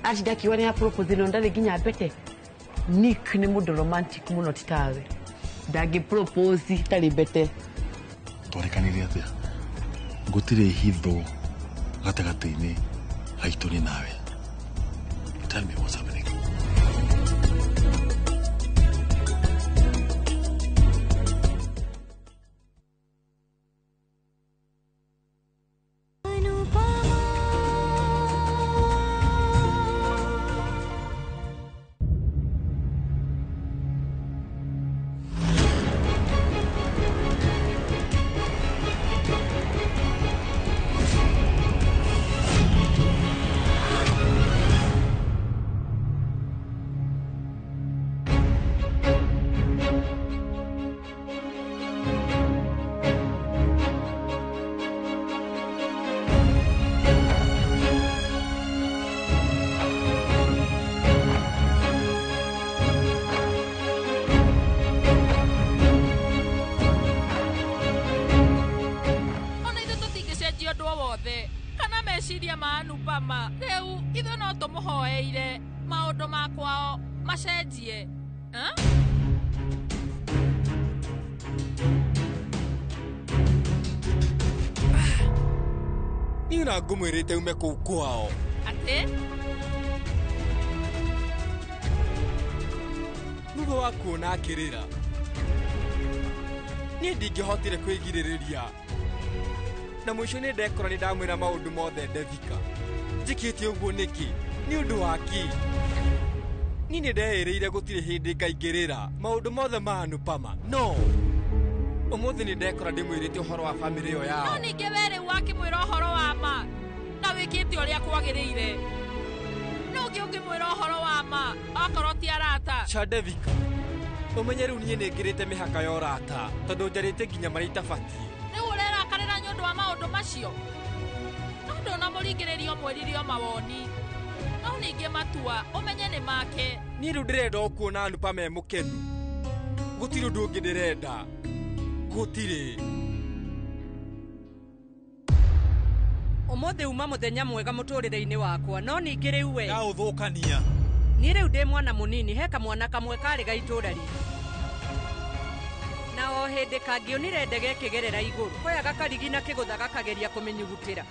Acinda akiuga nĩ apropose no ndarĩ nginya mbete. Nick nĩ mũndũ romantic mũno ti tawe. Ndangĩ propose tarĩ mbete. Twarekanire atia? Gũtirĩ hitho gatagatĩ-inĩ gaitũ nĩ nawe. Tell me what's happening. Meciria ma Anupama rĩu ithuĩ no tũmũhoeire maũndũ ma kwao macenjie. Niĩ na ngũmwĩrĩte ume kũu kwao. Atĩ? Thutha wa kuona akĩrĩra niĩ ndingĩhotire kwĩgirĩrĩria. Na mũico nĩ ndekora nĩ ndamwĩra maũndũ mothe Devika. Njĩkĩte ũguo nĩkĩ? Nĩ ũndũ wa kĩ? Niĩ nĩ ndeĩrĩire gũtirĩ hĩndĩ ngaingĩrĩra maũndũ mothe ma Anupama. No ũmũthĩ nĩ ndekora ndĩmwĩrĩte ũhoro wa bamĩrĩ ĩyo yao. No ningĩ we rĩu wakĩmwĩra ũhoro wa ma na wĩkĩte ũrĩa kwagĩrĩire. No ũngĩ ũngĩmwĩra ũhoro wa ma okorwo ti arata. Cha Devika, ũmenye rĩu niĩ nĩ ngĩrĩte mĩhaka ya ũrata tondũ njarĩte nginya marĩa itabatiĩ. Rĩu ũrerakarĩra nĩ ũndũ wa maũndũ macio. No ndũnamũringĩrĩria ũmwĩrire o mawoni. No ningĩ matua ũmenye nĩ make. Niĩ rĩu ndĩrenda o kuona Anupama e mũkenu. Gũtirĩ ũndũ ũngĩ ndĩrenda. Gũtirĩ. Ũmũthĩ uma mũthenya mwega mũtũrĩre-inĩ wakwa no ningĩ rĩu we ndaũthũkania. Niĩ rĩu ndĩ mwana mũnini he kamwana kamwe karĩ ga itũũra ritũ. Na o hĩndĩ kangĩonire ndege ĩkĩgerera igũrũ koyaga karigi na kĩgũtha gakageria kũmĩnyugutĩra.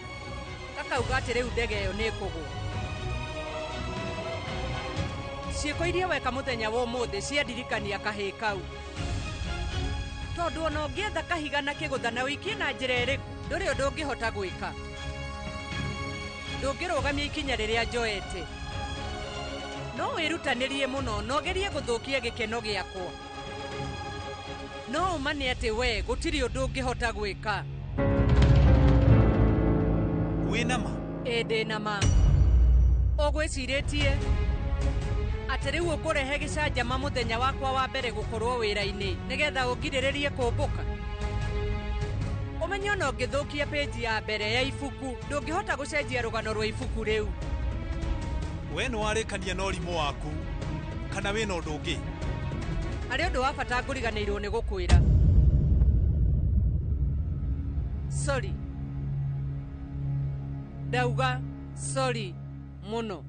Gakauga atĩ rĩu ndege ĩyo nĩ ĩkũgũa. Ciĩko iria weka mũthenya wa ũmũthĩ ciandirikania kahĩĩ kau. Tondũ ona ũngĩetha kahiga na kĩgũtha na ũikie na njĩra ĩrĩkũ ndũrĩ ũndũ ũngĩhota gwĩka. Ndũngĩrũgamia ikinya rĩrĩa njoete. No wĩrutanĩrie mũno na ũgerie gũthũkia gĩkeno gĩakwa. No ũma nĩ atĩ we gũtirĩ ũndũ ũngĩhota gwĩka. Wĩna ma? Ĩ ndĩ na ma. Ũgwĩcirĩtie atĩ rĩu ũkũrehe gĩcanjama mũthenya wakwa wa mbere gũkorwo wĩra-inĩ nĩgetha ũngirĩrĩrie kũmbũka. Ũmenye ona ũngĩthũkia pĩnji ya mbere ya ibuku ndũngĩhota gũcenjia rũgano rwa ibuku rĩu. We nĩ warĩkania na ũrimũ waku kana wĩna ũndũ ũngĩ? Harĩ ũndũ wa bata ngũriganĩirwo nĩ gũkwĩra. Sorry. Ndauga sorry mũno.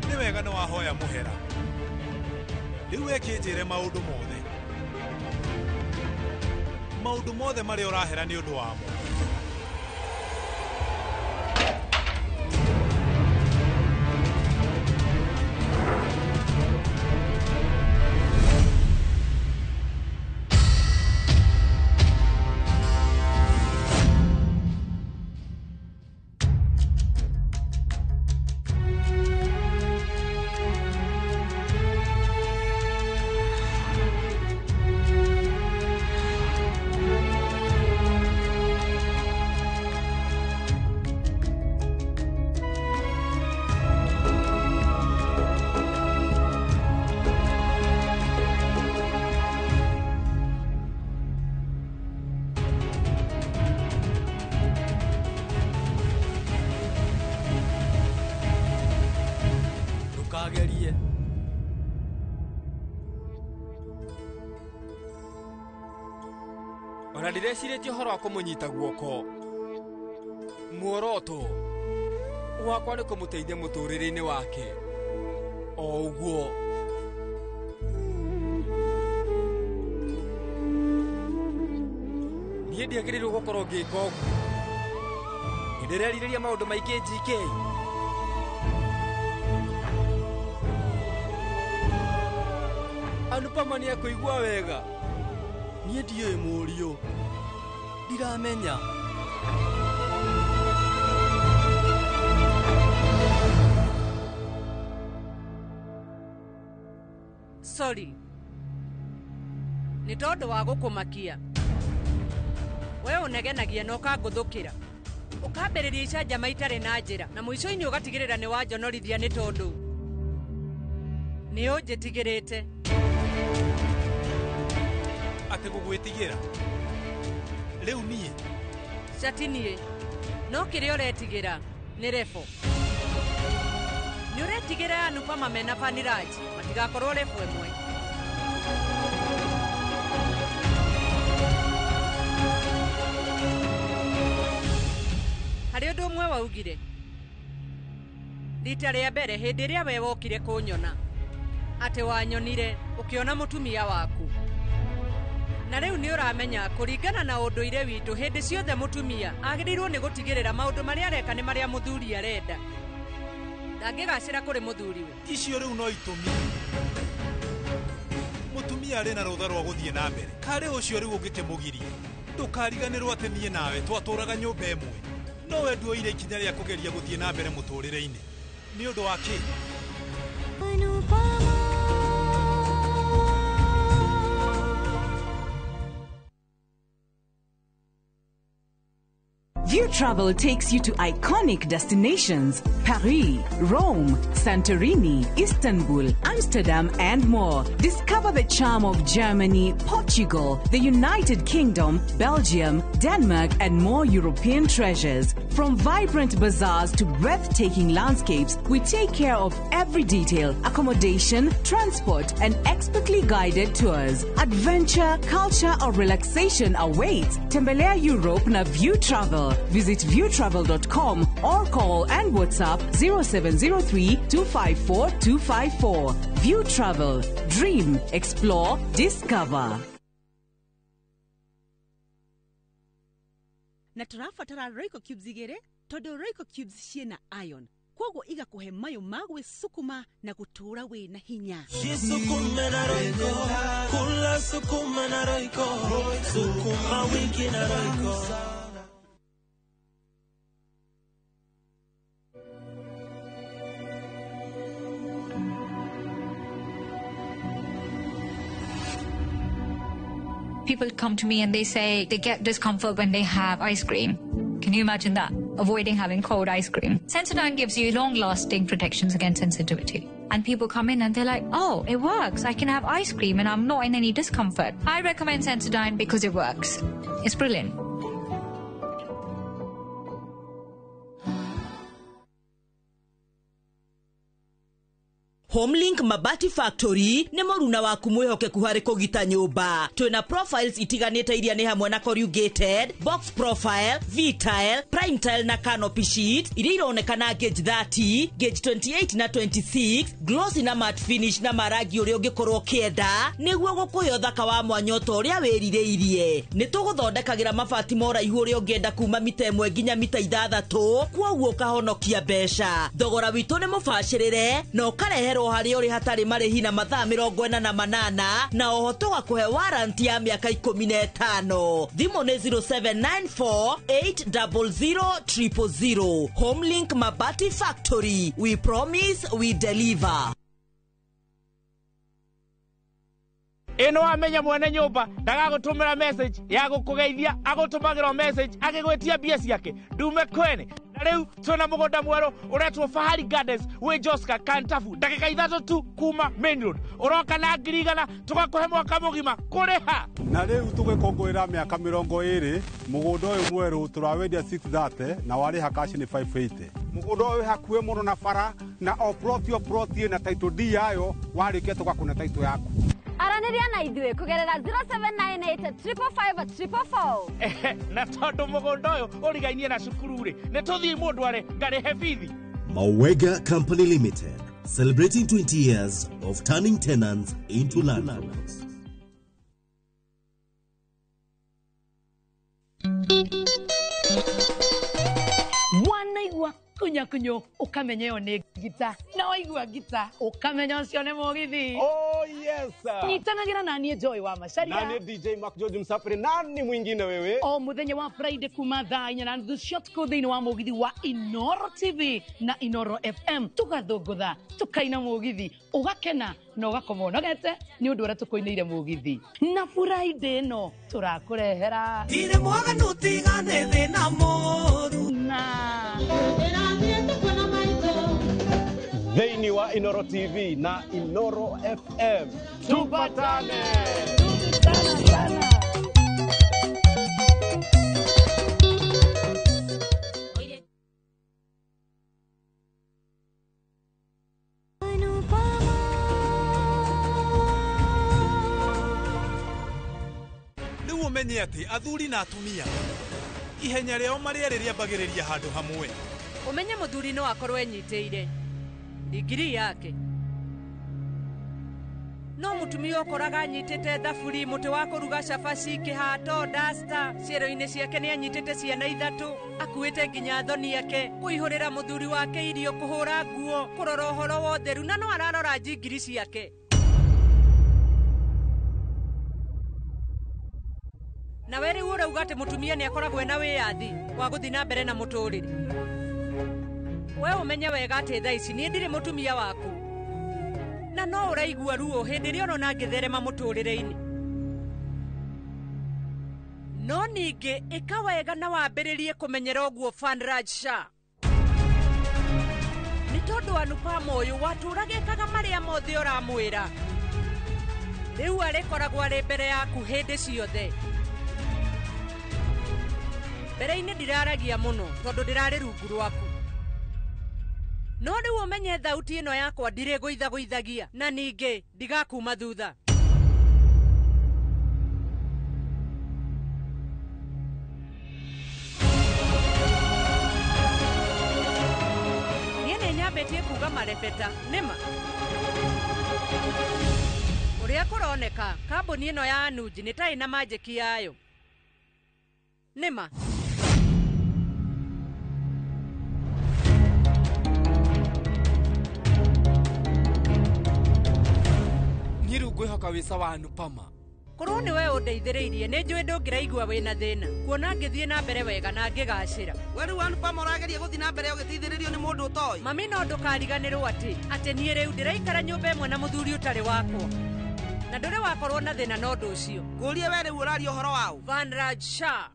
Nĩ wega nĩ wahoya mũhera. Rĩu wekĩnjĩre maũndũ mothe. Maũndũ mothe marĩa ũrahera nĩ ũndũ wamo. Ndirecirĩtie ũhoro wa kũmũnyita guoko. Muoroto wakwa nĩ kũmũteithia mũtũrĩre-inĩ wake. O ũguo. Niĩ ndiagĩrĩirwo gũkorwo ngĩka ũguo. Nĩ ndĩrerirĩria maũndũ maingĩ GK. Anupama nĩ ekũigua wega. Niĩ ndiũĩ mũriũ. Ndiramenya. Sorry. Nĩ tondũ wa gũkũmakia. We ũnegenagia na ũkangũthũkĩra. Ũkambĩrĩria icanjama itarĩ na njĩra na mũico-inĩ ũgatigĩrĩra nĩ wanjonorithia nĩ tondũ nĩ ũnjĩtigĩrĩte. Atĩ gũgwĩtigĩra? Rĩu niĩ? Cati niĩ. No kĩrĩa ũretigĩra nĩ refo. Nĩ ũretigĩra Anupama mena Vaniraj matigakorwo refo ĩmwe. Harĩ ũndũ ũmwe waugire. Rita rĩa mbere hĩndĩ ĩrĩa we wokire kũnyona. Atĩ wanyonire ũkĩona mũtumia waku. Na rĩu nĩ ũramenya kũringana na ũndũire witũ hĩndĩ ciothe mũtumia agĩrĩirwo nĩ gũtigĩrĩra maũndũ marĩa areka nĩ marĩa mũthuri arenda. Ndangĩgacĩra kũrĩ mũthuriwe. Icio rĩu no itũmi. Mũtumia arĩ na rũtha rwa gũthiĩ na mbere. Karĩ ũcio rĩu ũngĩkĩmũgiria. Ndũkariganĩrwo atĩ niĩ nawe twatũraga nyũmba ĩmwe. No we nduoire ikinya rĩa kũgeria gũthiĩ na mbere mũtũrĩre-inĩ. Nĩ ũndũ wa kĩ? View Travel takes you to iconic destinations: Paris, Rome, Santorini, Istanbul, Amsterdam, and more. Discover the charm of Germany, Portugal, the United Kingdom, Belgium, Denmark, and more European treasures. From vibrant bazaars to breathtaking landscapes, we take care of every detail: accommodation, transport, and expertly guided tours. Adventure, culture, or relaxation awaits. Tembelea Europe na View Travel. Visit viewtravel.com or call and WhatsApp 0703 254 254. View Travel. Dream, explore, discover. Na tũrabatara Royco cubes igĩrĩ tondũ Royco cubes ciĩna iron kwoguo igakũhe mayũ ma gwĩcukuma na gũtũũra wĩna hinya. Jisukume na Royco, kula sukuma na Royco, sukuma wiki na Royco. People come to me and they say they get discomfort when they have ice cream. Can you imagine that? Avoiding having cold ice cream. Sensodyne gives you long-lasting protections against sensitivity. And people come in and they're like, oh, it works. I can have ice cream and I'm not in any discomfort. I recommend Sensodyne because it works. It's brilliant. Homelink Mabati Factory nĩ mũruna waku mwĩhokeku harĩ kũgita nyũmba. Twĩna profiles itiganĩte iria nĩ hamwe na corrugated, box profile, V-tile, prime tile na canopy sheet iria ironekana gauge 30, gauge 28 na 26, glossy na matte finish na marangi ũrĩa ũngĩkorwo ũkĩenda nĩguo gũkũhe ũthaka wa mwanya ta ũrĩa wĩrirĩirie. Nĩ tũgũthondekagĩra mabati ma ũraihu ũrĩa ũngĩenda kuma mita 1 nginya mita 6, kwoguo ũkahonokia mbeca. Thogora witũ nĩ mũbacĩrĩre na ũkareherwo harĩa ũrĩ hatarĩ marĩhi na mathaa 48 na oho tũgakũhe warranty ya mĩaka 15. Thimũ nĩ 0794 800 000. Homelink Mabati Factory. We promise, we deliver. Ĩno wamenya mwene nyũmba ndagagũtũmĩra message ya gũkũgeithia, agũtũmagĩra message agĩgwĩtia mbia ciake ndume kwene. Na rĩu twĩna mũgũnda mwerũ ũretwo Fahari Gardens wĩ Joska Kantafu, ndagĩka 3 tu kuma main road. Ũroka na 100,000 tũgakũhe mwaka mũgima kũrĩha. Na rĩu tũgĩkũngũĩra mĩaka 20 mũgũnda ũyũ mwerũ tũrawendia 630 na warĩha cash nĩ 580. Mũgũnda ũyũ wĩ hakuhĩ mũno na bara na o plot o plot ĩna title deed yayo, warĩkia tũgakũne title yaku. Aranĩria Aranĩria na ithuĩ kũgerera 0798 555 444. Na tondũ mũgũnda ũyũ ũrigainie na cukuru rĩ, nĩ tũthiĩ mũndũ arĩ ngarĩhe bithi. Mawega Company Limited, celebrating 20 years of turning tenants into landlords. Wanaigua kunyakunyo ukamenya ĩyo nĩ ngita, na waigua ngita ukamenya ũcio nĩ mũgithi. Oh yes. Nyitanagĩra na niĩ Joy wa Macharia Nani DJ Mark George Msafiri, nani mwingine wewe? O muthenya wa Friday kuma thaa 4:30 cia ũtukũ thĩinĩ wa mũgithi wa Inoro TV na Inoro FM, tũgathũngũtha, tũkaina mũgithi, ũgakena na ũgakoma ũnogete nĩ ũndũ ũrĩa tũkũinĩire mũgithi. Na Friday ĩno tũrakũrehera Ndirĩ mwaganu tigane thĩna mũru na Thĩinĩ wa Inoro TV na Inoro FM. Tupatane. Rĩu ũmenye atĩ athuri na atumia ihenya rĩao marĩerĩ rĩambagĩrĩria handũ hamwe. Ũmenye mũthuri no akorwo enyitĩire digiri yake, no mũtumia ũkoraga anyitĩte thaburi, mũtĩ wa kũruga cabaci, kĩhato, dasta ciero-inĩ ciake nĩ anyitĩte ciana ithatũ, akuĩte nginya thoni yake, kũihũrĩra mũthuri wake irio, kũhũra nguo, kũrora ũhoro wa ũtheru, na no ararora njingiri ciake. Nawe rĩu ũrauga atĩ mũtumia nĩ akoragwo ena wĩyathi wa gũthiĩ na mbere na mũtũrĩre. We ũmenye wega atĩ thaa ici niĩ ndirĩ mũtumia waku, na no ũraigua ruo hĩndĩ ĩrĩa ũrona ngĩtherema mũtũrĩre-inĩ. No ningĩ ĩka wega na wambĩrĩrie kũmenyera ũguo Vanraj Shah, nĩ tondũ Anupama ũyũ watũraga ekaga marĩa mothe ũramwĩra, rĩu arĩkoragwo arĩ mbere yaku hĩndĩ ciothe. Mbere-inĩ ndiraragia mũno tondũ ndĩrarĩ rungu rwaku, no rĩu ũmenye thauti ĩno yakwa ndirĩgũithagũithagia, na ningĩ ndigakuma thutha. Niĩ nĩ nyambĩtie kuga marebeta nĩma. Ũrĩa kũroneka kambuni ĩno ya Anuj nĩ ta ĩna manjĩki yayo nĩma. Niĩ rĩu ngwĩhoka wĩ sawa Anupama. Korwo nĩ we ũndeithĩrĩirie nĩ njũĩ ndũngĩraigua wĩna thĩna, kuona ngĩthiĩ na mbere wega na ngĩgacĩra. We rĩu Anupama ũrageria gũthiĩ na mbere ũgĩteithĩrĩrio nĩ mũndũ ũtoĩ. Mami, no ndũkariganĩrwo atĩ niĩ rĩu ndĩraikara nyũmba ĩmwe na mũthuri ũtarĩ wakwa, na ndũrĩ wakorwo na thĩna na ũndũ ũcio. Ngũrie we rĩu ũraria ũhoro waũ? Vanraj Shah.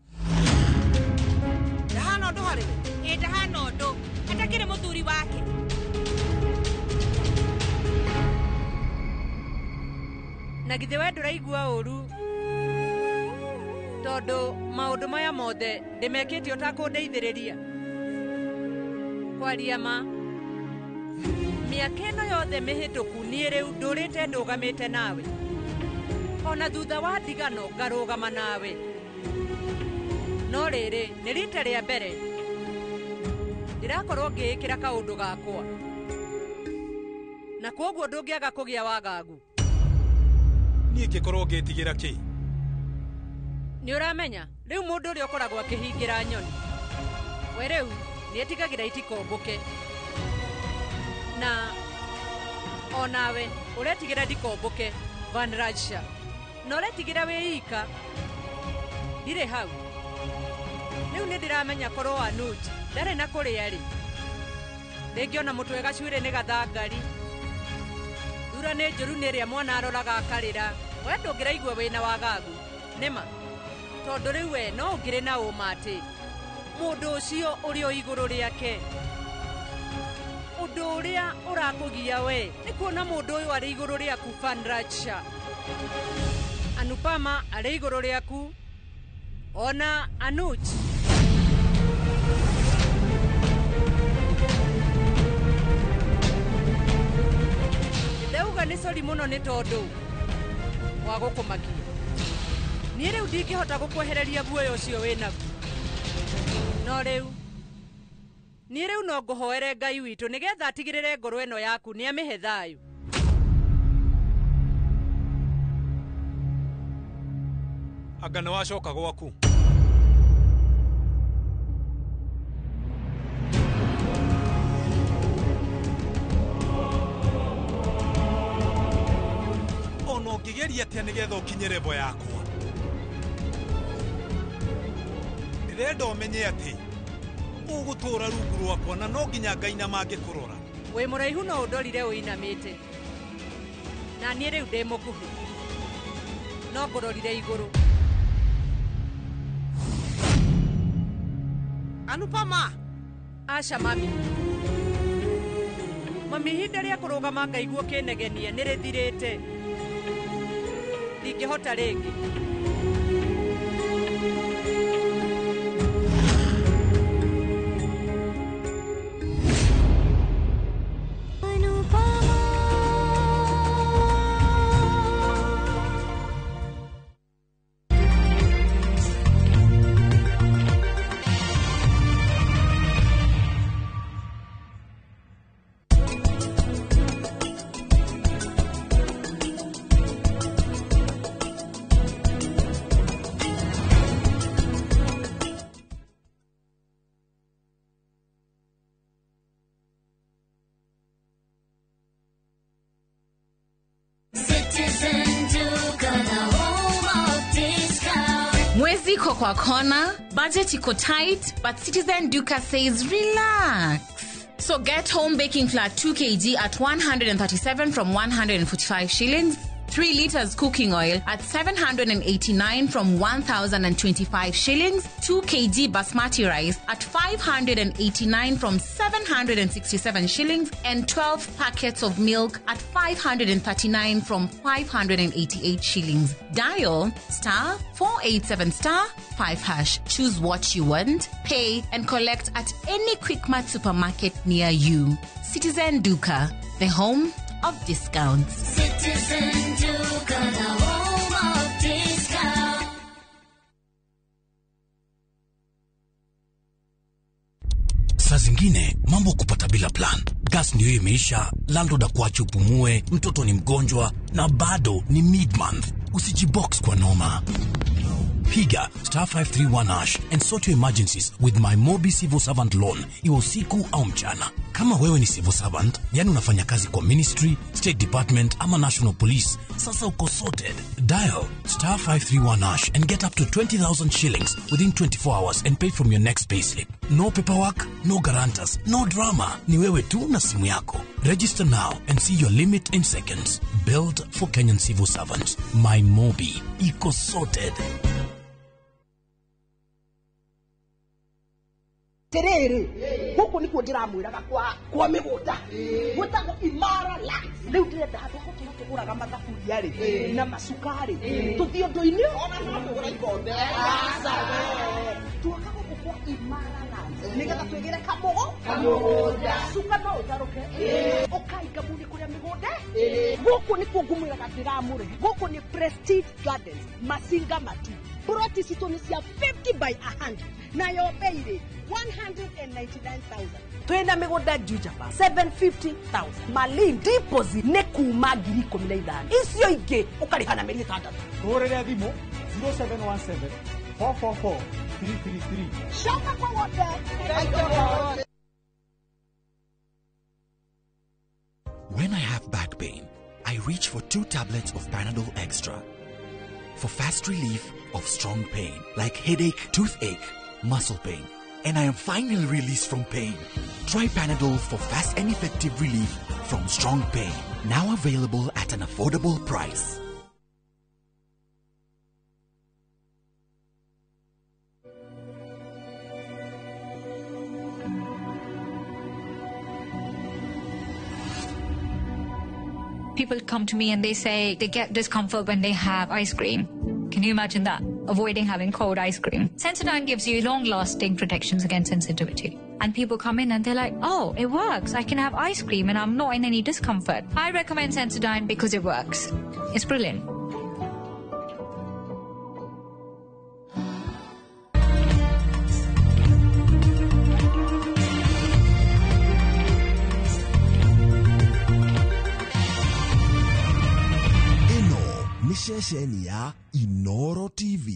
Ndahana ũndũ harĩ we? Ĩ ndahana ũndũ, atakĩrĩ mũthuri wake. Na githĩ we ndũraigua ũru tondũ maũndũ maya mothe ndĩmekĩte ũtakũndeithĩrĩria? Kwaria ma, mĩaka ĩno yothe mĩhĩtũku niĩ rĩu ndũrĩte ndũgamĩte nawe, ona thutha wa ndigano ngarũgama nawe. No rĩrĩ nĩ rita rĩa mbere ndĩrakorwo ngĩĩkĩra kaũndũ gakwa, na kwoguo ndũngĩaga kũgĩa wagagu. Niĩ ngĩkorwo ngĩtigĩra kĩ? Nĩ ũramenya rĩu mũndũ ũrĩa ũkoragwo akĩhingĩra nyoni, we rĩu nĩ etigagĩra itikombũke, na onawe ũretigĩra ndikombũke Vanraj Shah, na ũretigĩra wĩ ika. Ndirĩ hau rĩu nĩ ndĩramenya korwo Anuj ndarĩ na kũrĩa rĩ, rĩngĩ ona mũtwe gacuĩrĩ nĩ gathangari, thura nĩ njũru nĩ ĩrĩa mwana aroraga akarĩra. We ndũngĩraigua wĩna wagagu nĩma, tondũ rĩu we no ũngĩrĩ na ũma atĩ mũndũ ũcio ũrĩ o igũrũ rĩake. Ũndũ ũrĩa ũrakũgia we nĩ kuona mũndũ ũyũ arĩ igũrũ rĩaku Vanraj Shah. Anupama arĩ igũrũ rĩaku, ona Anuj. Ndauga nĩ sori mũno nĩ tondũ Wa gũkũmakia. Niĩ rĩu ndingĩhota gũkwehereria guoya ũcio wĩnaguo. No rĩu niĩ rĩu no ngũhoere Ngai witũ nĩgetha atigĩrĩre ngoro ĩno yaku nĩ amĩhe thayũ. Anga nĩ wacoka gwaku. Ona ũngĩgeria atĩa nĩgetha ũkinye level yakwa, ndĩrenda ũmenye atĩ ũgũtũra rungu rwakwa na no nginya Ngai na mangĩkũrora. Wĩ mũraihu no ũndorire ũinamĩte, na niĩ rĩu ndĩ mũkuhĩ no ngũrorire igũrũ. Anupama. Aca mami. Mami, ihinda rĩa kũrũgama ngaigua kĩnegenia nĩ rĩthirĩte. Ndingĩhota rĩngĩ. Mwezi iko kwa kona, budget iko tight, but Citizen Duka says relax. So get home baking flour 2 kg at 137 from 145 shillings, 3 liters cooking oil at 789 from 1,025 shillings, 2 kg basmati rice at 589 from 767 shillings, and 12 packets of milk at 539 from 588 shillings. Dial star 487 star 5 hash. Choose what you want, pay, and collect at any Quickmart supermarket near you. Citizen Duka, the home of discounts. Citizen Duka, the home of discounts. Saa zingine mambo kupata bila plan. Gas ndio imeisha, landlord akuache upumue, mtoto ni mgonjwa na bado ni mid-month. Usijibox kwa noma. Piga star 531 hash and sort your emergencies with my Mobi Civil Servant Loan, iwe usiku au mchana. Kama wewe ni civil servant, yani unafanya kazi kwa ministry, state department ama national police, sasa uko sorted. Dial star 531 hash and get up to 20,000 shillings within 24 hours and pay from your next payslip. No paperwork, no guarantors, no drama. Ni wewe tu na simu yako. Register now and see your limit in seconds. Built for Kenyan civil servants. My Mobi. Iko sorted. Terere guku nikuo ndiramwiraga kwa migunda gwitagwo Imara Lands. Riu ndirenda handu ha gutura tuguraga mathaburia ri na macukari tuthie undu-ini ona no tugura ikombe tuoka guku kwa Imara Lands nigetha twigire kamugunda cuka no utaruke ukainga muni kuria migunda. Guku nikuo ngumwiraga ndiramure. Guku ni Prestige Gardens Masinga Matu. Ploti citũ nĩ cia 50 by 100 nayo bei rĩ 199,000. Twĩna mĩgũnda Juja 750,000. Malin deposit nĩ kuma 15,000. Icio ingĩ ũkarĩha na mĩeri 6. Tũhũrĩre thimũ 0717 444 333. Coka kwa wothe. When I have back pain, I reach for 2 tablets of Panadol Extra for fast relief of strong pain like headache, toothache, muscle pain, and I am finally released from pain. Try Panadol for fast and effective relief from strong pain. Now available at an affordable price. People come to me and they say they get discomfort when they have ice cream. Can you imagine that? Avoiding having cold ice cream. Sensodyne gives you long-lasting protections against sensitivity. And people come in and they're like, oh, it works. I can have ice cream and I'm not in any discomfort. I recommend Sensodyne because it works. It's brilliant. Ceceni ya Inoro TV.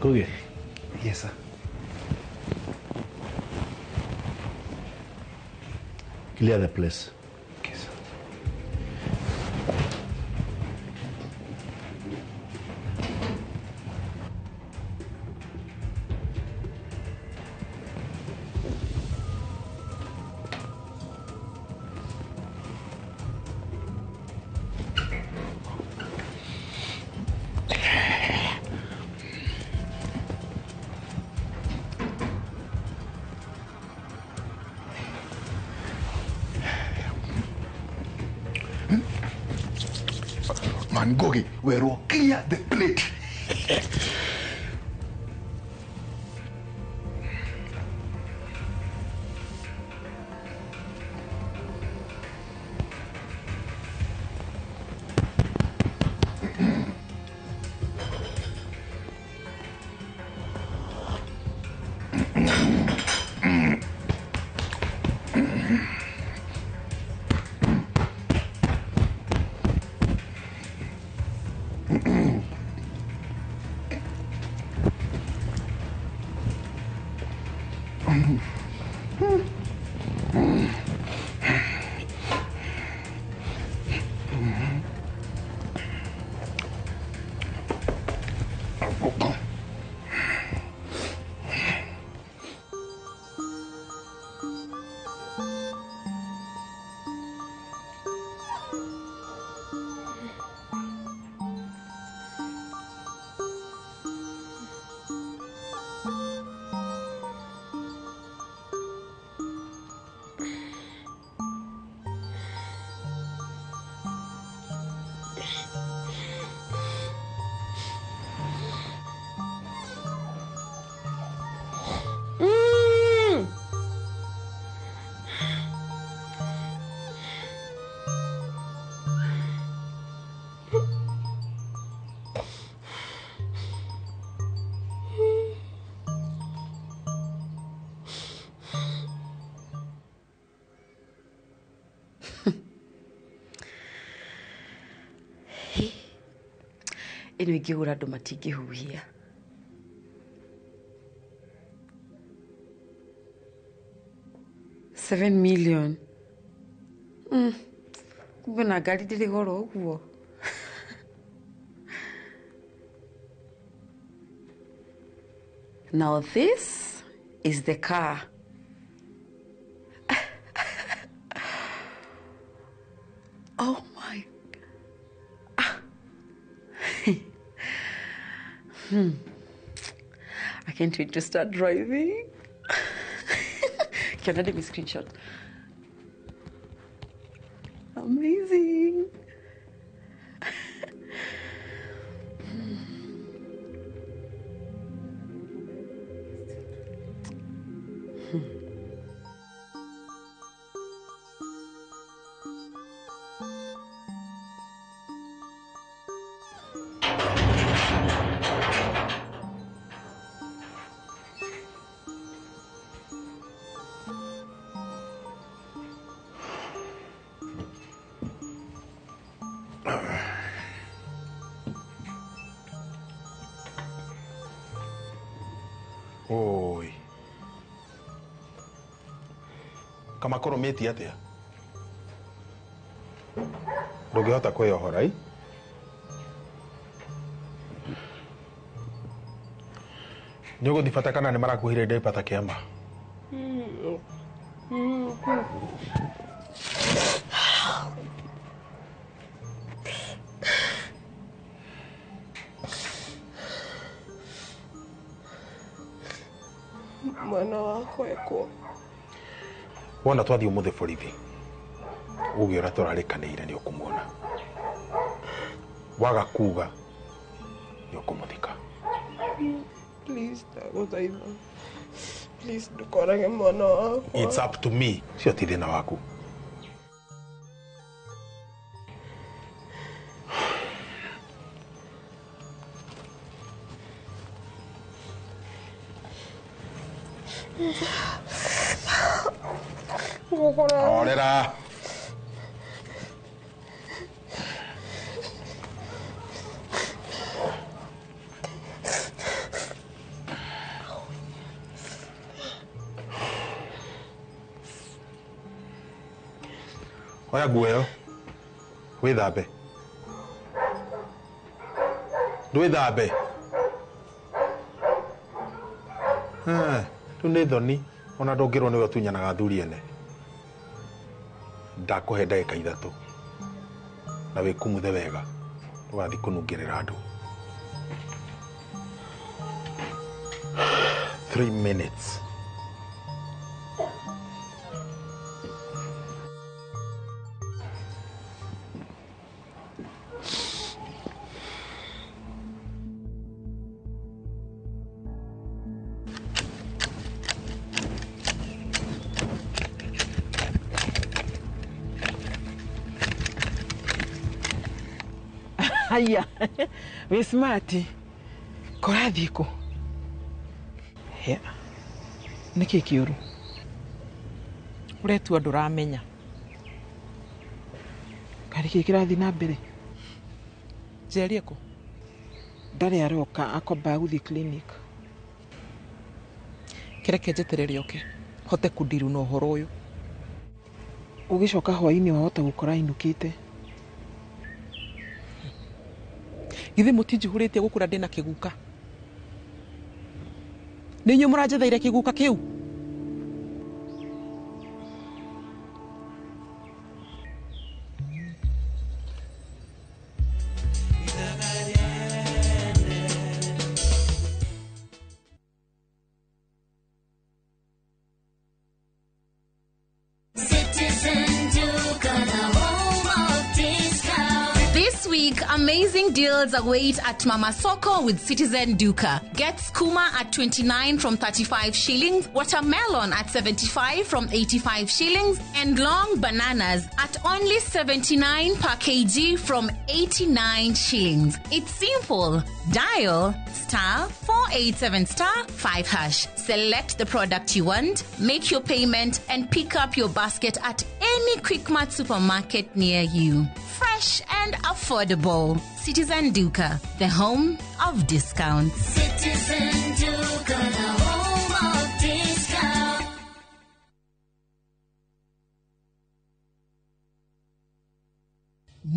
Ngugi. Yes, sir. Clear the place. Okay, sir. Man, Ngugi, we're clear the plate. Ĩno ĩngĩgũra andũ matingĩhuhia. $7 million. Kumbe na ngari ndĩrĩ goro ũguo. Now this is the car. Oh my. I can't wait to start driving. Can I take a screenshot? Amazing. Oi. Kamakoromĩtie atĩa? Ndũngĩhota kwĩyohora i? Nĩ ũgũthiĩ bata kana nĩ marakuhire diaper ta kĩama? Mwana wakwa ekwo. Wona twathiĩ ũmũthĩ borithi uge ũrĩa tũrarĩkanĩire nĩ ũkũmuona. Waga kuga nĩ ũkũmũthika. Please ndagũthaitha. Please ndũkorage mwana wakwa. It's up to me. Cio ti thĩna waku. Horera. Oya nguo ĩyo wĩthambe. Ndwĩthambe. Rĩu nĩ thoni ona ndũngĩrwo nĩwe ũtunyanaga athuri ene. Ndakũhe ndagĩka 3 na wĩkumuthe wega ndũgathiĩ kũnungĩrĩra andũ. 3 minutes. Haya, wĩ smart. Kũrathiĩ kũ? Nĩkĩ kĩũru? Ũretua ndũramenya. Karĩ kĩ kĩrathiĩ na mbere? Njeri ekũ? Ndarĩ aroka, akwambaga gũthiĩ clinic. Kĩreke njeterere oke, hote kũndiru na ũhoro ũyũ. Ũgĩcoka hwaĩ-inĩ wahota gũkora ainũkĩte. Githĩ mũtinjihũrĩtie gũkũra ndĩna kĩguka? Nĩ inyuĩ mũranjetheire kĩguka kĩu? Amazing deals await at Mama Soko with Citizen Duka. Get skuma at 29 from 35 shillings, watermelon at 75 from 85 shillings, and long bananas at only 79 per kg from 89 shillings. It's simple. Dial *487*5#. Select the product you want, make your payment, and pick up your basket at any Quickmart supermarket near you. Fresh and affordable. Citizen Duka, the home of discounts. Citizen Duka, the home of discounts.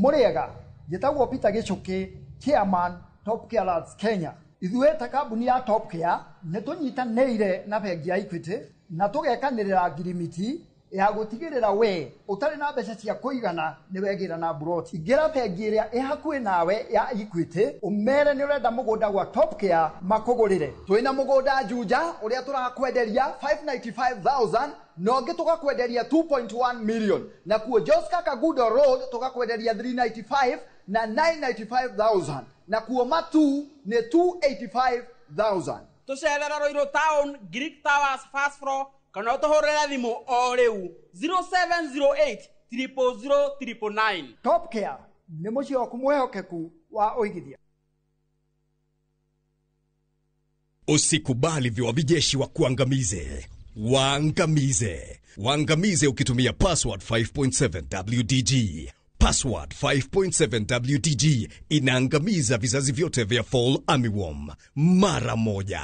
Mũrĩega, njĩtagwo Peter Gĩchũkĩ, chairman Top Care Lands Kenya. Ithuĩ ta kambuni ya Top Care nĩ tũnyitanĩire na bengi ya Equity na tũgekanĩrĩra ngirimiti ya gũtigĩrĩra we ũtarĩ na mbeca cia kũigana nĩ wegĩra na mburoti. Ingĩra bengi ĩrĩa ĩ hakuhĩ nawe ya Equity ũmere nĩ ũrenda mũgũnda gwa Top Care makũgũrĩre. Twĩna mũgũnda Juja ũrĩa tũrakwenderia 595,000 na ũngĩ tũgakwenderia 2.1 million, na kuo Joska Kagudo Road tũgakwenderia 395 na 995,000, na kuo Matu nĩ 285,000. Tũcerera Ruiru Town, Greek Towers first floor, kana ũtũhũrĩre thimũ o rĩu 0708 000 999. Top Care nĩ mũciĩ waku mwĩhokeku wa ũigithia. Usikubali viwavi jeshi wa kuangamize. Waangamize. Waangamize ukitumia password 5.7 WDG. Password 5.7 WDG inaangamiza vizazi vyote vya fall armyworm mara moja.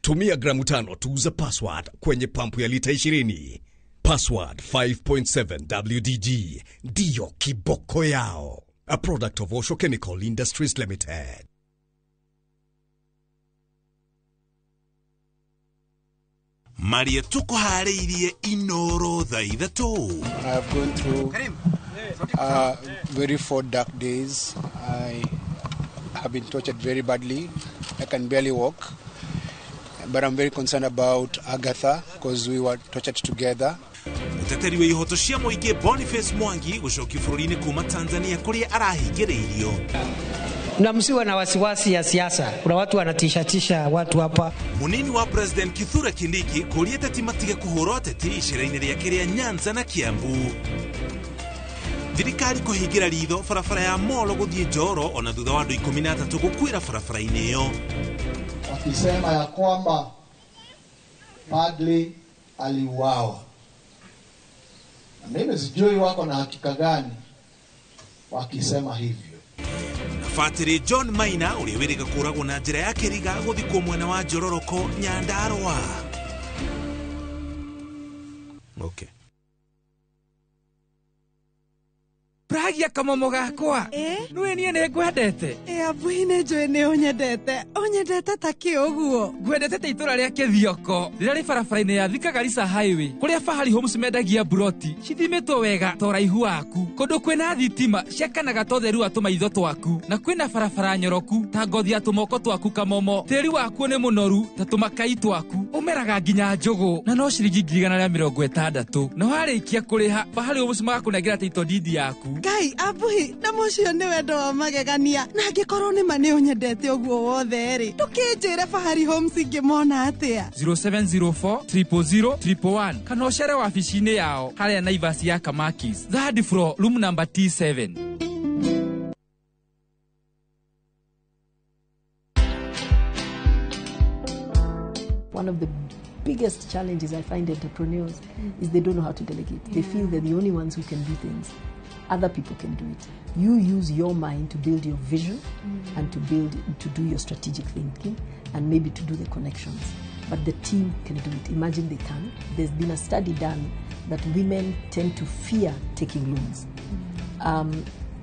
Tumia gramu 5 tu za password kwenye pampu ya lita 20. Password 5.7 WDG ndiyo kiboko yao. A product of Osho Chemical Industries Limited. Maria tukuharĩirie Inoro thaa 3. I have gone through very 4 dark days. I have been tortured very badly. I can barely walk. But I'm very concerned about Agatha because we were tortured together. Mũteteri wa ihoto cia mũingĩ Boniface Mwangi gũcokio bũrũri-inĩ kuma Tanzania kũrĩa arahingĩrĩirio. Na msiwe na wasiwasi ya siasa. Kuna watu wanatishatisha watu hapa. Munini wa President Kithure Kindiki kũria ateti matige kũhũra ateti icera-inĩ rĩake rĩa Nyanza na Kiambu. Thirikari kũhingĩra ritho barabara ya Molo gũthiĩ Njoro ona thutha wa andũ 13 gũkuĩra barabara-inĩ ĩyo. Wakisema ya kwamba padri aliuawa. Na mimi sijui wako na hakika gani wakisema hivyo. Fatiri John Maina ũrĩa wĩrĩga kũragwo na njĩra ya kĩriga gũthikwo mwena wa Njororoko Nyandarua. Okay. Pragia kamomo gakwa. Nĩwe niĩ nĩ ngwendete. Abuhi nĩ njũĩ nĩ ũnyendete. Ũnyendete ta kĩ ũguo? Ngwendete ta itũra rĩa Kĩthioko rĩrĩa rĩ barabara-inĩ ya Thika Garissa Highway kũrĩa Fahari Homes mendagia mburoti cithimĩtwo wega ta ũraihu waku, kũndũ kwĩna thitima ciakanaga ta ũtheru wa tũmaitho twaku, na kwĩna barabara nyoroku ta ngothi ya tũmoko twaku kamomo. Tĩri wakuo nĩ mũnoru ta tũmakai twaku, ũmeraga nginya njũgũ na no ciringi 160,000. Na warĩkia kũrĩha Fahari Homes magakũnengera title deed yaku. Ngai abuhi na mũcio nĩ wendo wa magegania, na angĩkorwo nĩ ma nĩ ũnyendete ũguo wothe rĩ, ndũkĩnjĩre Fahari Homes ingĩmona atĩa? 0704 000 111 kana ũcere wabici-inĩ yao harĩa Naivas ya Kamakis, third floor, room number T7. One of the biggest challenges I find entrepreneurs is they don't know how to delegate. They feel they're the only ones who can do things. Other people can do it. You use your mind to build your vision and to do your strategic thinking and maybe to do the connections. But the team can do it. Imagine they can. There's been a study done that women tend to fear taking loans.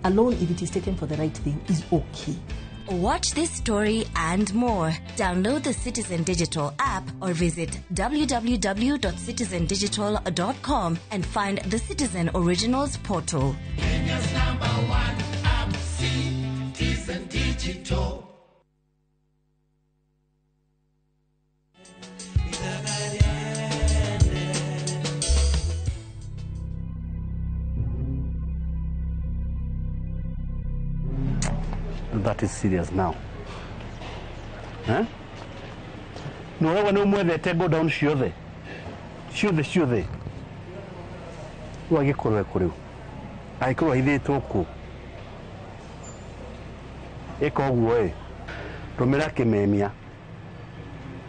A loan, if it is taken for the right thing, is okay. Watch this story and more. Download the Citizen Digital app or visit www.citizendigital.com and find the Citizen Originals portal. Kenya's number one app, Citizen Digital. That is serious now. Eh? No, wewe nĩ ũmwethete go down ciothe. Ciothe ciothe. Rĩu agĩkorwo ekũ rĩu? Angĩkorwo ahithĩtwo kũ? Ĩka ũguo ĩ. Rũmĩra Kimemia.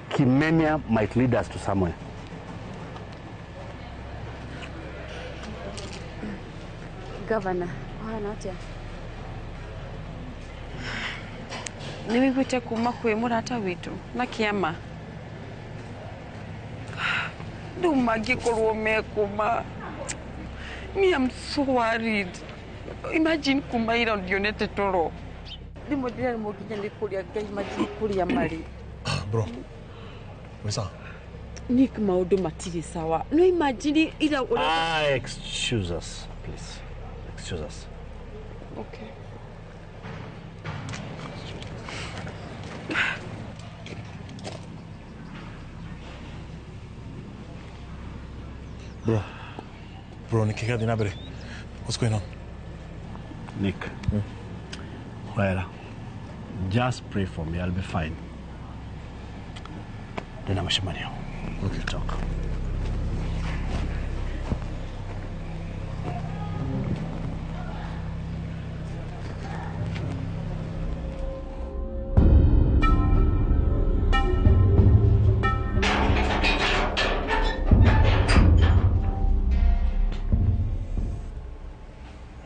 Kimemia might lead us to somewhere. Governor, ũhana atĩa? Nĩ wĩiguĩte kuma kwĩ mũrata witũ na kĩama? Rĩu mangĩkorwo mekũma. Me, I'm so worried. Imagine kuma ira ndionete toro. Rĩmwe ndĩraremwo nginya nĩ kũrĩa Ngai imagine kũrĩa marĩ. Bro. Wesa. Nick maũndũ matirĩ sawa. No imagine ira ũrĩa. Ah, excuse us, please. Excuse us. Okay. Bro. Bro, nĩ kĩĩ kĩrathiĩ na mbere? What's going on? Nick. Well, just pray for me. I'll be fine. Then I'm a Okay. Talk.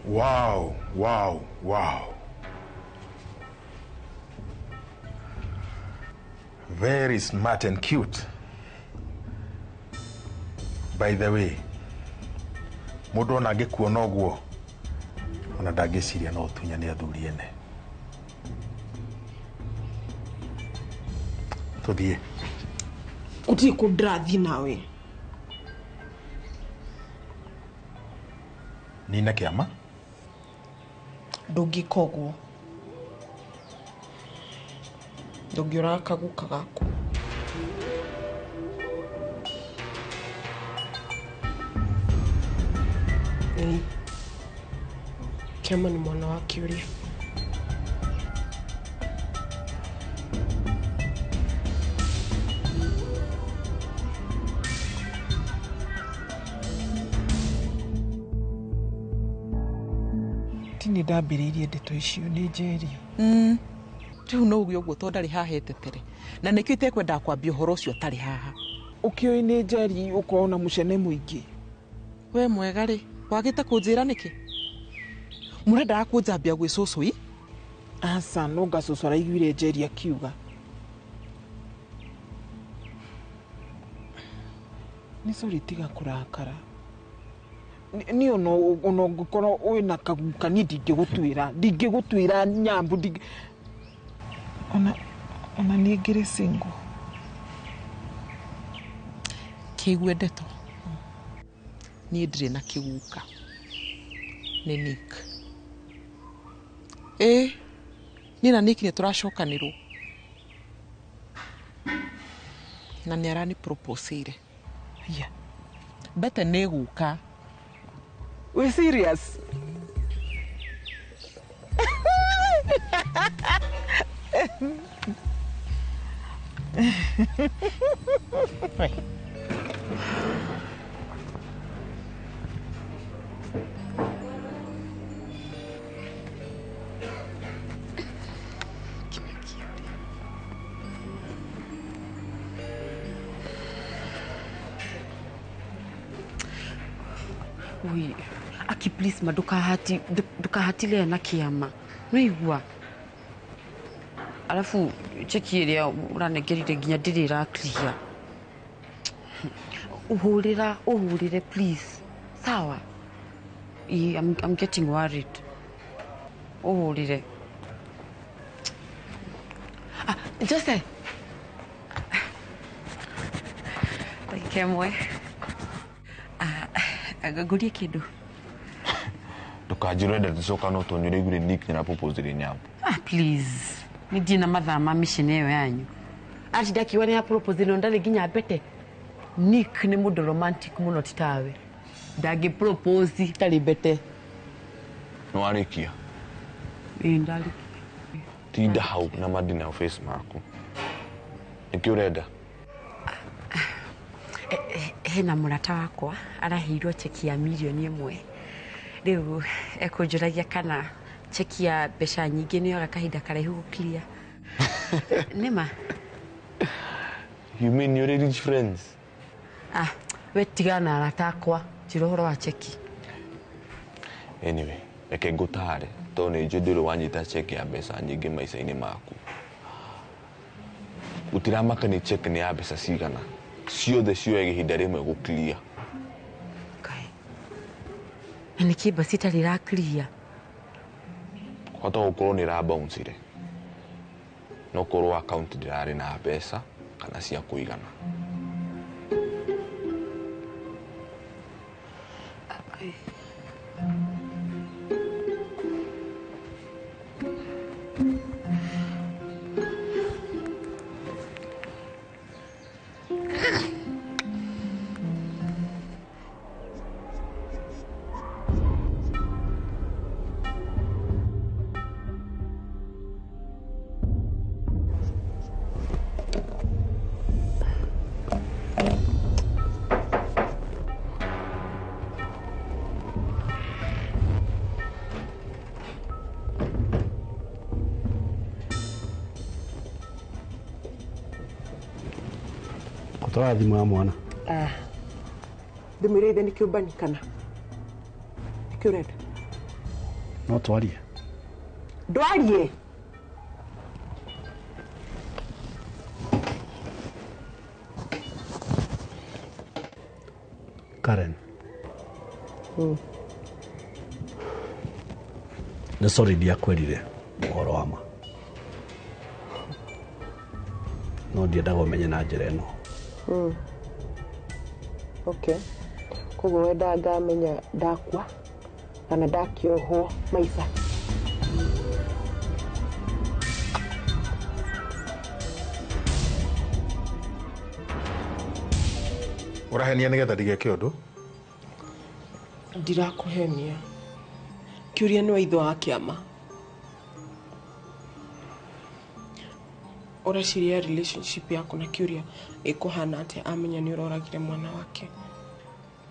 Wow, wow, wow. Very smart and cute. By the way, mũndũ ona angĩkuona ũguo ona ndangĩciria no ũtunyane athuri ene. Tũthiĩ. Gũtirĩ kũ ndĩrathiĩ nawe. Nina kĩama? Ndũngĩka ũguo. Ndũngĩũraga kaguka gaku. Ĩĩ. Kĩama nĩ mwana wa kĩũria. Ti nĩ ndambĩrĩirie ndeto icio nĩ njeria. Rĩu no uge ũguo tondũ ndarĩ haha etetere na nĩkĩo itekwendaga kwambia ũhoro ũcio atarĩ haha. Ũkĩũĩ nĩ Njeri ũkorwo na mũcene mũingĩ. We mwega rĩ, wagĩte kũnjĩra nĩkĩ? Mũrendaga kũnjambia gwĩ cũcũ ĩ? Aca, no nga cũcũ araiguire Njeri akiuga. Nĩ sorry tiga kũrakara. Niĩ ona ũngĩkorwo wĩna kaguka niĩ ndingĩgũtuĩra, ndingĩgũtuĩra nyambu ndingĩ. Ona niĩ ngĩrĩ single. Kĩigue ndeto. Niĩ ndirĩ na kĩguka. Nĩ Nick. Ĩ, niĩ na Nick nĩ tũracokanĩrwo. Na nĩ arani proposeire. Yeah. Bete nĩ gũka. We serious? Ui, aki please ma ndukahati ndukahatile na kiama nĩigua alafu cheki ĩrĩa ũranengerire nginya ndĩrĩ ĩra ũhũrĩra ũhũrĩre please sawa. I'm getting worried. Ũhũrĩre. Ah, Jose ndagĩka ĩmwe ngũrie kĩndũ. Ndũkanjĩre ũrenda tũcoka no tondũ nĩũraiguire Nick nĩaraproposire Nyambo. Ah, please. Nĩ ndirĩ na mathaa ma mission ĩyo yanyu. Atinda akiuga nĩaraproposire no ndarĩ nginya mbete. Nick nĩ mũndũ romantic mũno ti tawe. Ndangĩ propose itarĩ mbete. Nĩwarĩkia? Ĩĩ ndarĩkia. Tinda hau na madina face maku. Nĩkĩ ũrenda? Hena mũrata wakwa araheirwo cheki ya mirioni 1. Rĩu ekũnjũragia kana cheki ya mbeca nyingĩ nĩyoga kahinda karaihu gũclear. Nĩma? You mean you're rich friends? Ah, we tigana na arata akwa, njĩra ũhoro wa cheki. Anyway, reke ngũtare tondũ nĩ njũĩ ndũrĩ wanyita cheki ya mbeca nyingĩ maica-inĩ maku. Gũtiramaka nĩ cheki nĩ ya mbeca cigana. Ciothe cioyaga ihinda rĩmwe gũclear. Na nĩkĩ basi itarĩ ĩra clear? Hota gũkorwo nĩ ĩrabouncire. No korwo account ndĩrarĩ na mbeca kana cia kũigana. Kũtwara thimũ ya mwana. Ah. Ndĩmwĩre ithe nĩkĩo mbanikana. Nĩkĩo ũrenda? No twarie. Ndwarie. Karen. Nĩ sorry ndiakwĩrire ũhoro wa ma. No ndiendaga ũmenye na njĩra ĩno. Okay. Koguo wendaga ngamenya ndakua kana ndakĩohwo maica. Ũrahenia nĩgetha ndigeke ũndũ? Ndirakũhenia. Kĩũria nĩ wa ithe wa kĩama. Ũreciria relationship yaku na Kĩũria ĩkũhana atĩa amenya nĩ ũroragire mwana wake?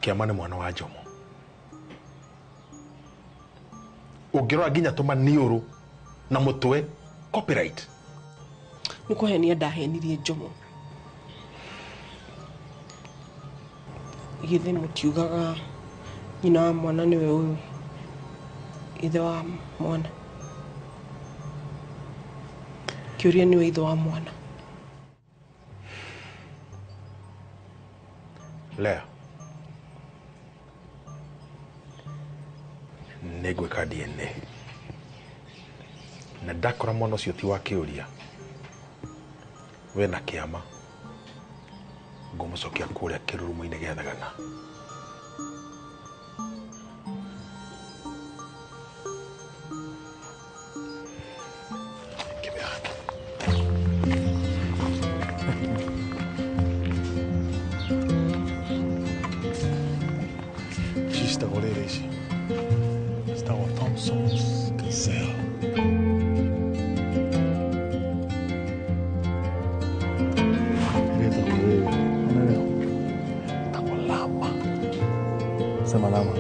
Kĩama nĩ mwana wa Njomo. Ũngĩrora nginya tũmaniũrũ na mũtwe copyright. Nĩ kũhenia ndahenirie Njomo. Githĩ mũtiugaga nyina wa mwana nĩwe ũyũ ithe wa mwana? Kĩũria nĩwe ithe wa mwana. Lea, nĩngwĩka DNA na ndakora mwana ũcio ti wa Kĩũria, we na Kĩama ngũmũcokia kũrĩa kĩrurumo-inĩ gĩa Thagana. Ici citagwo rĩrĩ ici citagwo Thompson's Gazelle. Ĩretagwo rĩrĩ, ona ĩtagwo Lama. Sema Lama.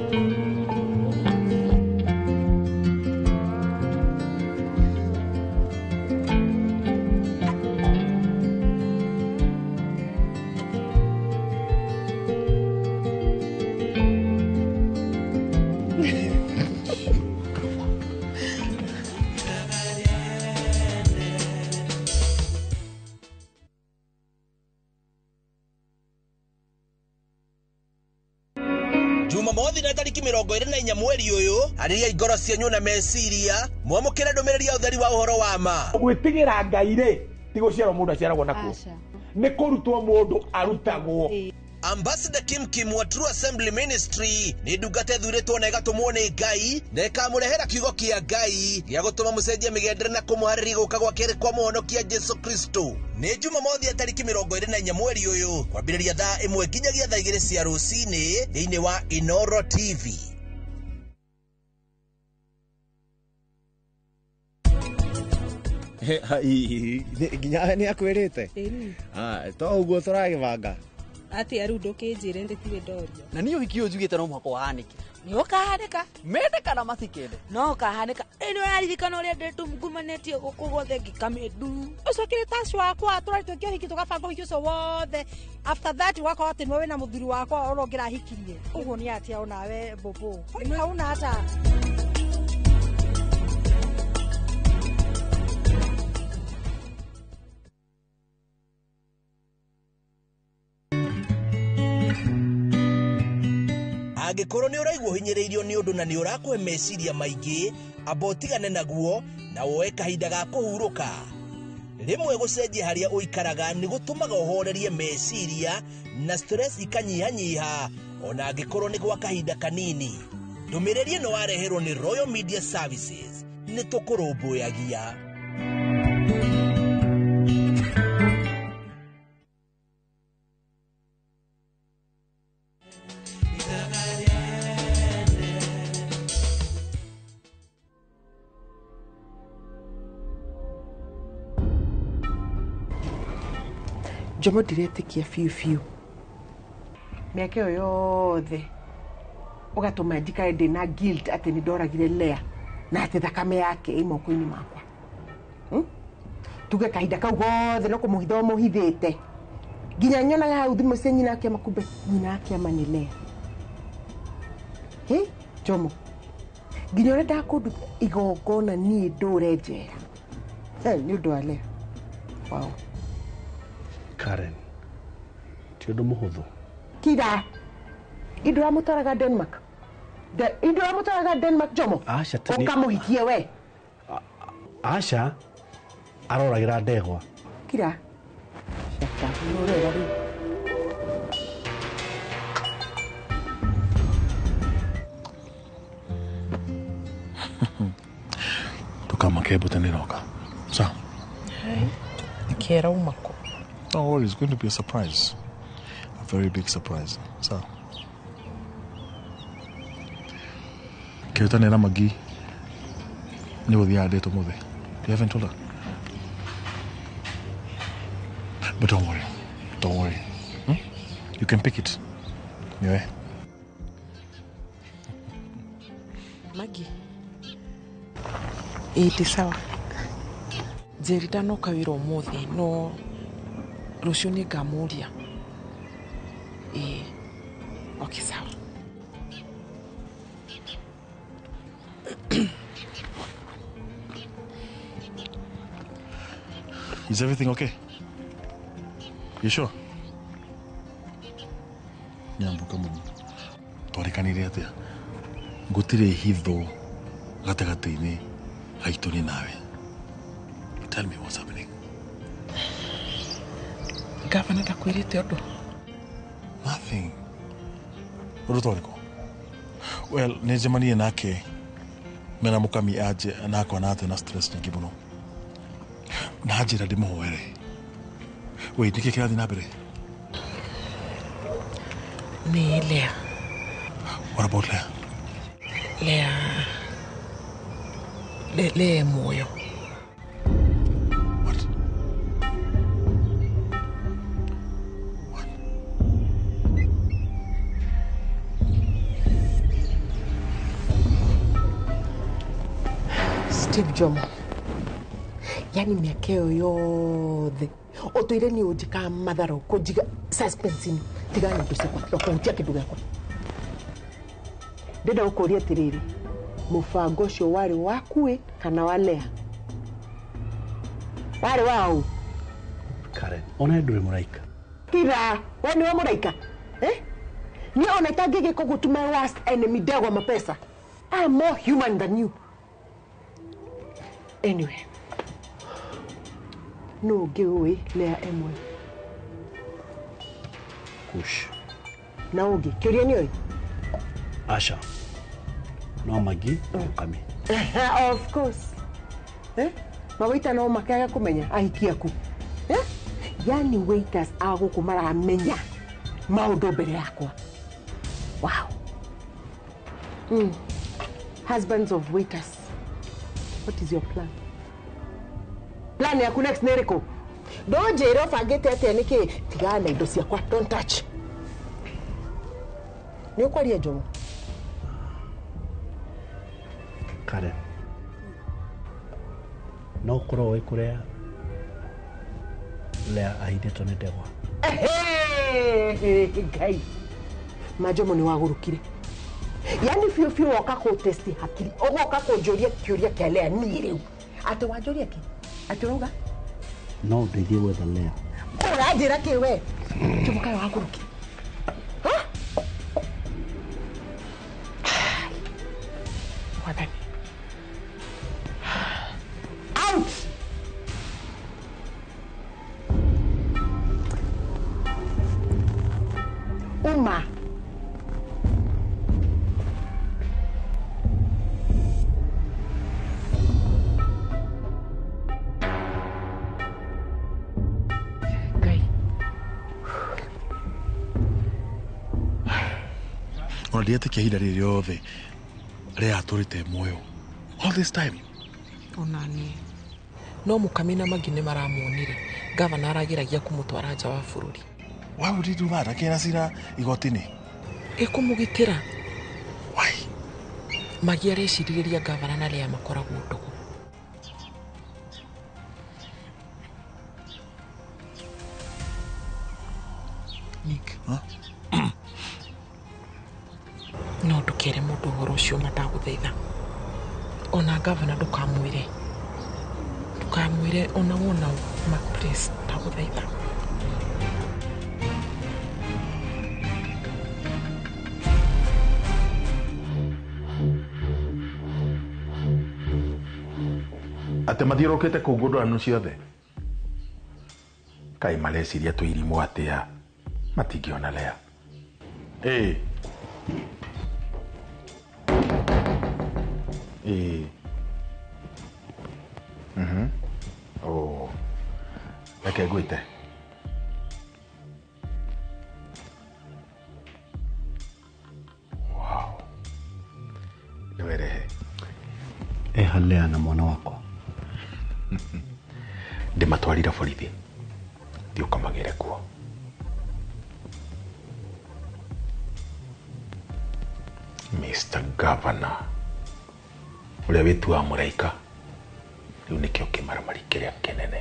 Jumamothi na tariki 24 mweri uyu ariria ingoro cianyu na meciria mwamukire ndumiriri ya utheri wa uhoro wa ma. Gwitigira Ngai ri ti guciarwo mundu aciaragwo nakuo, ni kurutwo mundu arutagwo. Ambassador Kim Kim wa True Assembly Ministry ni ndungata ĩthuurĩtwo na ĩgatũmwo nĩ Ngai na ĩkamũrehera kiugo kĩa Ngai gĩa gũtũma mũcenjie mĩgendere na kũmũharĩria gũka gwa kerĩ kwa mũhonokia Jesu Kristo. Nĩ Jumamothi ya tariki 24 mweri ũyũ kwambĩrĩria thaa 1 nginyagia thaa 2 cia rũcinĩ thĩinĩ wa Inoro TV. Nginya nĩ akwĩrĩte to ũguo tũragĩbanga atia riu ndukinjire nditirĩ ndorio. Na niĩ ũhiki ũyũ njugĩte no mũhaka ũhanĩke. Nĩ ũkahanĩka mende kana matikende no ũkahanĩka. Ĩ nĩ ũraririkana ũrĩa ndĩtungumanĩtie gũkũ guothe ngĩkamĩndu ũcio kĩrĩ taci wakwa tũrari twĩke ũhiki tũgabanga ũhiki ũcio wothe. After that ũgakorwo atĩ nĩwe wĩna mũthuri wakwa ũrĩa ũngĩrahikirie. Ũguo nĩ atĩa onawe mbũmbũ hauna hata. Angĩkorwo nĩ ũraigua ũhinyĩrĩirio nĩ ũndũ na nĩ ũrakũhe meciria maingĩ, amba ũtigane naguo na woe kahinda ga kũhurũka. Rĩmwe gũcenjia harĩa ũikaraga nĩ gũtũmaga ũhorerie meciria na stress ikanyihanyiha ona angĩkorwo nĩ gwa kahinda kanini. Ndũmĩrĩri ĩno wareherwo nĩ Royal Media Services. Nĩ tũkũrũmbũyagia. Njomo ndiretĩkia biũ biũ mĩaka ĩyo yothe ũgatũma njikare ndĩna guilt atĩ nĩ ndoragire Lea na atĩ thakame yake ĩ moko-inĩ makwa. Tuge kahinda kau gothe no kũmũhitha ũmũhithĩte nginya nyonaga hau thimũ cia nyina akĩama kumbe nyina akĩama nĩ Lea. Hĩ Njomo nginya ũrĩa ndakũnduta igongona niĩ ndũre njera nĩ ũndũ wa Lea. Wow. Karen, ti ũndũ mũhũthũ. Kira, indo ramũtwaraga Denmark. Indo ramũtwaraga Denmark Jomo. Aca tini. Ũkamũhikie we. Aca aroragĩra ndegwa. Kira. Shaka, nĩ ũrera rĩu. Ndũkamake mbũte nĩroka. Sawa. Hai. Kera umako. Don't worry, it's going to be a surprise. A very big surprise. So, Kĩhĩtanĩra Magi nĩ gũthiĩ andĩtwo mũthĩ. You haven't told her? But don't worry. Don't worry. Hmm? You can pick it. Yeah. Magi. Ĩĩ sawa. Njeri ndanoka wĩra ũmũthĩ no rũciũ nĩ ngamũria. Ĩĩ. Okay, sawa. Is everything okay? You sure? Nyambuka mũno. Twarĩkanire atĩa? Gũtirĩ hitho gatagatĩ-inĩ gaitũ nĩ nawe. Tell me what's happening. Gavana ndakwĩrĩte ũndũ? Nothing. Ũndũ ta ũrĩkũ? Well, nĩ njemanirie nake mena mũkami anje nakwa na atĩ na stress nyingĩ mũno. Na njĩra ndĩmũhoere. Wait, nĩkĩ kĩrathiĩ na mbere? Nĩ Lea. What about Lea? Lea. Lea e muoyo. What? What? Steve Jomo. Yani mĩaka ĩyo yothe ũtũire nĩ ũnjĩkaga matharũ kũnjiga suspense-inĩ. Tigana na indo ciakwa, ndũkũhutia kĩndũ gĩakwa. Ndĩrenda gũkũria atĩrĩrĩ, mũbango ũcio warĩ waku kana wa Lea? Warĩ wa ũ? Karen, ona ndũrĩ mũraika. Kira, we nĩwe mũraika? Eh? Niĩ ona itangĩgĩka ũguo to my worst enemy ndegwa mapesa. I am more human than you. Anyway, no ũngĩ ũĩ Lea emwe? Kush. Na ũngĩ, kĩũria nĩ ũĩ? Aca. No Magi na mũkami. Of course. Eh? Mawaita no makaga kũmenya ahiki aku. Eh? Yani waiters a gũkũ maramenya maũndũ mbere yakwa. Wow. Husbands of waiters. What is your plan? Plan yaku next nĩ ĩrĩkũ? Ndũnjĩre ũbangĩte atĩa nĩkĩ? Tigana na indo ciakwa, don't touch. Nĩ ũkwaria Jomo? Karen, no ũkorwo ũĩ kũrĩa Lea ahithĩtwo nĩ ndegwa. Ngai. Majomo nĩ wagũrũkire. Yani biũ biũ woka kũtesti hakiri, ũgoka kũnjũria kĩũria kĩa Lea niĩ rĩu. Atĩ wanjũria kĩ? Atĩ ũrauga? No ũndeithie gwetha Lea. Ũranjĩra kĩ we? Jomo kaĩ wagũrũkire? Uma. Ona ndiretĩkia ihinda rĩrĩ rĩothe rĩa atũrĩte muoyo all this time. Ona niĩ no Mũkami na Magi nĩ maramuonire gavana arageragia kũmũtwara nja wa bũrũri. Why would he do that? Akĩra cira igoti-inĩ. Ĩkũmũgitĩra. Why? Magi arecirĩrĩria gavana na Lea makoragwo ndũgũ. Nick. Huh? No ndũkere mũndũ ũhoro ũcio matagũthaitha. Ona gavana ndũkamwĩre. Ndũkamwĩre ona wona ma please ndagũthaitha. Atĩ mathiũrũrũkĩte kũu ngũndũrano ciothe. Kaĩ mareciria twĩ irimũ atĩa matingĩona Lea. Ĩĩ. Ĩĩ. Oh. Reke ngwĩte. Wow. Nĩwerehe. Eha Lea na mwana wakwa. Ndĩmatwarire borithi. Thiĩ ũkamagĩre kuo. Mr. Governor ũrĩa wĩtuaga mũraika rĩu nĩkĩo kĩmaramari kĩrĩa kĩnene.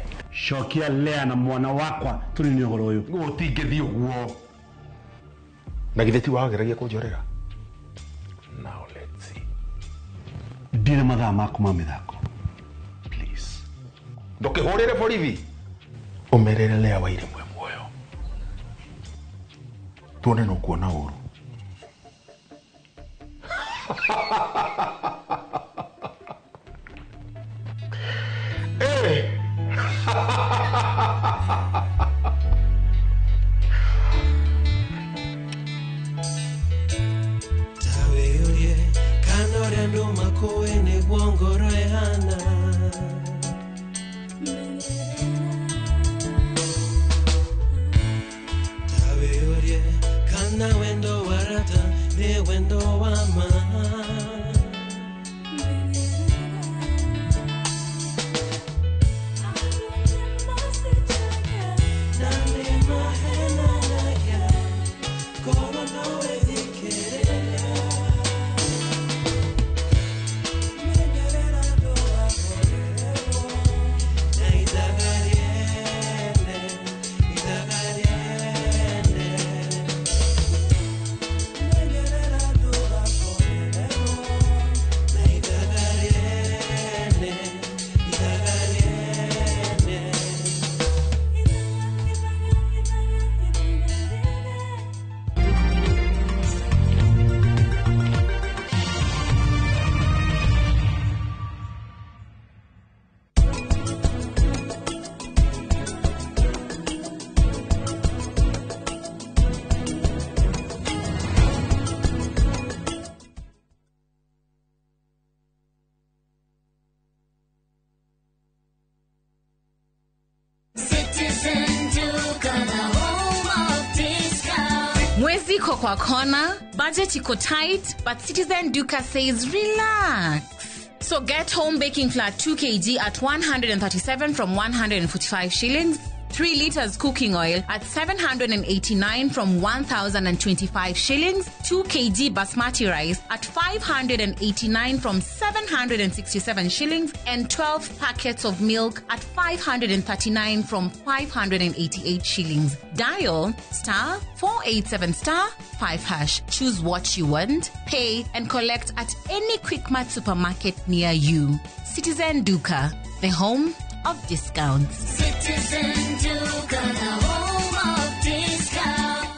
Cokia Lea na mwana wakwa tũnine ũhoro ũyũ. Gũtingĩthiĩ ũguo. Na githĩ ti wageragia kũnjorera? Now let's see. Ndirĩ mathaa maku ma mĩthako. Please. Ndũkĩhũrĩre borithi. Ũmerere Lea Wairimu e muoyo. Tuone no kuona ũru. Eh. Tawĩũrie kana ũrĩa andũ makũĩ nĩguo ngoro ĩhana. Tawĩũrie kana wendo wa rata nĩ wendo wa ma. Na nĩ mahenanagia korwo no wĩthikĩrĩria. Menyerera ndũgakorerwo na ithaga rĩene, ithaga rĩene. Menyerera ndũgakorerwo na ithaga rĩene, ithaga rĩene. Citizen Duka, the home of discount. Mwezi iko kwa kona, budget iko tight, but Citizen Duka says relax. So get home baking flour 2 kg at 137 from 145 shillings, 3 liters cooking oil at 789 from 1,025 shillings, 2 kg basmati rice at 589 from 767 shillings, and 12 packets of milk at 539 from 588 shillings. Dial star 487 star 5 hash. Choose what you want, pay, and collect at any Quickmart supermarket near you. Citizen Duka, the home of discounts. Citizen Duka, the home of discount.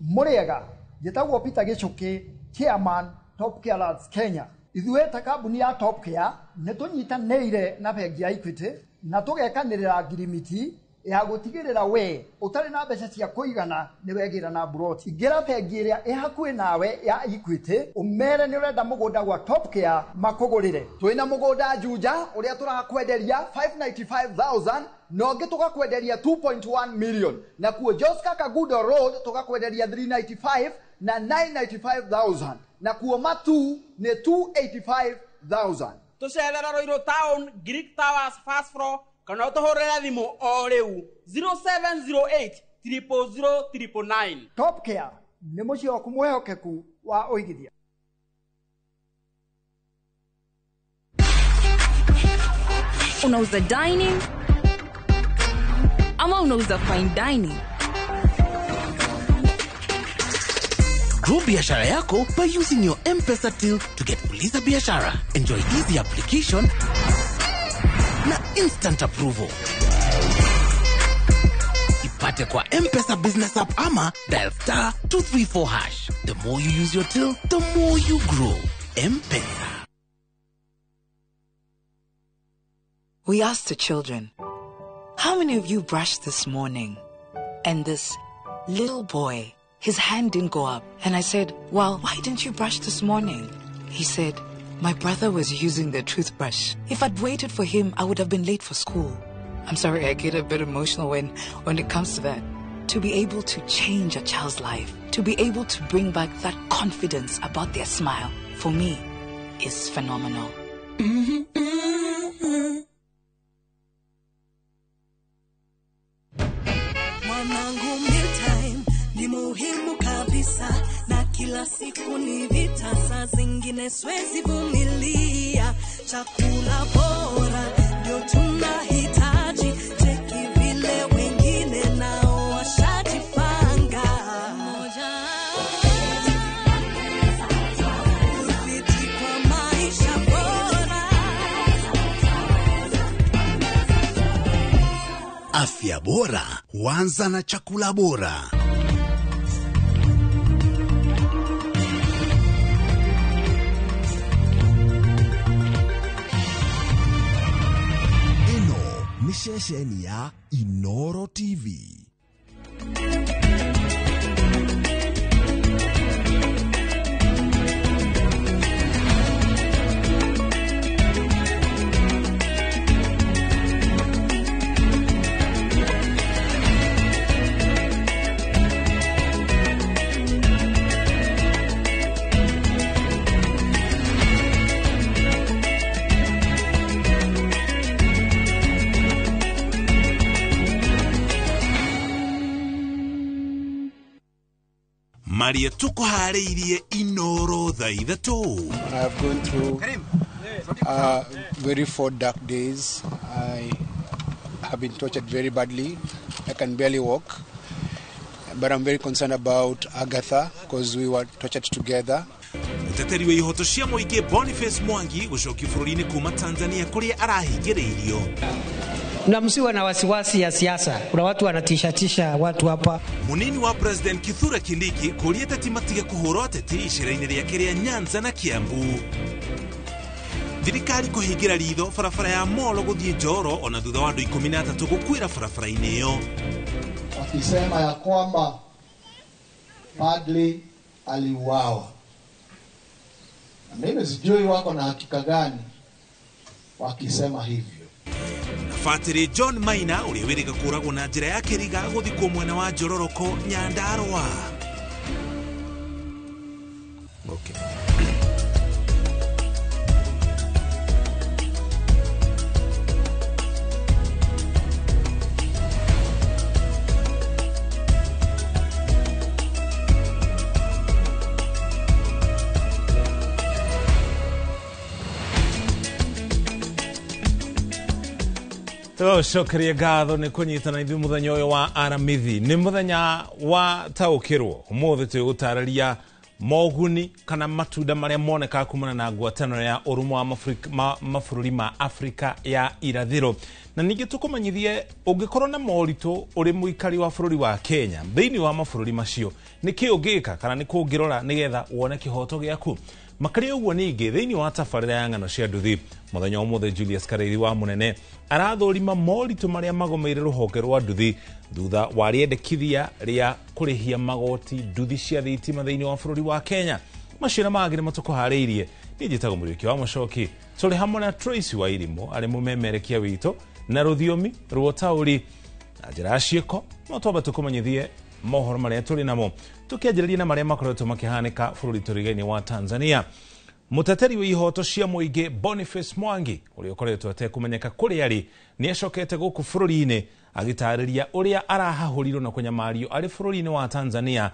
Mũrĩega, njĩtagwo Peter Gĩchũkĩ, chairman Top Care Lads Kenya. Ithuĩ ta kambuni ya Top Care nĩ tũnyitanĩire na bengi ya Equity na tũgekanĩrĩra ngirimiti Ya gũtigĩrĩra we ũtarĩ na mbeca cia kũigana nĩ wegĩra na mburoti. Ingĩra bengi ĩrĩa ĩ hakuhĩ nawe ya Equity, ũmere nĩ ũrenda mũgũnda gwa Top Care makũgũrĩre. Twĩna mũgũnda Juja ũrĩa tũrakwenderia 595,000 na ũngĩ tũgakwenderia 2.1 million, na kuo Joska Kagudo Road tũgakwenderia 395 na 995,000, na kuo Matu nĩ 285,000. Tũcerera Ruiru Town, Greek Towers first floor, kana ũtũhũrĩre thimũ o rĩu 0708 000 999. Top Care nĩ mũciĩ waku mwĩhokeku wa ũigithia. Unauza dining ama unauza fine dining? Grow biashara yako by using your M-Pesa till to get Uliza Biashara. Enjoy easy application na instant approval. Ipate kwa M-Pesa Business App ama dial star 234 hash. The more you use your till, the more you grow. M-Pesa. We asked the children, how many of you brushed this morning? And this little boy, his hand didn't go up. And I said, well, why didn't you brush this morning? He said, my brother was using the toothbrush. If I'd waited for him, I would have been late for school. I'm sorry, I get a bit emotional when it comes to that. To be able to change a child's life, to be able to bring back that confidence about their smile, for me, is phenomenal. Mwanangu, mealtime ni muhimu kabisa, na kila siku ni vita, saa zingine siwezi vumilia. Chakula bora ndio tunahitaji, cheki vile wengine nao washajipanga. Ufiti kwa maisha bora. Afya bora huanza na chakula bora. Ĩno nĩ ceceni ya Inoro TV. Maria tukuharĩirie Inoro thaa ithatũ. I have gone through very four dark days. I have been tortured very badly. I can barely walk. But I'm very concerned about Agatha because we were tortured together. Mũteteri wa ihoto cia mũingĩ Boniface Mwangi gũcokio bũrũri-inĩ kuma Tanzania kũrĩa arahingĩrĩirio. Na msiwe na wasiwasi ya siasa. Kuna watu wanatishatisha watu hapa. Munini wa President Kithure Kindiki kũria ateti matige kũhũra ateti icera-inĩ rĩake rĩa Nyanza na Kiambu. Thirikari kũhingĩra ritho barabara ya Molo gũthiĩ Njoro ona thutha wa andũ 13 gũkuĩra barabara-inĩ ĩyo. Wakisema ya kwamba Padri aliuawa. Na mimi sijui wako na hakika gani wakisema hivyo. Fatiri John Maina ũrĩa wĩrĩga kũragwo na njĩra ya kĩriga gũthikwo mwena wa Njororoko Nyandarua. Okay. Tũcokerie ngatho nĩ kũnyitana ithuĩ mũthenya ũyũ wa Aramithi. Nĩ mũthenya wa taũkĩrwo. Ũmũthĩ twĩgũtarĩria moguni kana matunda marĩa monekaga kumana na ngwatanĩro ya ũrũmwe wa mabũrũri ma Afrika ya irathĩro. Na ningĩ tũkũmenyithie ũngĩkorwo na moritũ ũrĩ mũikari wa bũrũri wa Kenya thĩinĩ wa mabũrũri macio, nĩ kĩ ũngĩka kana nĩ kũ ũngĩrora nĩgetha wone kĩhoto gĩaku. Makĩria ũguo ningĩ thĩinĩ wa tabarĩra ya ng'ano cia nduthi mũthenya ũmũthĩ Julius Karĩithi wa Mũnene arathũrima moritũ marĩa magomeire rũhonge rwa nduthi thutha wa rĩendekithia rĩa kũrĩhia magoti nduthi cia thitima thĩinĩ wa bũrũri wa Kenya. Macio na mangĩ nĩmo tũkũharĩirie. Niĩ njĩtagwo Mũriũki wa Mũcoki, tũrĩ hamwe na Tracy wa Irimũ arĩ mũmemerekia witũ na rũthiomi rwa ũtaũri na njĩra ya ciĩko. No twambe tũkũmenyithie mohoro marĩa tũrĩ namo, tũkĩanjĩrĩria na marĩa makoretwo makĩhanĩka bũrũri tũrigainĩ wa Tanzania. Mũteteri wa ihoto cia mũingĩ Boniface Mwangi ũrĩa ũkoretwo atekũmenyeka kũrĩa arĩ nĩ acokete gũkũ bũrũri-inĩ agĩtarĩria ũrĩa arahahũrirwo na kũnyamario arĩ bũrũri-inĩ wa Tanzania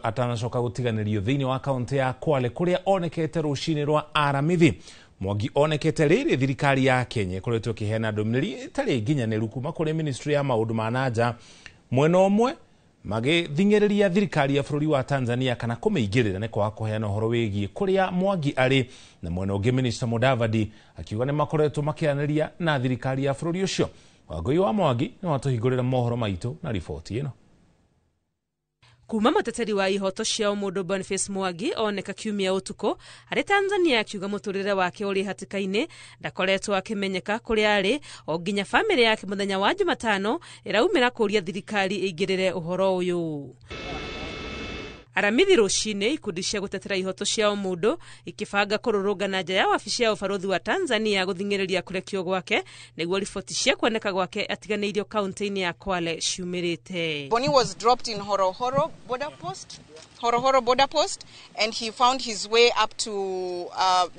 atanacoka gũtiganĩrio thĩinĩ wa kaũntĩ ya Kwale kũrĩa onekete rũcinĩ rwa Aramithi. Mwangi onekete rĩrĩ thirikari ya Kenya ĩkoretwo ĩkĩheana ndũmĩrĩri ĩtarĩ nginyanĩru kuma kũrĩ ministry ya maũndũ ma na nja, mwena ũmwe magĩthing'ĩrĩria thirikari ya bũrũri wa Tanzania kana kũmĩingĩrĩra nĩ kwaga kũheana ũhoro wĩgiĩ kũrĩa Mwangi arĩ, na mwena ũngĩ Minister Mudavadi akiuga nĩ makoretwo makĩaranĩria na thirikari ya bũrũri ũcio. Wangũi wa Mwangi nĩ watũhingũrĩra mohoro maitũ na riboti ĩno. Kuma mũteteri wa ihoto cia ũmũndũ Boniface Mwangi oneka kiumia ũtukũ arĩ Tanzania akiuga mũtũrĩre wake ũrĩ hatĩka-inĩ, ndakoretwo akĩmenyeka kũrĩa arĩ o nginya bamĩrĩ yake mũthenya wa Jumatano ĩraumĩra kũũria thirikari ĩingĩrĩre ũhoro ũyũ. Aramithi rũcinĩ ikundi cia gũtetera ihoto cia ũmũndũ ikĩbanga kũrũrũngana nja ya wabici ya ũbarũthi wa Tanzania gũthing'ĩrĩria kũrekio gwake nĩguo riboti cia kuoneka gwake atiganĩirio kaunti-inĩ ya Kwale ciumĩrĩte. Boni was dropped in Horohoro border post, and he found his way up to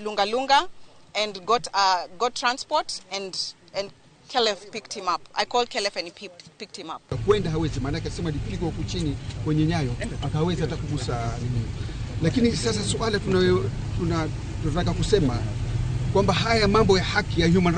Lunga Lunga and got transport and Kelef picked him up. I called Kelef and he picked him up. Kwenda hawezi, maana akasema alipigwa huku chini kwenye nyayo akaweza hata kugusa nini. Lakini sasa swala tunataka kusema kwamba haya mambo ya haki ya human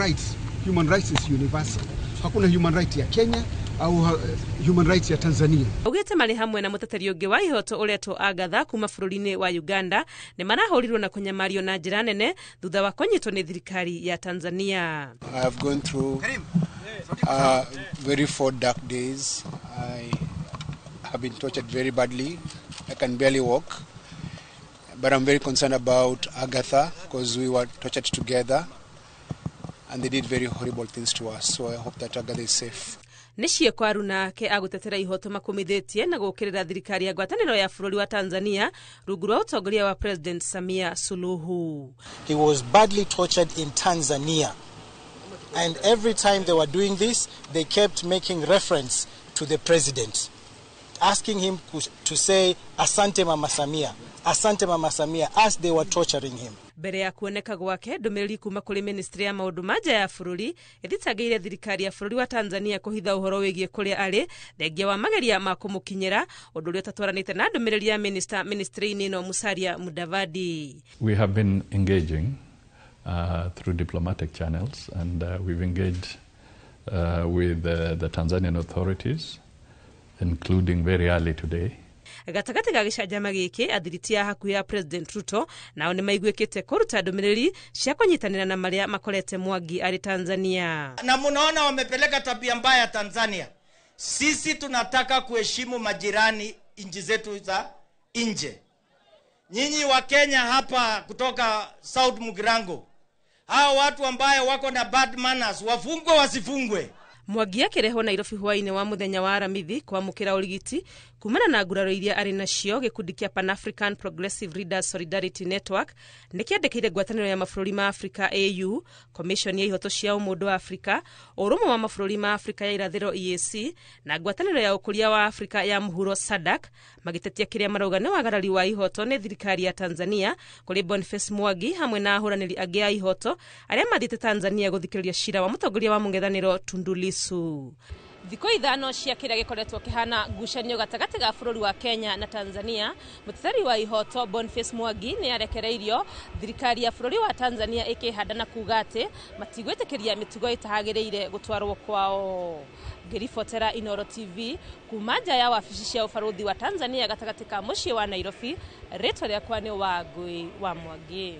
rights is universal. Hakuna human right ya Kenya au human rights ya Tanzania. Augĩte marĩ hamwe na mũteteri ũngĩ wa ihoto ũretwo Agatha kuma bũrũri-inĩ wa Uganda nĩ marahũrirwo na kũnyamario na njĩra nene thutha wa kũnyitwo nĩ thirikari ya Tanzania. I have gone through very four dark days. I have been tortured very badly. I can barely walk. But I'm very concerned about Agatha because we were tortured together and they did very horrible things to us. So I hope that Agatha is safe. Nĩ ciĩko aruna ake agũtetera ihoto makumithĩtie na gũũkĩrĩra thirikari ya ngwatanĩro ya bũrũri wa Tanzania rungu rwa ũtongoria wa President Samia Suluhu. He was badly tortured in Tanzania, and every time they were doing this they kept making reference to the president, asking him to say Asante Mama Samia, Asante Mama Samia, as they were torturing him. Mbere ya kuoneka gwake ndũmĩrĩri kuma kũrĩ ministry ya maũndũ ma nja ya bũrũri ĩthitangĩire thirikari ya bũrũri wa Tanzania kũhitha ũhoro wĩgiĩ kũrĩa arĩ thengia wa mageria ma kũmũkinyĩra, ũndũ ũrĩa ũtatwaranĩte na ndũmĩrĩri ya minister ministry-inĩ ĩno Musalia Mudavadi. We have been engaging through diplomatic channels, and we've engaged with the Tanzanian authorities, including very early today. Gatagatĩ ga gĩcanjama gĩkĩ athiriti a hakuhĩ ya President Ruto nao nĩ maiguĩkĩte kũruta ndũmĩrĩri cia kũnyitanĩra na marĩa makorete Mwangi arĩ Tanzania. Na munaona wamepeleka tabia mbaya Tanzania. Sisi tunataka kuheshimu majirani nchi zetu za nje. Nyinyi wa Kenya hapa kutoka South Mugirango, hao watu ambayo wako na bad manners wafungwe wasifungwe? Mwangi akĩrehwo Nairobi hwaĩ-inĩ wa mũthenya wa Aramithi kwamũkĩra ũrigiti kumana na nguraro iria arĩ nacio. Gĩkundi kĩa Pan African Progressive Leaders Solidarity Network nĩ kĩandĩkĩire ngwatanĩro ya mabũrũri ma Afrika AU, Commission ya ihoto cia ũmũndũ wa Afrika, ũrũmwe wa mabũrũri ma Afrika ya irathĩro EAC na ngwatanĩro ya ũkũria wa Afrika ya mũhuro SADC, magĩtetia kĩrĩa marauga nĩ wagarari wa ihoto nĩ thirikari ya Tanzania kũrĩ Boniface Mwangi hamwe na ahũranĩri angĩ a ihoto arĩa mathiĩte Tanzania gũthikĩrĩria cira wa mũtongoria wa mũng'ethanĩro Tundu Lissu. Thikũ ithano cia kĩrĩa gĩkoretwo kĩhana ngucanio gatagatĩ ga bũrũri wa Kenya na Tanzania, mũteteri wa ihoto Boniface Mwangi nĩ arekereirio thirikari ya bũrũri wa Tanzania ĩkĩhanda na kuga atĩ matigwĩtĩkĩria mĩtugo ĩtahagĩrĩire gũtwarwo kwao. Ngĩribotera Inooro TV kuma nja ya wabici cia ũbarũthi wa Tanzania gatagatĩ ka mũciĩ wa Nairobi, rĩtwa rĩakwa nĩ Wangũi wa Mwangi.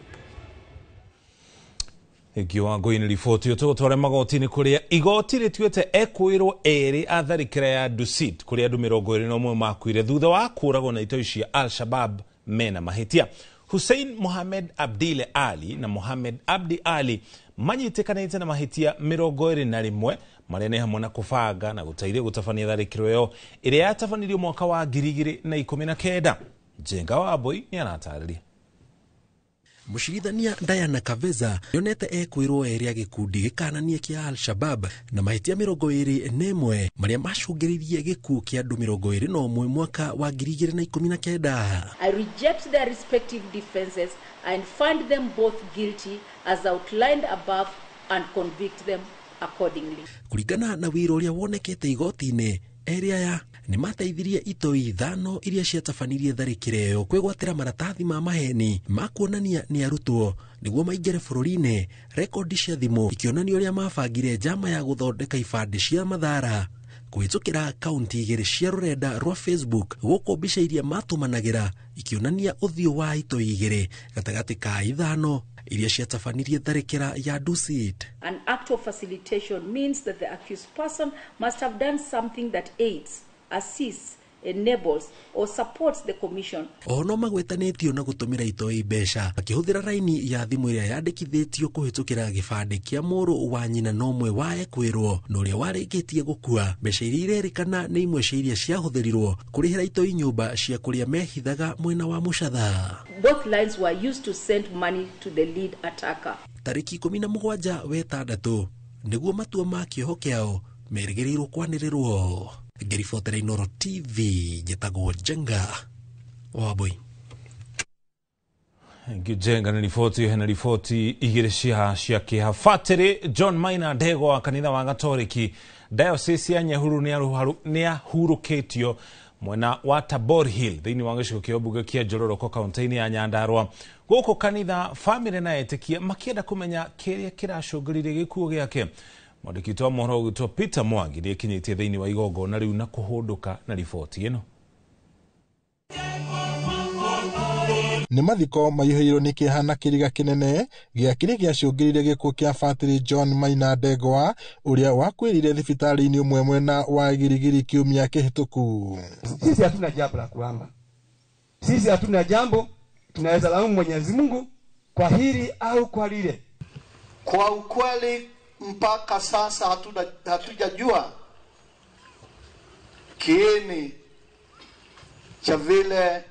Kiwango ini riboti yo tugutware magoti-inĩ kũrĩa igoti rĩtuĩte ekwĩrwo erĩ a tharĩkĩra ya Dusit kũrĩa andũ 21 makuire thutha wa kũragwo na itoi cia Al-Shabab mena mahĩtia. Hussein Mohamed Abdile Ali na Mohamed Abdi Ali manyitĩkanĩte na mahĩtia 21 marĩa nĩ hamwe na kũbanga na gũteithia gũtabania tharĩkĩro ĩyo ĩrĩa yatabanirio mwaka wa 2019. Njenga Wambui nĩ aratarĩria. Mũcirithania Diana Kaveza nĩonete ekwĩrwo erĩ a gĩkundi gĩkananie kĩa Al-Shabab na mahĩtia 21 marĩa macũngĩrĩirie gĩkuũ kĩa andũ 21 mwaka wa 2019. I reject their respective defenses and find them both guilty as outlined above and convict them accordingly. Kũringana na wĩra ũrĩa wonekete igoti-inĩ, erĩ aya nĩ mateithirie itoi 5 iria ciatabanirie tharĩkĩro ĩyo kwĩgwatĩra maratathi ma maheni ma kuonania nĩ arutwo nĩguo maingĩre bũrũri-inĩ. Rekondi cia thimũ ikĩonania ũrĩa mabangire njama ya gũthondeka ibandĩ cia mathara kũhĩtũkĩra akaunti 2 cia rũrenda rwa Facebook, gũkũ mbica iria matũmanagĩra ikĩonania ũthiũ wa itoi 2 gatagatĩ ka 5 iria ciatabanirie tharĩkĩra ya Dusit. An act of facilitation means that the accused person must have done something that aids, assists, enables or supports the commission. Oho no magwetanĩtio na gũtũmĩra itoi mbeca makĩhũthĩra raini ya thimũ ĩrĩa yandĩkithĩtio kũhĩtũkĩra gĩbandĩ kĩa mũrũ wa nyina na ũmwe wa ekwĩrwo na ũrĩa warĩkĩtie gũkua. Mbeca iria irerĩkana nĩ imwe cia iria ciahũthĩrirwo kũrĩhĩra itoi nyũmba cia kũrĩa mehithaga mwena wa Mũcatha. Both lines were used to send money to the lead attacker. Tarĩki 17 wetandatũ nĩguo matua ma kĩoho kĩao merĩgĩrĩirwo kwanĩrĩrwo. Ngĩribotera Inooro TV njĩtagwo Njenga Wambui. Njenga nĩ riboti hena riboti 2 cia kĩeha. Batĩrĩ John Maina Ndegwa wa kanitha wa Gatoriki Diocese ya Nyahururu nĩ ahurũkĩtio mwena wa Tabor Hill thĩinĩ wa gĩcigo kĩa mbunge kĩa Njororoko kaunti-inĩ ya Nyandarua. Gũkũ kanitha famĩlĩ na etĩkia makĩenda kũmenya kĩrĩa kĩracũngĩrĩirie gĩkuũ gĩake. Mwandĩki witũ wa mohoro ũgwĩtwo Peter Mwangi nĩekinyĩtie thĩinĩ wa igongona rĩu na kũhũndũka na riboti ĩno. Nĩ mathiko maihũirwo nĩ kĩeha na kĩriga kĩnene gĩa kĩrĩa gĩacũngĩrĩirie gĩkuũ kĩa Batĩrĩ John Maina Ndegwa ũrĩa wakuĩrĩire thibitarĩ-inĩ ũmwe mwena wa Girigiri kiumia kĩhĩtũku. Sisi hatuna jambo la kuhama, sisi hatuna jambo, tunaweza laumu Mwenyezi Mungu kwa hili au kwa lile. Kwa ukweli mpaka sasa hatujajua kiini cha vile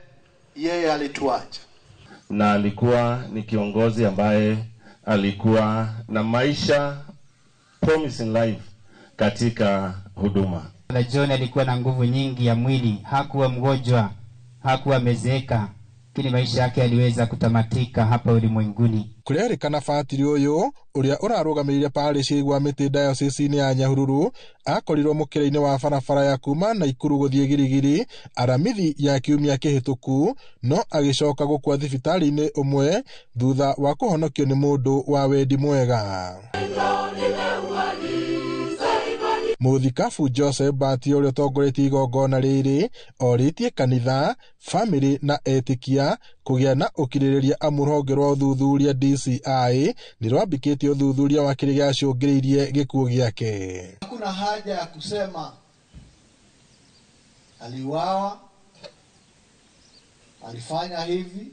yeye alituacha. Na alikuwa ni kiongozi ambaye alikuwa na maisha promising life katika huduma. Na John alikuwa na nguvu nyingi ya mwili, hakuwa mgonjwa, hakuwa amezeeka, lakini maisha yake yaliweza kutamatika hapa ulimwenguni. Kũrerĩkana batĩrĩ ũyũ ũrĩa ũrarũgamĩrĩire parish ya Mĩtĩ diocese-inĩ ya Nyahururu akorirwo mũkĩra-inĩ wa barabara ya kuma Naikuru gũthiĩ Girigiri aramithi ya kiumia kĩhĩtũku, no agĩcoka gũkua thibitarĩ-inĩ ũmwe thutha wa kũhonokio nĩ mũndũ wa wendi mwega. Mũthikabu Joseph Bati ũrĩa ũtongoretie igongona rĩrĩ orĩtie kanitha, famĩlĩ na etĩkia kũgĩa na ũkirĩrĩria amu rũhonge rwa ũthuthuria DCI nĩ rwambĩkĩtie ũthuthuria wa kĩrĩa gĩacũngĩrĩirie gĩkuũ gĩake. Hakuna haja ya kusema aliuawa, alifanya hivi.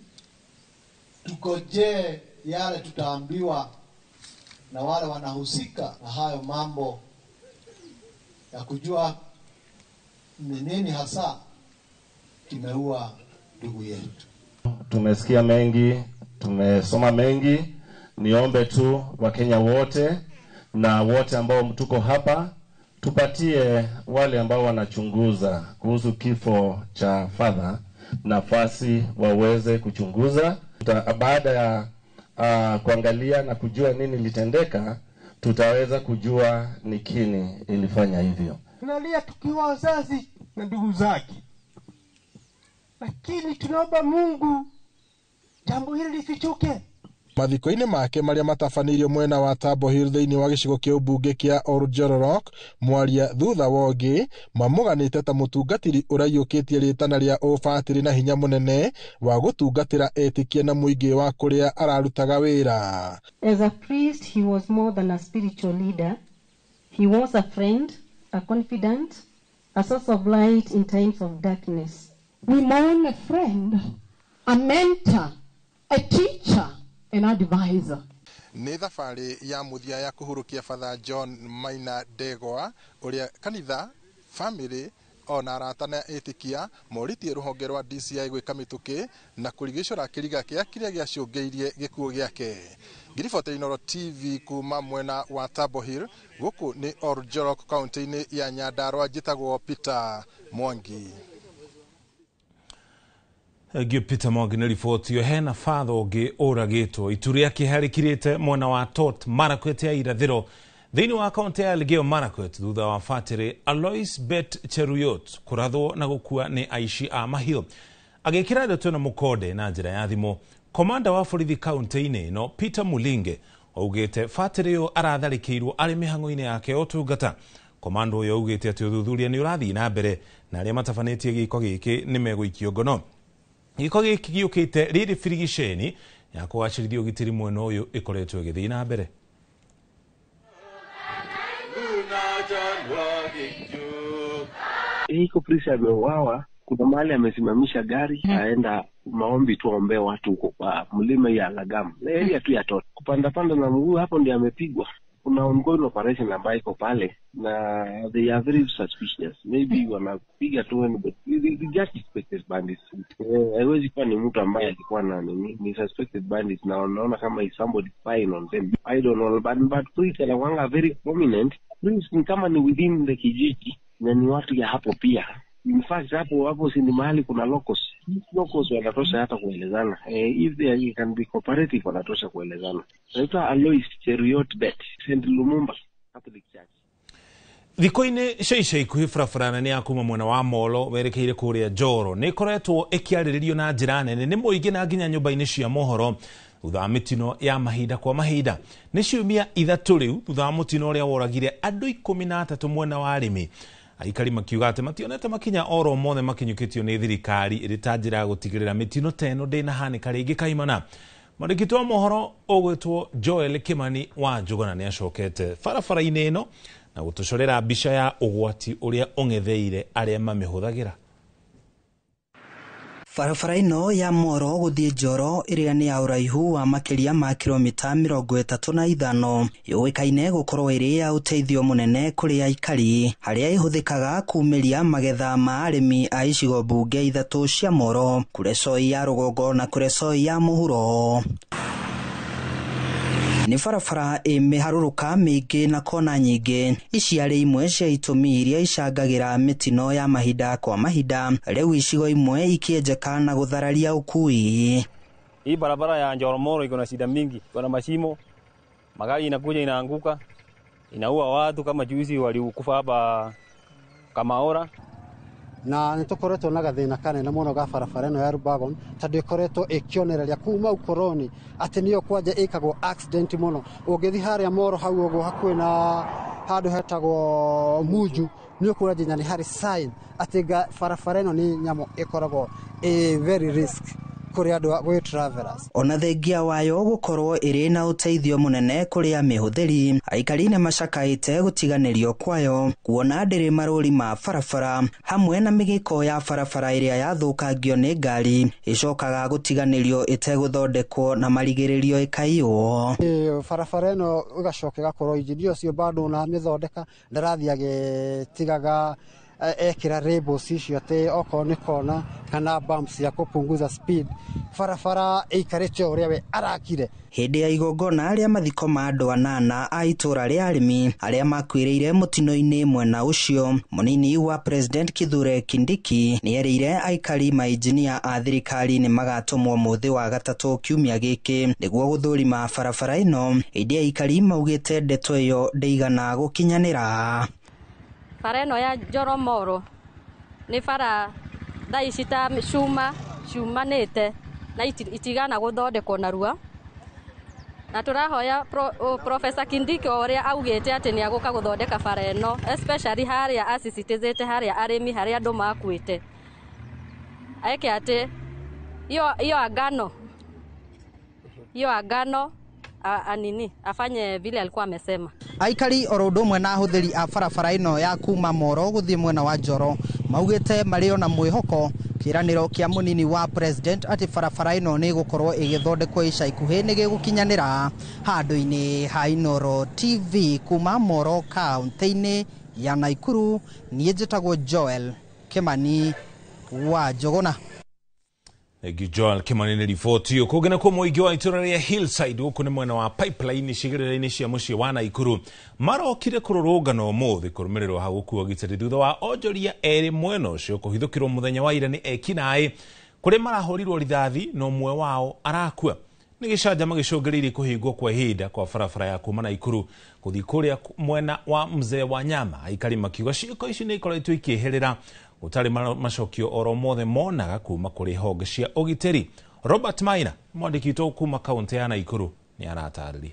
Tukojee yale tutaambiwa na wale wanahusika na hayo mambo ya kujua ni nini hasa kimeua ndugu yetu. Tumesikia mengi, tumesoma mengi. Niombe tu Wakenya wote na wote ambao tuko hapa tupatie wale ambao wanachunguza kuhusu kifo cha father nafasi waweze kuchunguza. Baada ya kuangalia na kujua nini litendeka, tutaweza kujua ni kini ilifanya hivyo. Tunalia tukiwa wazazi na ndugu zake, lakini tunaomba Mungu jambo hili lisichoke. Mathiko-inĩ make marĩa matabanĩirio mwena wa Tabo Hill thĩinĩ wa gĩcigo kĩa ũmbunge kĩa Oljororok, mwaria thutha wa ũngĩ mamũganĩte ta mũtungatĩri ũraiyũkĩtie rĩtana rĩa ũbatĩrĩ na hinya mũnene wa gũtungatĩra etĩkia na mũingĩ wa kũrĩa ararutaga wĩra. As a priest, he was more than a spiritual leader. He was a friend, a confidant, a source of light in times of darkness. We mourn a friend, a mentor, a teacher and advisor. Nĩ thabarĩ ya mũthia ya kũhurũkia Father John Maina Ndegwa ũrĩa kanitha, famĩlĩ ona arata na ĩtĩkia morĩtie rũhonge rwa DCI gwĩka mĩtũkĩ na kũrigicũra kĩriga kĩa kĩrĩa gĩacũngĩirie gĩkuũ gĩake. Ngiribota Inooro TV kuma mwena wa Tabo Hill, gũkũ nĩ Oljorok kaunti-inĩ ya Nyandarua, njĩtagwo Peter Mwangi. Ngio Peter Mwangi nĩ riboti ĩyo. Hena fatha ũngĩ ũragĩtwo itu rĩa kĩeha rĩkirĩte mwena wa Tot Marakwet ya irathĩro thĩinĩ wa kaunti ya Elgeyo Marakwet thutha wa batĩrĩ Alois Bet Cheruyot kũrathwo na gũkua nĩ aici a mahiũ. Agĩkĩra ndeto ĩno mũkonde na njĩra ya thimũ, komanda wa borithi kaunti-inĩ ĩno Peter Mulinge augĩte batĩrĩ ũyũ aratharĩkĩirwo arĩ mĩhang'o-inĩ yake ya ũtungata. Komanda ũyũ augĩte atĩ ũthuthuria nĩ ũrathiĩ na mbere na arĩa matabanĩtie gĩko gĩkĩ nĩ megũikio ngono. Gĩko gĩkĩ gĩũkĩte rĩrĩ birigiceni ya kũgacĩrithia ũgitĩri mwena ũyũ ĩkoretwo ĩgĩthiĩ na mbere. Iko polisi ameuawa, kuna mahali amesimamisha gari aenda maombi tuombe watu huko kwa mlima ya Lagam, area tu ya Tot. Kupanda panda na mguu hapo ndio amepigwa. Kuna ongoing operation ambayo iko pale na they are very suspicious. Maybe wanapiga tu, but they just suspected bandits. Haiwezi kuwa ni mtu ambaye alikuwa na nini, ni suspected bandits na wanaona kama is somebody spying on them. I don't know, but police anakuanga very prominent. Police ni kama ni within the kijiji na ni watu ya hapo pia. In fact hapo si ni mahali kuna locals. Locals wanatosha hata kuelezana. If they can be cooperative wanatosha kuelezana. Naitwa Alois Cheruyot Bet, St. Lumumba Catholic Church. Thikũ-inĩ cia ica ikuhĩ barabara nene ya kuma mwena wa Molo werekeire kũrĩa Njoro nĩ ĩkoretwo ĩkĩarĩrĩrio na njĩra nene nĩ mũingĩ na nginya nyũmba-inĩ cia mohoro thutha wa mĩtino ya mahinda kwa mahinda. Nĩ ciumia 3 rĩu thutha wa mũtino ũrĩa woragire andũ 13 mwena wa arĩmi. Aikari makiuga atĩ mationete makinya oro mothe makinyũkĩtio nĩ thirikari ĩrĩ ta njĩra ya gũtigĩrĩra mĩtino ta ĩno ndĩnahanĩka rĩngĩ kaimana. Mwandĩki wa mohoro ũgwĩtwo Joel Kimani wa Njũgũna nĩ acokete barabara-inĩ ĩno na gũtũcorera mbica ya ũgwati ũrĩa ũng'etheire arĩa mamĩhũthagĩra. Barabara ĩno ya Moro gũthiĩ Njoro ĩrĩa nĩ ya ũraihu wa makĩria ma kilomita 35 yũĩkaine gũkorwo ĩrĩ ya ũteithio mũnene kũrĩ aikari harĩa ĩhũthĩkaga kumĩria magetha ma arĩmi a icigo mbunge 3 cia Moro, Kuresoi ya rũgongo na Kuresoi ya mũhuro. Nĩ barabara ĩ mĩharũrũka mĩingĩ na kona nyingĩ. Ici arĩ imwe cia itũmi iria icangagĩra mĩtino ya mahinda kwa mahinda, rĩu icigo imwe ikĩenjeka na gũthararia ũkui. Hii barabara ya Njoro Moro iko na shida mingi, iko na mashimo, magari inakuja inaanguka, inaua watu kama juzi walikufa hapa Kamaora. Na nĩ tũkoretwo na gathĩna kanene mũno ga barabara ĩno ya Rubagon tondũ ĩkoretwo ĩkĩonereria kuma ukoroni atĩ nĩyo kwanja ĩkagwo accident mũno. Ũngĩthiĩ harĩa Moro hau ũguo hakuhĩ na handũ hetagwo Munju nĩ ũkuona nginya nĩ harĩ sign atĩ barabara ĩno nĩ nyamũ ĩkoragwo ĩ very risk kũrĩ andũ gwĩ travelers. Ona thengia wayo gũkorwo ĩrĩ na ũteithio mũnene kũrĩ amĩhũthĩri, aikari nĩ macakaĩte gũtiganĩrio kwayo kuona ndĩrĩ marũri ma barabara hamwe na mĩgĩko ya barabara ĩrĩa yathũkangio nĩ ngari ĩcokaga gũtiganĩrio ĩtegũthondekwo na marigĩrĩrio ĩkaiywo. Barabara ĩno ĩgacoka ĩgakorwo injinia ũcio bado na mĩthondeka ndarathiĩ agĩtigaga ekĩra labels icio atĩ okorwo nĩ kona kana bumps ya kũpunguza speed, barabara ĩikarĩte o ũrĩa we arakire. Hĩndĩ ya igongona rĩa mathiko ma andũ 8 a itũra rĩa arĩmi arĩa makuĩrĩire mũtino-inĩ mwena ũcio, mũnini wa President Kithure Kindiki nĩerĩire aikari mainjinia a thirikari nĩ magatũmwo mũthĩ wa gatatũ kiumia gĩkĩ nĩguo gũthũrima barabara ĩno, ĩndĩ aikari maugĩte ndeto ĩyo ndĩigana gũkinyanĩra. Bara ĩno ya Njoro Moro nĩ bara thaa ici ta cuma ciumanĩte na itigana gũthondekwo narua, na tũrahoya Professor Kindiki o ũrĩa augĩte atĩ nĩ agũka gũthondeka bara ĩno, especially harĩa acicitĩzĩte harĩa arĩmi harĩa andũ makuĩte, eke atĩ iyo agano anini afanye vile alikuwa amesema. Aikari oro ũndũ ũmwe na ahũthĩri a barabara ĩno ya kuma Moro gũthiĩ mwena wa Njoro maugĩte marĩ ona mwĩhoko Kĩĩranĩro kĩa mũnini wa president atĩ barabara ĩno nĩ ĩgũkorwo ĩgĩthondekwo ica ikuhĩ nĩ gĩgũkinyanĩra. Handũ-inĩ ha Inooro TV kuma Moro kaunti-inĩ ya Naikuru, niĩ njĩtagwo Joel Kimani wa Njũgũna. Thank you Joel Kimani nĩ riboti ĩyo. Kũngĩ nakuo mũingĩ wa itũra rĩa Hillside gũkũ nĩ mwena wa Pipeline icigĩrĩra-inĩ cia mũciĩ wa Naikuru marokire kũrũrũngana ũmũthĩ kũrũmĩrĩrwo ha gũkua ũgitĩri thutha wa onjoria erĩ mwena ũcio kũhithũkĩrwo mũthenya wa ira nĩ ekinaĩ kũrĩa marahũrirwo rithathi na ũmwe wao arakua. Nĩ gĩcanjama gĩcũngĩrĩirie kũhingwo kwa ihinda kwa barabara ya kuma Naikuru gũthiĩ kũrĩa mwena wa Mzee wa Nyama. Aikari makiuga ciĩko ici nĩ ikoretwo ikĩeherera gũtarĩ macokio oro mothe monaga kuma kũrĩ honge cia ũgitĩri. Robert Maina, mwandĩki witũ kuma kaunti ya Naikuru, nĩ aratarĩria.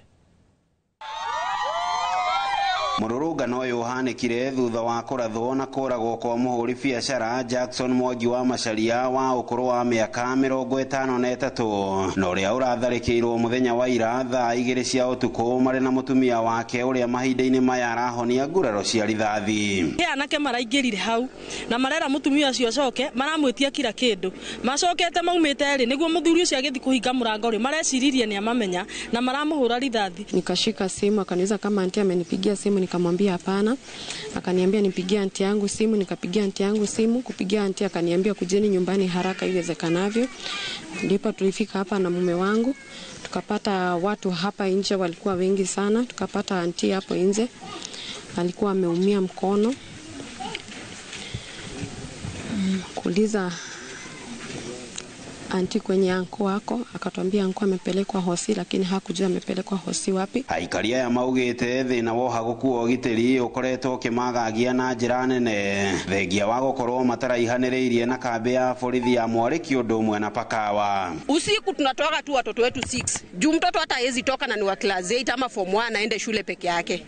Mũrũrũngano ũyũ ũhanĩkire thutha wa kũrathwo na kũragwo kwa mũhũri biacara Jackson Mwangi wa Macharia wa ũkũrũ wa mĩaka 53 na ũrĩa ũratharĩkĩirwo mũthenya wa ira thaa 2 cia ũtukũ marĩ na mũtumia wake ũrĩa mahinda-inĩ maya arahonia nguraro cia rithathi. He anake maraingĩrire hau na marera mũtumia ũcio acoke maramwĩtia kila kĩndũ macokete maumĩte rĩ nĩguo mũthuri ũcio agĩthiĩ kũhinga mũrango rĩ mareciririe nĩ amamenya na maramũhũra rithathi. Nikashika simu akaniuliza kama anti amenipigia simu, nikamwambia hapana. Akaniambia nipigie anti yangu simu, nikapigia anti yangu simu. Kupigia anti akaniambia kujeni nyumbani haraka iwezekanavyo. Ndipo tulifika hapa na mume wangu, tukapata watu hapa nje walikuwa wengi sana. Tukapata anti hapo nje alikuwa ameumia mkono. Kuuliza anti kwenye anko wako, akatwambia anko amepelekwa hosi, lakini hakujua amepelekwa hosi wapi. Aikari aya maugite thina woha gũkua ũgitĩri ũkoretwo ũkĩmagagia na njĩra nene thengia wa gũkorwo mataraihanĩrĩirie na kambĩ ya borithi ya Mwarĩki ũndũ ũmwe na Pakawa. Usiku tunatoka tu watoto wetu 6 juu mtoto hata hawezi toka na ni wa class 8 ama form 1 aende shule peke yake.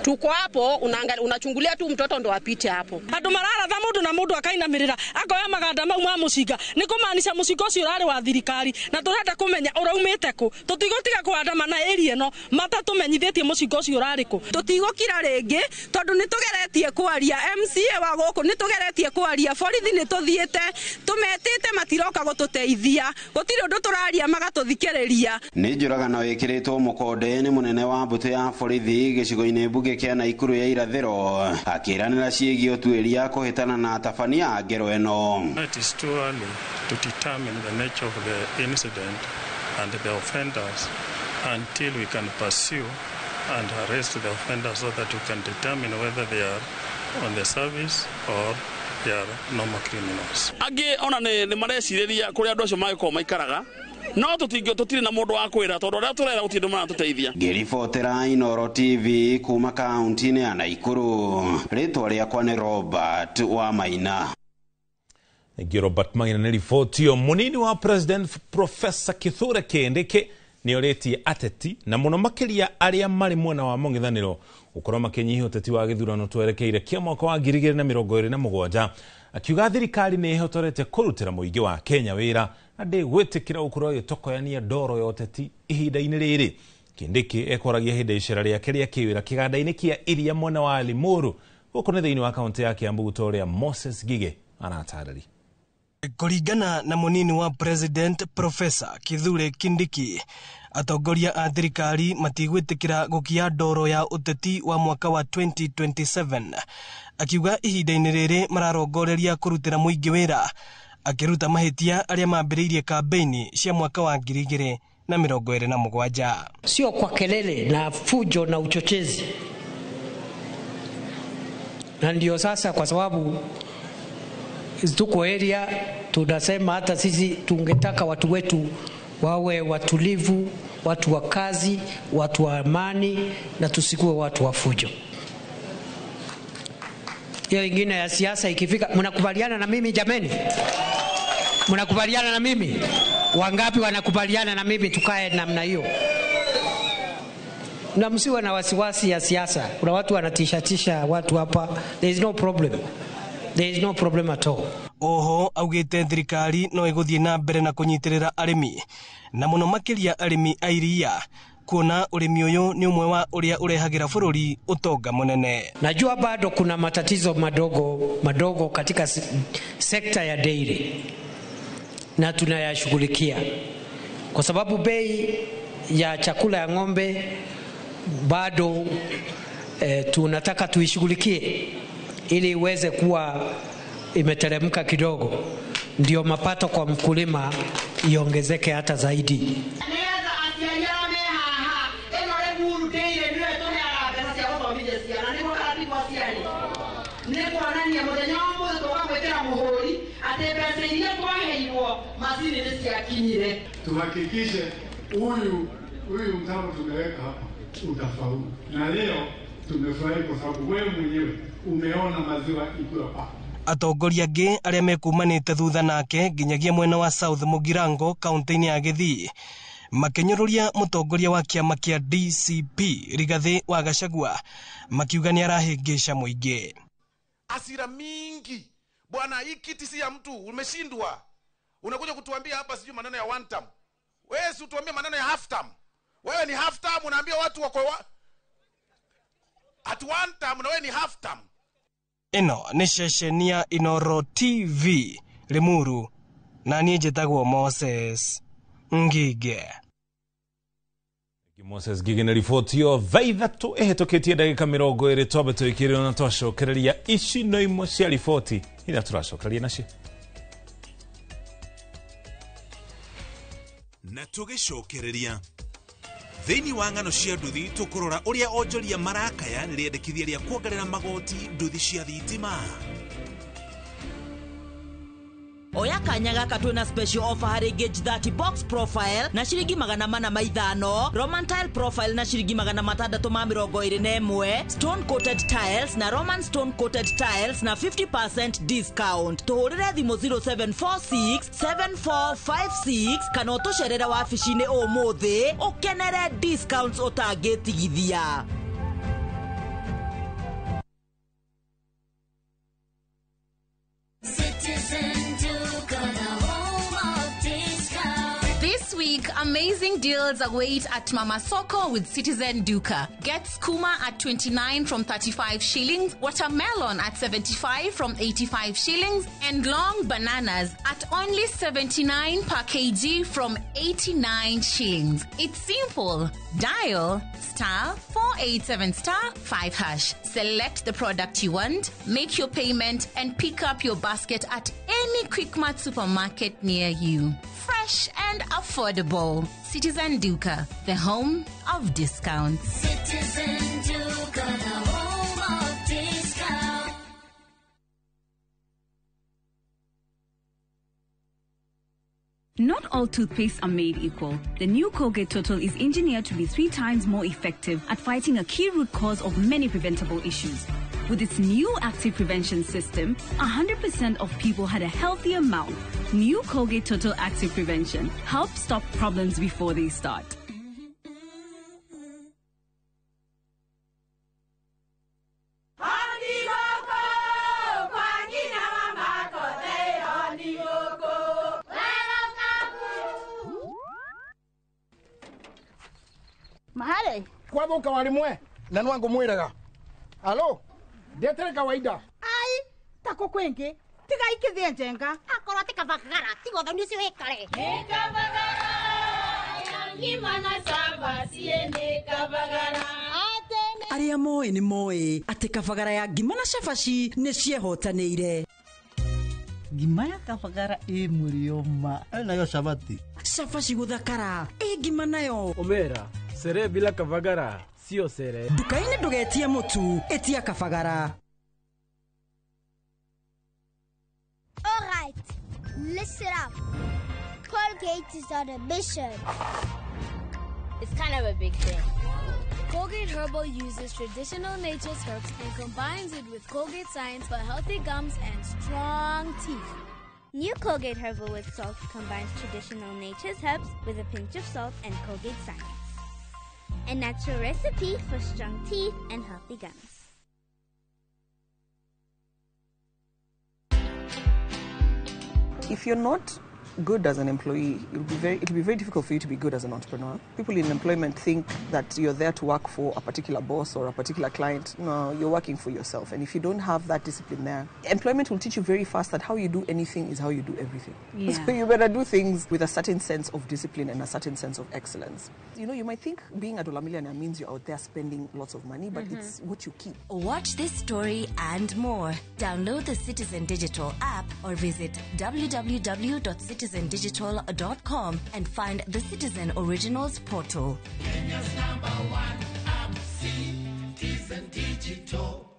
Tuko hapo unachungulia tu mtoto ndo apite hapo. Andu mararatha mundu na mundu akainamirira akoya maganda mau ma mucinga ni kumaanisha mucinga ucio urari wa thirikari na turenda kumenya uraumite ku. Tutigotiga kuandamana area ino matatumenyithitie mucinga ucio urari ku. Tutigokira ringi tondu nitugeretie kwaria MCA wa guku nitugeretie kwaria borithi nituthiite tumetite matiroka gututeithia gutiri undu turaria magatuthikiriria. Ni njũragano ĩkĩrĩtwo mũkonde nĩ mũnene wa mbũtũ ya borithi gĩcigo-inĩ mbunge kĩa Naikuru ya irathĩro akĩranĩra ciĩgiĩ ũtuĩria kũhĩtana na atabania a ngero ĩno. It is too early to determine the nature of the incident and the offenders until we can pursue and arrest the offenders so that we can determine whether they are on the service or they are normal criminals. Angĩ ona nĩ marecirĩria kũrĩa andũ acio mangĩkorwo maikaraga no tũtirĩ na mũndũ wa kwĩra tondũ arĩa tũrera gũtirĩ andũ maratũteithia. Ngĩribotera Inooro TV kuma kaunti-inĩ ya Naikuru, rĩtwa rĩakwa nĩ Robert wa Maina. Thank you Robert Maina nĩ riboti ĩyo. Mũnini wa President Professor Kithure Kindiki nĩ orĩtie ateti na mũno makĩria arĩa marĩ mwena wa mũng'ethanĩro gũkorwo makĩnyihia ũteti wa gĩthurano twerekeire kĩa mwaka wa 2027 akiuga thirikari nĩ ĩhotorete kũrutĩra mũingĩ wa Kenya wĩra na ndĩgwĩtĩkĩra gũkorwo ĩgĩtokoyania ndoro ya ũteti ihinda-inĩ rĩrĩ. Kindiki ekoragia hĩndĩ icera rĩake rĩa kĩwĩra kĩganda-inĩ kĩa iria mwena wa Limuru gũkũ nĩ thĩinĩ wa kaunti ya Kiambu ta ũrĩa Moses Gige aratarĩria. Kũringana na mũnini wa President Professor Kithure Kindiki, atongoria a thirikari matigwĩtĩkĩra gũkia ndoro ya ũteti wa mwaka wa 2027, akiuga ihinda-inĩ rĩrĩ mararongoreria kũrutĩra mũingĩ wĩra, akĩruta mahĩtia arĩa mambĩrĩirie kambeini cia mwaka wa 2027. Sio kwa kelele na fujo na uchochezi, na ndio sasa kwa sababu tuko area tunasema hata sisi tungetaka watu wetu wawe watulivu, watu wa kazi, watu wa amani na tusikuwe watu wa fujo. Hiyo ingine ya siasa ikifika, mnakubaliana na mimi jameni? Mnakubaliana na mimi? Wangapi wanakubaliana na mimi tukae namna hiyo? Na msiwe na wasiwasi ya siasa. Kuna watu wanatishatisha watu hapa. There is no problem. There is no problem at all. Oho augite thirikari no iguthie na mbere na kunyitirira arimi na muno makiria arimi a iria Kuona ũrĩmi ũyũ nĩ ũmwe wa ũrĩa ũrehagĩra bũrũri ũtonga mũnene. Najua bado kuna matatizo madogo madogo katika sekta ya dairy na tunayashughulikia, kwa sababu bei ya chakula ya ng'ombe bado tunataka tuishughulikie ili iweze kuwa imeteremka kidogo, ndio mapato kwa mkulima iongezeke hata zaidi. Tuhakikishe huyu mtambo tumeweka hapa utafaulu. Na leo tumefurahi kwa sababu wewe mwenyewe umeona maziwa ikiwa hapa. Atongoria angĩ arĩa mekumanĩte thutha nake nginyagia mwena wa South Mugirango kaunti-inĩ ya Gĩthii makĩnyũrũria mũtongoria wa kĩama kĩa DCP Rigathĩ wa Gachagua makiuga nĩ arahĩngĩca mũingĩ. Asira mingi bwana, hii kiti si ya mtu, umeshindwa. Unakuja kutuambia hapa sijui maneno ya one term. Wewe si utuambie maneno ya half term. Wewe ni half term, unaambia watu wako at one term na wewe ni half term. Ĩno nĩ ceceni ya Inoro TV Limuru, na niĩ njĩtagwo Moses Ngige. Moses Ngige na riboti yo thaa 3 ĩhĩtũkĩtie ndagĩka 20 twambe tũikĩrĩrwo na twacokereria ici no imwe cia riboti iria tũracokereria nacio. Na tũgĩcokereria thĩinĩ wa ng'ano cia nduthi tũkũrora ũrĩa onjoria marakaya nĩ rĩendekithia rĩa kuongerera magoti nduthi cia thitima. Oya kanya gaka twina special offer harĩ Gauge 30 box profile na ciringi 405, Roman tile profile na ciringi 621, stone coated tiles na Roman stone coated tiles na 50% discount. Tuhũrĩre thimũ 0746 7456 kana ũtũcerere wabici-inĩ ũmũthĩ ũkenere discounts ũtangĩtigithia. This week, amazing deals await at Mama Soko with Citizen Duka. Get skuma at 29 from 35 shillings, watermelon at 75 from 85 shillings, and long bananas at only 79 per kg from 89 shillings. It's simple. Dial *487*5#. Select the product you want, make your payment, and pick up your basket at any Quickmart supermarket near you. Fresh and affordable. Citizen Duka, the home of discounts. Citizen Duka, the home of discounts. Not all toothpastes are made equal. The new Colgate Total is engineered to be 3 times more effective at fighting a key root cause of many preventable issues. With its new active prevention system, 100% of people had a healthier mouth. New Colgate Total Active Prevention helps stop problems before they start. Mahale kwathuka warimwe na nwangu mwiraga alo ndetere kawaida ai tako kwingi tiga ikithie njenga akorwo ti kabagara tiga ũthoni ũcio wĩkare nĩ kabagara ya ngima na cabaci nĩ kabagara. Arĩa moĩ nĩ moĩ atĩ kabagara ya ngima na cabaci nĩ ciehotanĩire. Ngima ya kabagara ĩ mũrĩo ma nayo cabaci cabaci gũthakara ĩ ngima nayo omera sere bila kabagara sio sere. Nduka-inĩ ndũgetie mũtu, ĩtia kabagara. All right, listen up. Colgate is on a mission. It's kind of a big thing. Colgate Herbal uses traditional nature's herbs and combines it with Colgate science for healthy gums and strong teeth. New Colgate Herbal with Salt combines traditional nature's herbs with a pinch of salt and Colgate science. A natural recipe for strong teeth and healthy gums. If you're not good as an employee, it'll be very difficult for you to be good as an entrepreneur. People in employment think that you're there to work for a particular boss or a particular client. No, you're working for yourself. And if you don't have that discipline there, employment will teach you very fast that how you do anything is how you do everything. Yeah. So you better do things with a certain sense of discipline and a certain sense of excellence. You know, you might think being a dollar millionaire means you're out there spending lots of money, but it's what you keep. Watch this story and more. Download the Citizen Digital app or visit www.citizendigital.com and find the Citizen Originals portal. Kenya's number one app, Citizen Digital.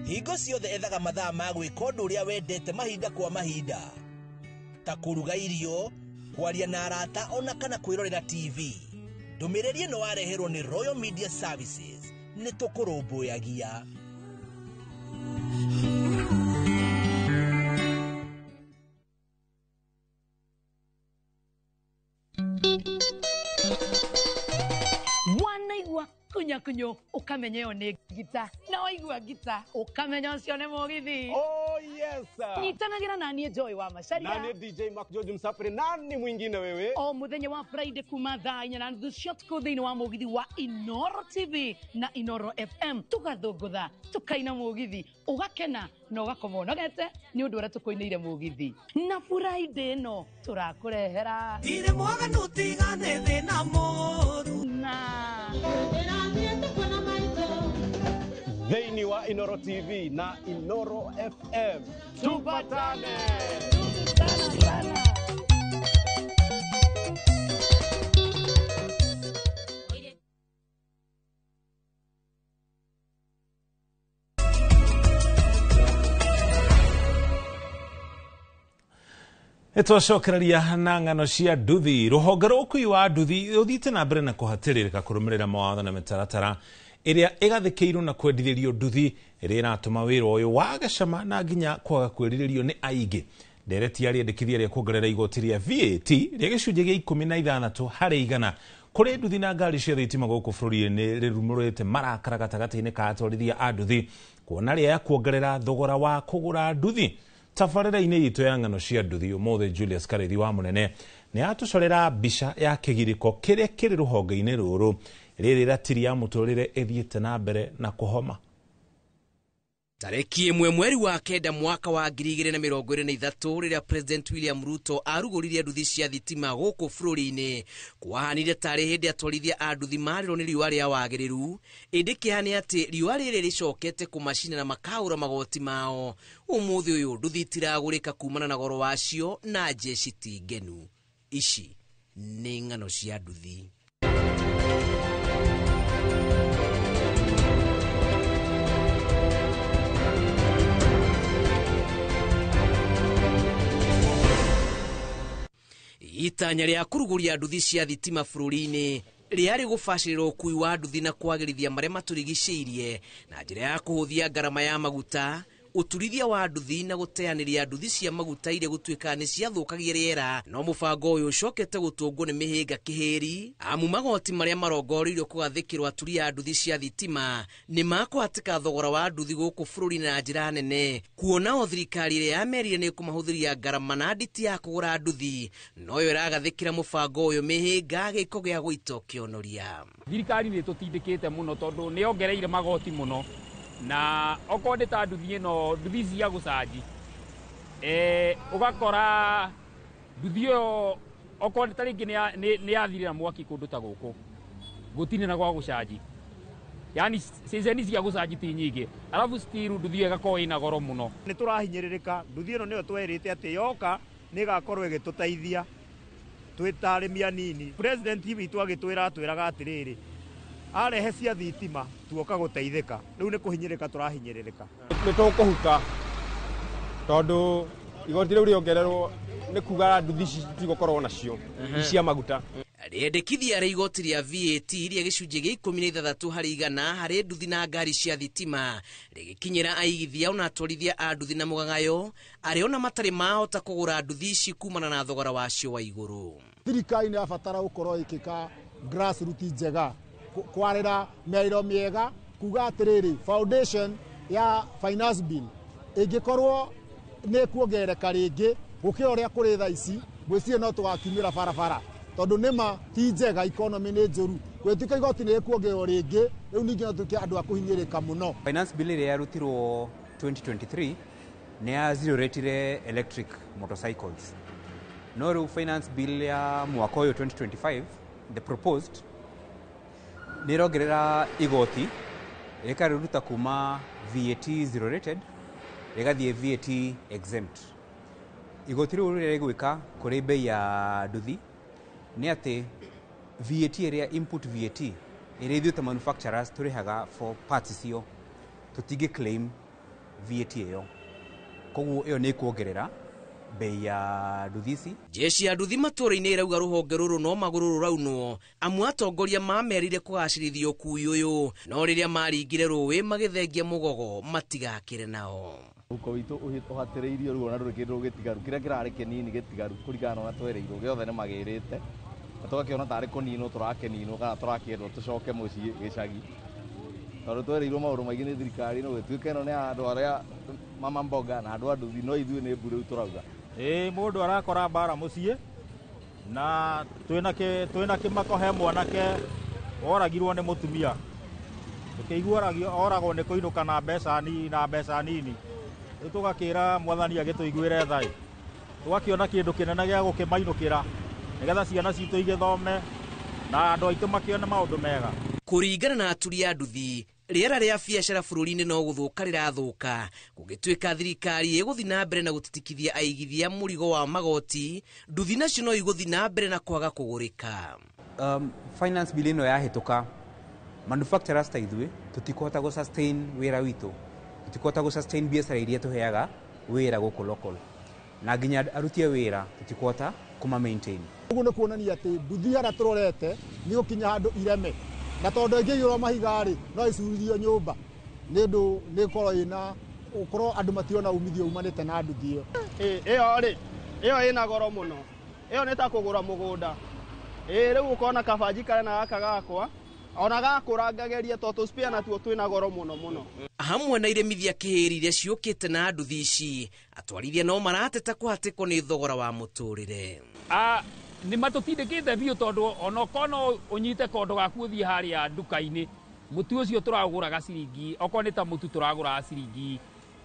Hingo ciothe ethaga mathaa ma gwĩka ũndũ ũrĩa wendete mahinda kwa mahinda ta kũruga irio, kwaria na arata ona kana kwĩrorera TV. Ndũmĩrĩri ĩno wareherwo nĩ Royal Media Services. Nĩ tũkũrũmbũyagia. Wanaigua kunyakunyo ukamenya ĩyo nĩ ngita, na waigua ngita ukamenya ũcio nĩ mũgithi. Oh yes. Nyitanagĩra na niĩ Joy wa Macharia. Nani DJ Mark George Msafiri, nani mwingine wewe? O muthenya wa Friday kuma thaa 4:30 cia ũtukũ thĩinĩ wa mũgithi wa Inoro TV na Inoro FM, tũgathũngũtha, tũkaina mũgithi, ũgakena na ũgakoma ũnogete nĩ ũndũ ũrĩa tũkũinĩire mũgithi. Na Friday ĩno tũrakũrehera Ndirĩ mwaganu tigane thĩna mũru na Thĩinĩ wa Inoro TV na Inoro FM. Tupatane. Tupatane. Nĩtwacokereria na ng'ano cia nduthi. Rũhonge rwa ũkui wa nduthi rũthiĩte na mbere na kũhatĩrĩrĩka kũrũmĩrĩra mawatho na mĩtaratara ĩrĩa ĩgathĩkĩirwo na kwendithĩrio nduthi ĩrĩa ĩratũma wĩra ũyũ wage cama na nginya kwaga kwĩrirĩrio nĩ aingĩ. Ndereti ya rĩendekithia rĩa kuongerera igoti rĩa VAT rĩa gĩcunjĩ gĩa 16 harĩ igana kũrĩ nduthi na ngari cia thitima gũkũ bũrũri-inĩ rĩrumũrĩte marakara gatagatĩ-inĩ ka atwarithia a nduthi kuona rĩa kuongerera thogora wa kũgũra nduthi. Tabarĩra-inĩ itũ ya ng'ano cia nduthi ũmũthĩ Julius Karĩthi wa Mũnene nĩ atũcorera mbica ya kĩgirĩko kĩrĩa kĩrĩ rũhonge-inĩ rũrũ rĩrĩ ratiri ya mũtũrĩre ĩthiĩte na mbere na kũhoma. Tarĩki 1 mweri wa 9 mwaka wa 2023 rĩrĩa President William Ruto arugũririe nduthi cia thitima gũkũ bũrũri-inĩ, kwahanire tarĩ hĩndĩ atwarithia a nduthi marĩrwo nĩ riũa rĩa wagĩrĩru, ĩndĩ kĩeha nĩ atĩ riũa rĩrĩ rĩcokete kũmacina na makaũra magoti mao. Ũmũthĩ ũyũ nduthi itiragũrĩka kumana na goro wacio na jeshi ti ngenu. Ici nĩ ng'ano cia nduthi. Itanya rĩa kũrugũria nduthi cia thitima bũrũri-inĩ rĩarĩ gũbacĩrĩra ũkui wa nduthi na kwagĩrithia marĩa matũrigicĩirie na njĩra ya kũhũthia ngarama ya maguta, ũturithia wa nduthi na gũteanĩria nduthi cia maguta iria gũtuĩka nĩ ciathũkagia rĩera. No mũbango ũyũ ũcokete gũtũngwo nĩ mĩhĩnga kĩhĩri, amu magoti marĩa marongoreirio kũgathĩkĩrwo aturi a nduthi cia thitima nĩ makũhatĩka thogora wa nduthi gũkũ bũrũri na njĩra nene, kuona o thirikari ĩrĩa yamerire nĩ ĩkũmahũthĩria ngarama na nditi ya kũgũra nduthi noyo ĩragathĩkĩra mũbango ũyũ mĩhĩnga gĩko gĩa gũito kĩonoria. Thirikari nĩ ĩtũtindĩkĩte mũno tondũ nĩ yongereire magoti mũno, na okorwo nĩ ta nduthi ĩno, nduthi ici cia gũcanji, ũgakora nduthi ĩyo okorwo nĩ ta rĩngĩ nĩ yathirĩra mwaki kũndũ ta gũkũ, gũtirĩ na gwa gũcanji, yani ceceni cia gũcanji ti nyingĩ, arabu still nduthi ĩyo ĩgakorwo ĩna goro mũno. Nĩ tũrahinyĩrĩrĩka, nduthi ĩno nĩyo twerĩte atĩ yoka nĩ ĩgakorwo ĩgĩtũteithia twĩ ta arĩmi anini. President witũ agĩtwĩra atwĩraga atĩrĩrĩ, arehe cia thitima tuoka gũteithĩka, rĩu nĩ kũhinyĩrĩka tũrahinyĩrĩrĩka. Nĩ tũkũhuka tondũ igoti rĩu rĩongererwo nĩ kuga nduthi ici tigũkorwo nacio cia maguta. Rĩendekithia rĩa igoti rĩa VAT rĩa gĩcunjĩ gĩa 16 harĩ igana harĩ nduthi na ngari cia thitima rĩgĩkinyĩra aigithia ona atwarithia a nduthi na mũgagayo arĩa ona matarĩ mahota kũgũra nduthi ici kumana na thogora wacio wa igũrũ. Thirikari nĩ yabatara gũkorwo ĩkĩka grassroots njega, kwarĩra mĩarĩro mĩega, kuga atĩrĩrĩ foundation Ya finance bill ĩngĩkorwo nĩ kuongerereka rĩngĩ gũkĩra ũrĩa kũrĩ thaa ici, ngwĩciria no tũgakiumĩra barabara, tondũ nĩma ti njega, economy nĩ njũru. Gwĩtuĩka igoti nĩ rĩkuongererwo rĩngĩ, rĩu ningĩ no tuĩke andũ a kũhinyĩrĩka mũno. Finance bill ĩrĩa yarutirwo 2023 nĩ ya zero ratire electric motorcycles, no rĩu finance bill ya mwaka ũyũ 2025, the proposed, nĩ ĩrongerera igoti, ĩkarĩruta kuma VAT zero rated rĩgathiĩ VAT exempt. Igoti rĩu rĩrĩa rĩgwĩka kũrĩ bei ya nduthi nĩ atĩ VAT ĩrĩa input VAT ĩrĩa ithuĩ ta manufacturers tũrĩhaga for parts icio, tũtingĩ claim VAT ĩyo, koguo ĩyo nĩ ĩkuongerera bei ya nduthi ici. Jeshi ya nduthi matũũra-inĩ ĩrauga rũhonge rũrũ no magũrũ rũraunwo, amu atongoria mamerire kũgacĩrithia ũkui ũyũ, no rĩrĩa maringire rũĩ magĩthengia mũgogo matigakĩre nao. Mũhuko witũ ũhatĩrĩirio rĩu, ona ndũrĩ kĩndũ gĩtigaru, kĩrĩa kĩrarĩ kĩnini gĩtigaru kũringana na ũrĩa twereirwo gĩothe nĩ magĩrĩte, na tũgakĩona tarĩ kũninwo tũrakĩninwo kana tũrakĩendwo tũcoke mũciĩ gĩcagi, tondũ twereirwo maũndũ maingĩ nĩ thirikari no gĩtuĩke ĩno nĩ ya andũ arĩa mama mboga na andũ a nduthi, no ithuĩ nĩ mbu rĩu tũrauga. Ĩĩ, mũndũ arakora mbara mũciĩ na twĩna kĩmako. He mwanake oragirwo nĩ mũtumia, tũkĩigua oragwo nĩ kũinũka na mbeca nini, na mbeca nini. Rĩu tũgakĩra mwathani agĩtũiguĩre tha, tũgakĩona kĩndũ kĩnene gĩa gũkĩmainũkĩra nĩgetha ciana citũ igĩthome na andũ aitũ makĩone maũndũ mega. Kũringana na aturi a nduthi, rĩera rĩa biacara bũrũri-inĩ no gũthũka rĩrathũka gũgĩtuĩka thirikari ĩgũthiĩ na mbere na gũtitikithia aigithia mũrigo wa magoti, nduthi nacio no igũthiĩ na mbere na kwaga kũgũrĩka. Finance bill ĩno yahĩtũka, manufacturers ta ithuĩ tũtikũhota gũ sustain wĩra witũ, tũtikũhota gũ sustain biacara iria tũheaga wĩra gũkũ local, na nginya aruti a wĩra tũtikũhota kũma maintain. Ũguo nĩ kuonania atĩ nduthi harĩa tũrorete nĩ gũkinya handũ ireme, na tondũ ĩngĩiyũrwo mahiga rĩ, no ĩcuririo nyũmba nĩ ũndũ nĩ ĩkorwo ĩna ũkorwo andũ matirona umithio umanĩte na nduthi ĩyo. Ĩyo rĩ, ĩyo ĩna goro mũno, ĩyo nĩ ta kũgũra mũgũnda. Ĩ rĩu ũkona kaba njikare na gaka gakwa, ona gakũra ngageria, tondũ tũspare natuo twĩna goro mũno mũno. Hamwe na iremithia kĩhĩri iria ciũkĩte na nduthi ici, atwarithia no marateta kũhatĩkwo nĩ thogora wa mũtũrĩre. Nĩ matũtindĩkĩte biũ, tondũ ona okorwo no ũnyite kondo gaku ũthiĩ harĩa nduka-inĩ, mũtu ũcio tũragũraga ciringi, okorwo nĩ ta mũtu tũragũraga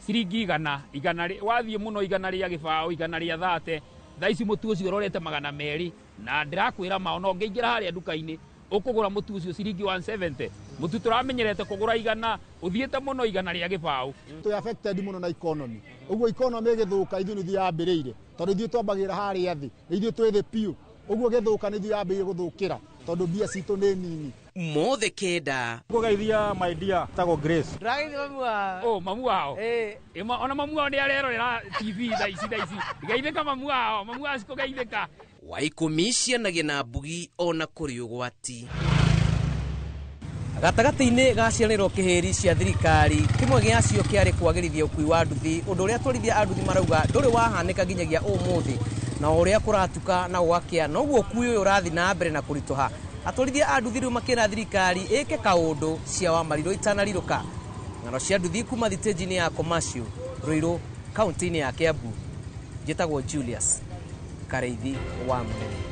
ciringi igana, igana wathiĩ mũno 120, 130, thaa ici mũtu ũcio ũrorete 200, na ndĩrakwĩra ma ona ũngĩingĩra harĩa nduka-inĩ ũkũgũra mũtu ũcio ciringi 170, mũtu tũramenyerete kũgũra 100, ũthiĩte mũno 120. Twĩ affected mũno na economy, ũguo economy ĩgĩthũka ithuĩ nĩ ithuĩ yambĩrĩire, tondũ ithuĩ twambagĩra harĩa thĩ, nĩ ithuĩ twĩ thĩ biũ, ũguo gĩthũka nĩ ithuĩ yambĩrĩire gũthũkĩra, tondũ mbia citũ nĩ nini. Mothe kenda. Ngũgeithia my dear tagwo Grace. Ndĩrageithia mamu wao. Oh, mamu wao. Ĩĩ. Ona mamu wao nĩ arerorera TV thaa ici, thaa ici. Geithĩka mamu wao, mamu wao cikũgeithĩka. Wa ikũmi cianagia na mbugi ona kũrĩ ũgwati. Gatagatĩ-inĩ ga ciĩranĩro kĩhĩri cia thirikari, kĩmwe gĩacio kĩarĩ kwagĩrithia ũkui wa nduthi, ũndũ ũrĩa atwarithia a nduthi marauga ndũrĩ wahanĩka nginyagia ũmũthĩ, na o ũrĩa kũratuka na gũgakĩa noguo ũkui ũyũ ũrathiĩ na mbere na kũritũha. Atwarithia a nduthi rĩu makĩra thirikari ĩke kaũndũ cia Wamarirũ itanarirũka. Ng'ano cia nduthi kuma thitĩnji-inĩ ya Commercial, Ruiru, kaunti-inĩ ya Kiambu. Njĩtagwo Julius Kareithi wa Mũnene.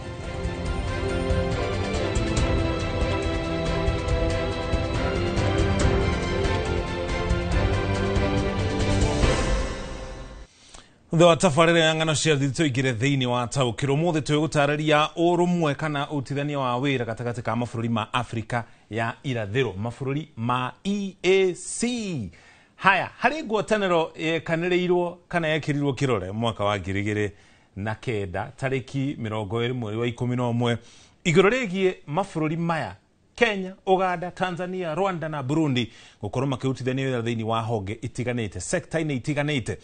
Thutha wa tabarĩra ya ng'ano cia nduthi tũingĩre thĩinĩ wa taũkĩrwo. Ũmũthĩ twĩgũtarĩria ũrũmwe kana ũrutithania wa wĩra gatagatĩ ka mabũrũri ma Afrika ya irathĩro, mabũrũri ma EAC. Haya, harĩ ngwatanĩro yekanĩrĩirwo kana yekĩrirwo kĩrore mwaka wa 2009 tarĩki 20 mweri wa 11 igũrũ rĩgiĩ mabũrũri maya Kenya, Uganda, Tanzania, Rwanda na Burundi gũkorwo makĩrutithania wĩra thĩinĩ wa honge itiganĩte, sekta-inĩ itiganĩte.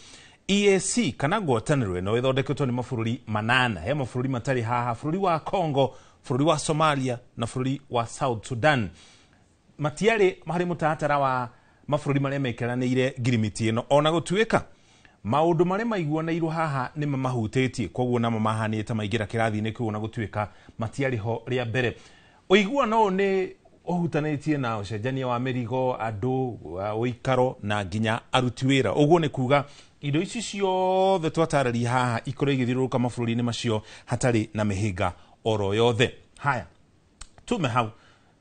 EAC kana ngwatanĩro ĩno ĩthondeketwo nĩ mabũrũri manana, he mabũrũri matarĩ haha, bũrũri wa Congo, bũrũri wa Somalia na bũrũri wa South Sudan. Matiarĩ harĩ mũtaratara wa mabũrũri marĩa mekĩranĩire ngirimiti ĩno, ona gũtuĩka maũndũ marĩa maiguanĩirwo haha nĩ mamahutĩtie, koguo namo mahanĩte maingĩra kĩrathi-inĩ kĩu ona gũtuĩka matiarĩ ho rĩa mbere. Ũiguano ũyũ nĩ ũhutanĩtie na ũcenjania wa mĩrigo, andũ, ũikaro na nginya aruti wĩra. Ũguo nĩ kuga indo ici ciothe twatarĩria haha ikorwo igĩthiũrũrũka mabũrũri-inĩ macio hatarĩ na mĩhĩnga oro yothe. Haya, tume hau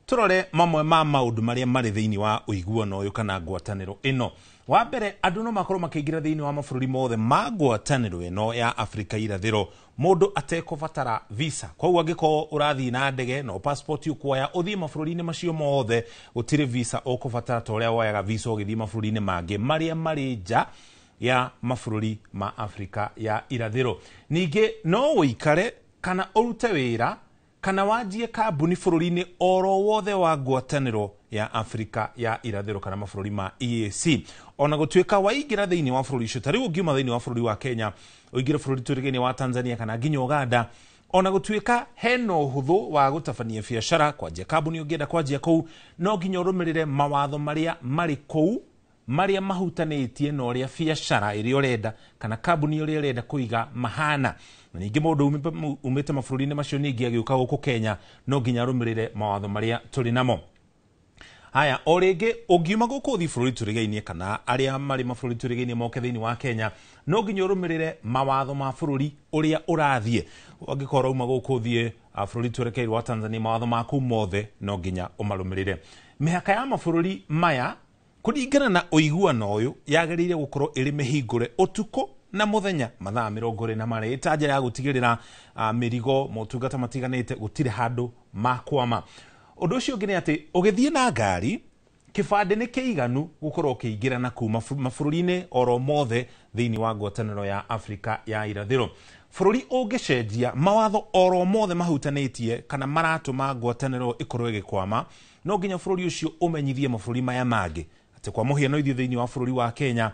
turore mamwe ma maundu maria marĩ thĩinĩ wa ũiguano ũyũ kana ngwatanĩro ĩno. Wa mbere, andũ no makorwo makĩingĩra thĩinĩ wa mabũrũri mothe ma ngwatanĩro ĩno ya Afrika irathĩro mũndũ atekũbatara visa. Koguo angĩkorwo ũrathiĩ na ndege no passport ũkuoya ũthiĩ mabũrũri-inĩ macio mothe, gũtirĩ visa ũkũbatara ta ũrĩa woyaga visa ũgĩthiĩ mabũrũri-inĩ mangĩ marĩa marĩ nja ya mabũrũri ma Afrika ya irathĩro. Ningĩ no ũikare kana ũrute wĩra kana wanjie kambuni bũrũri-inĩ oro wothe wa ngwatanĩro ya Afrika ya irathĩro kana mabũrũri ma EAC. Ona gũtuĩka waingĩra thĩinĩ wa bũrũri ũcio, ta rĩu ũngiuma thĩinĩ wa bũrũri wa Kenya ũingĩre bũrũri tũrigainie wa Tanzania kana nginya Uganda, ona gũtuĩka hena ũhũthũ wa gũtabania biacara, kwanjia kambuni ũngĩenda kwanjia kũu, no nginya ũrũmĩrĩre mawatho marĩa marĩ kũu marĩa mahutanĩtie na ũrĩa biacara ĩrĩa ũrenda kana kambuni ĩrĩa ũrenda kũiga mahana. Na ningĩ mũndũ umĩte mabũrũri-inĩ macio ningĩ agĩũka gũkũ Kenya no nginya arũmĩrĩre mawatho marĩa tũrĩ namo. Haya, o rĩngĩ ũngiuma gũkũ ũthiĩ bũrũri tũrigainie kana arĩa marĩ mabũrũri tũrigainie moke thĩinĩ wa Kenya, no nginya ũrũmĩrĩre mawatho ma bũrũri ũrĩa ũrathiĩ. Angĩkorwo ũrauma gũkũ ũthiĩ bũrũri twerekeirwo wa Tanzania, mawatho maku mothe no nginya ũmarũmĩrĩre. Mĩhaka ya mabũrũri maya kũringana na ũiguano ũyũ yagĩrĩire gũkorwo ĩrĩ mĩhingũre ũtukũ na mũthenya mathaa 24, ta njĩra ya gũtigĩrĩra mĩrigo motungata matiganĩte gũtirĩ handũ makwama. Ũndũ ũcio ũngĩ nĩ atĩ ũgĩthiĩ na ngari, kĩbandĩ nĩ kĩiganu gũkorwo ũkĩingĩra na kuma mabũrũri-inĩ oro mothe thĩinĩ wa ngwatanĩro ya Afrika ya irathĩro. Bũrũri ũngĩcenjia mawatho oro mothe mahutanĩtie kana maratũma ngwatanĩro ĩkorwo ĩgĩkwama, no nginya bũrũri ũcio ũmenyithie mabũrũri maya mangĩ. Atĩ kwa mũhiano ithuĩ thĩinĩ wa bũrũri wa Kenya,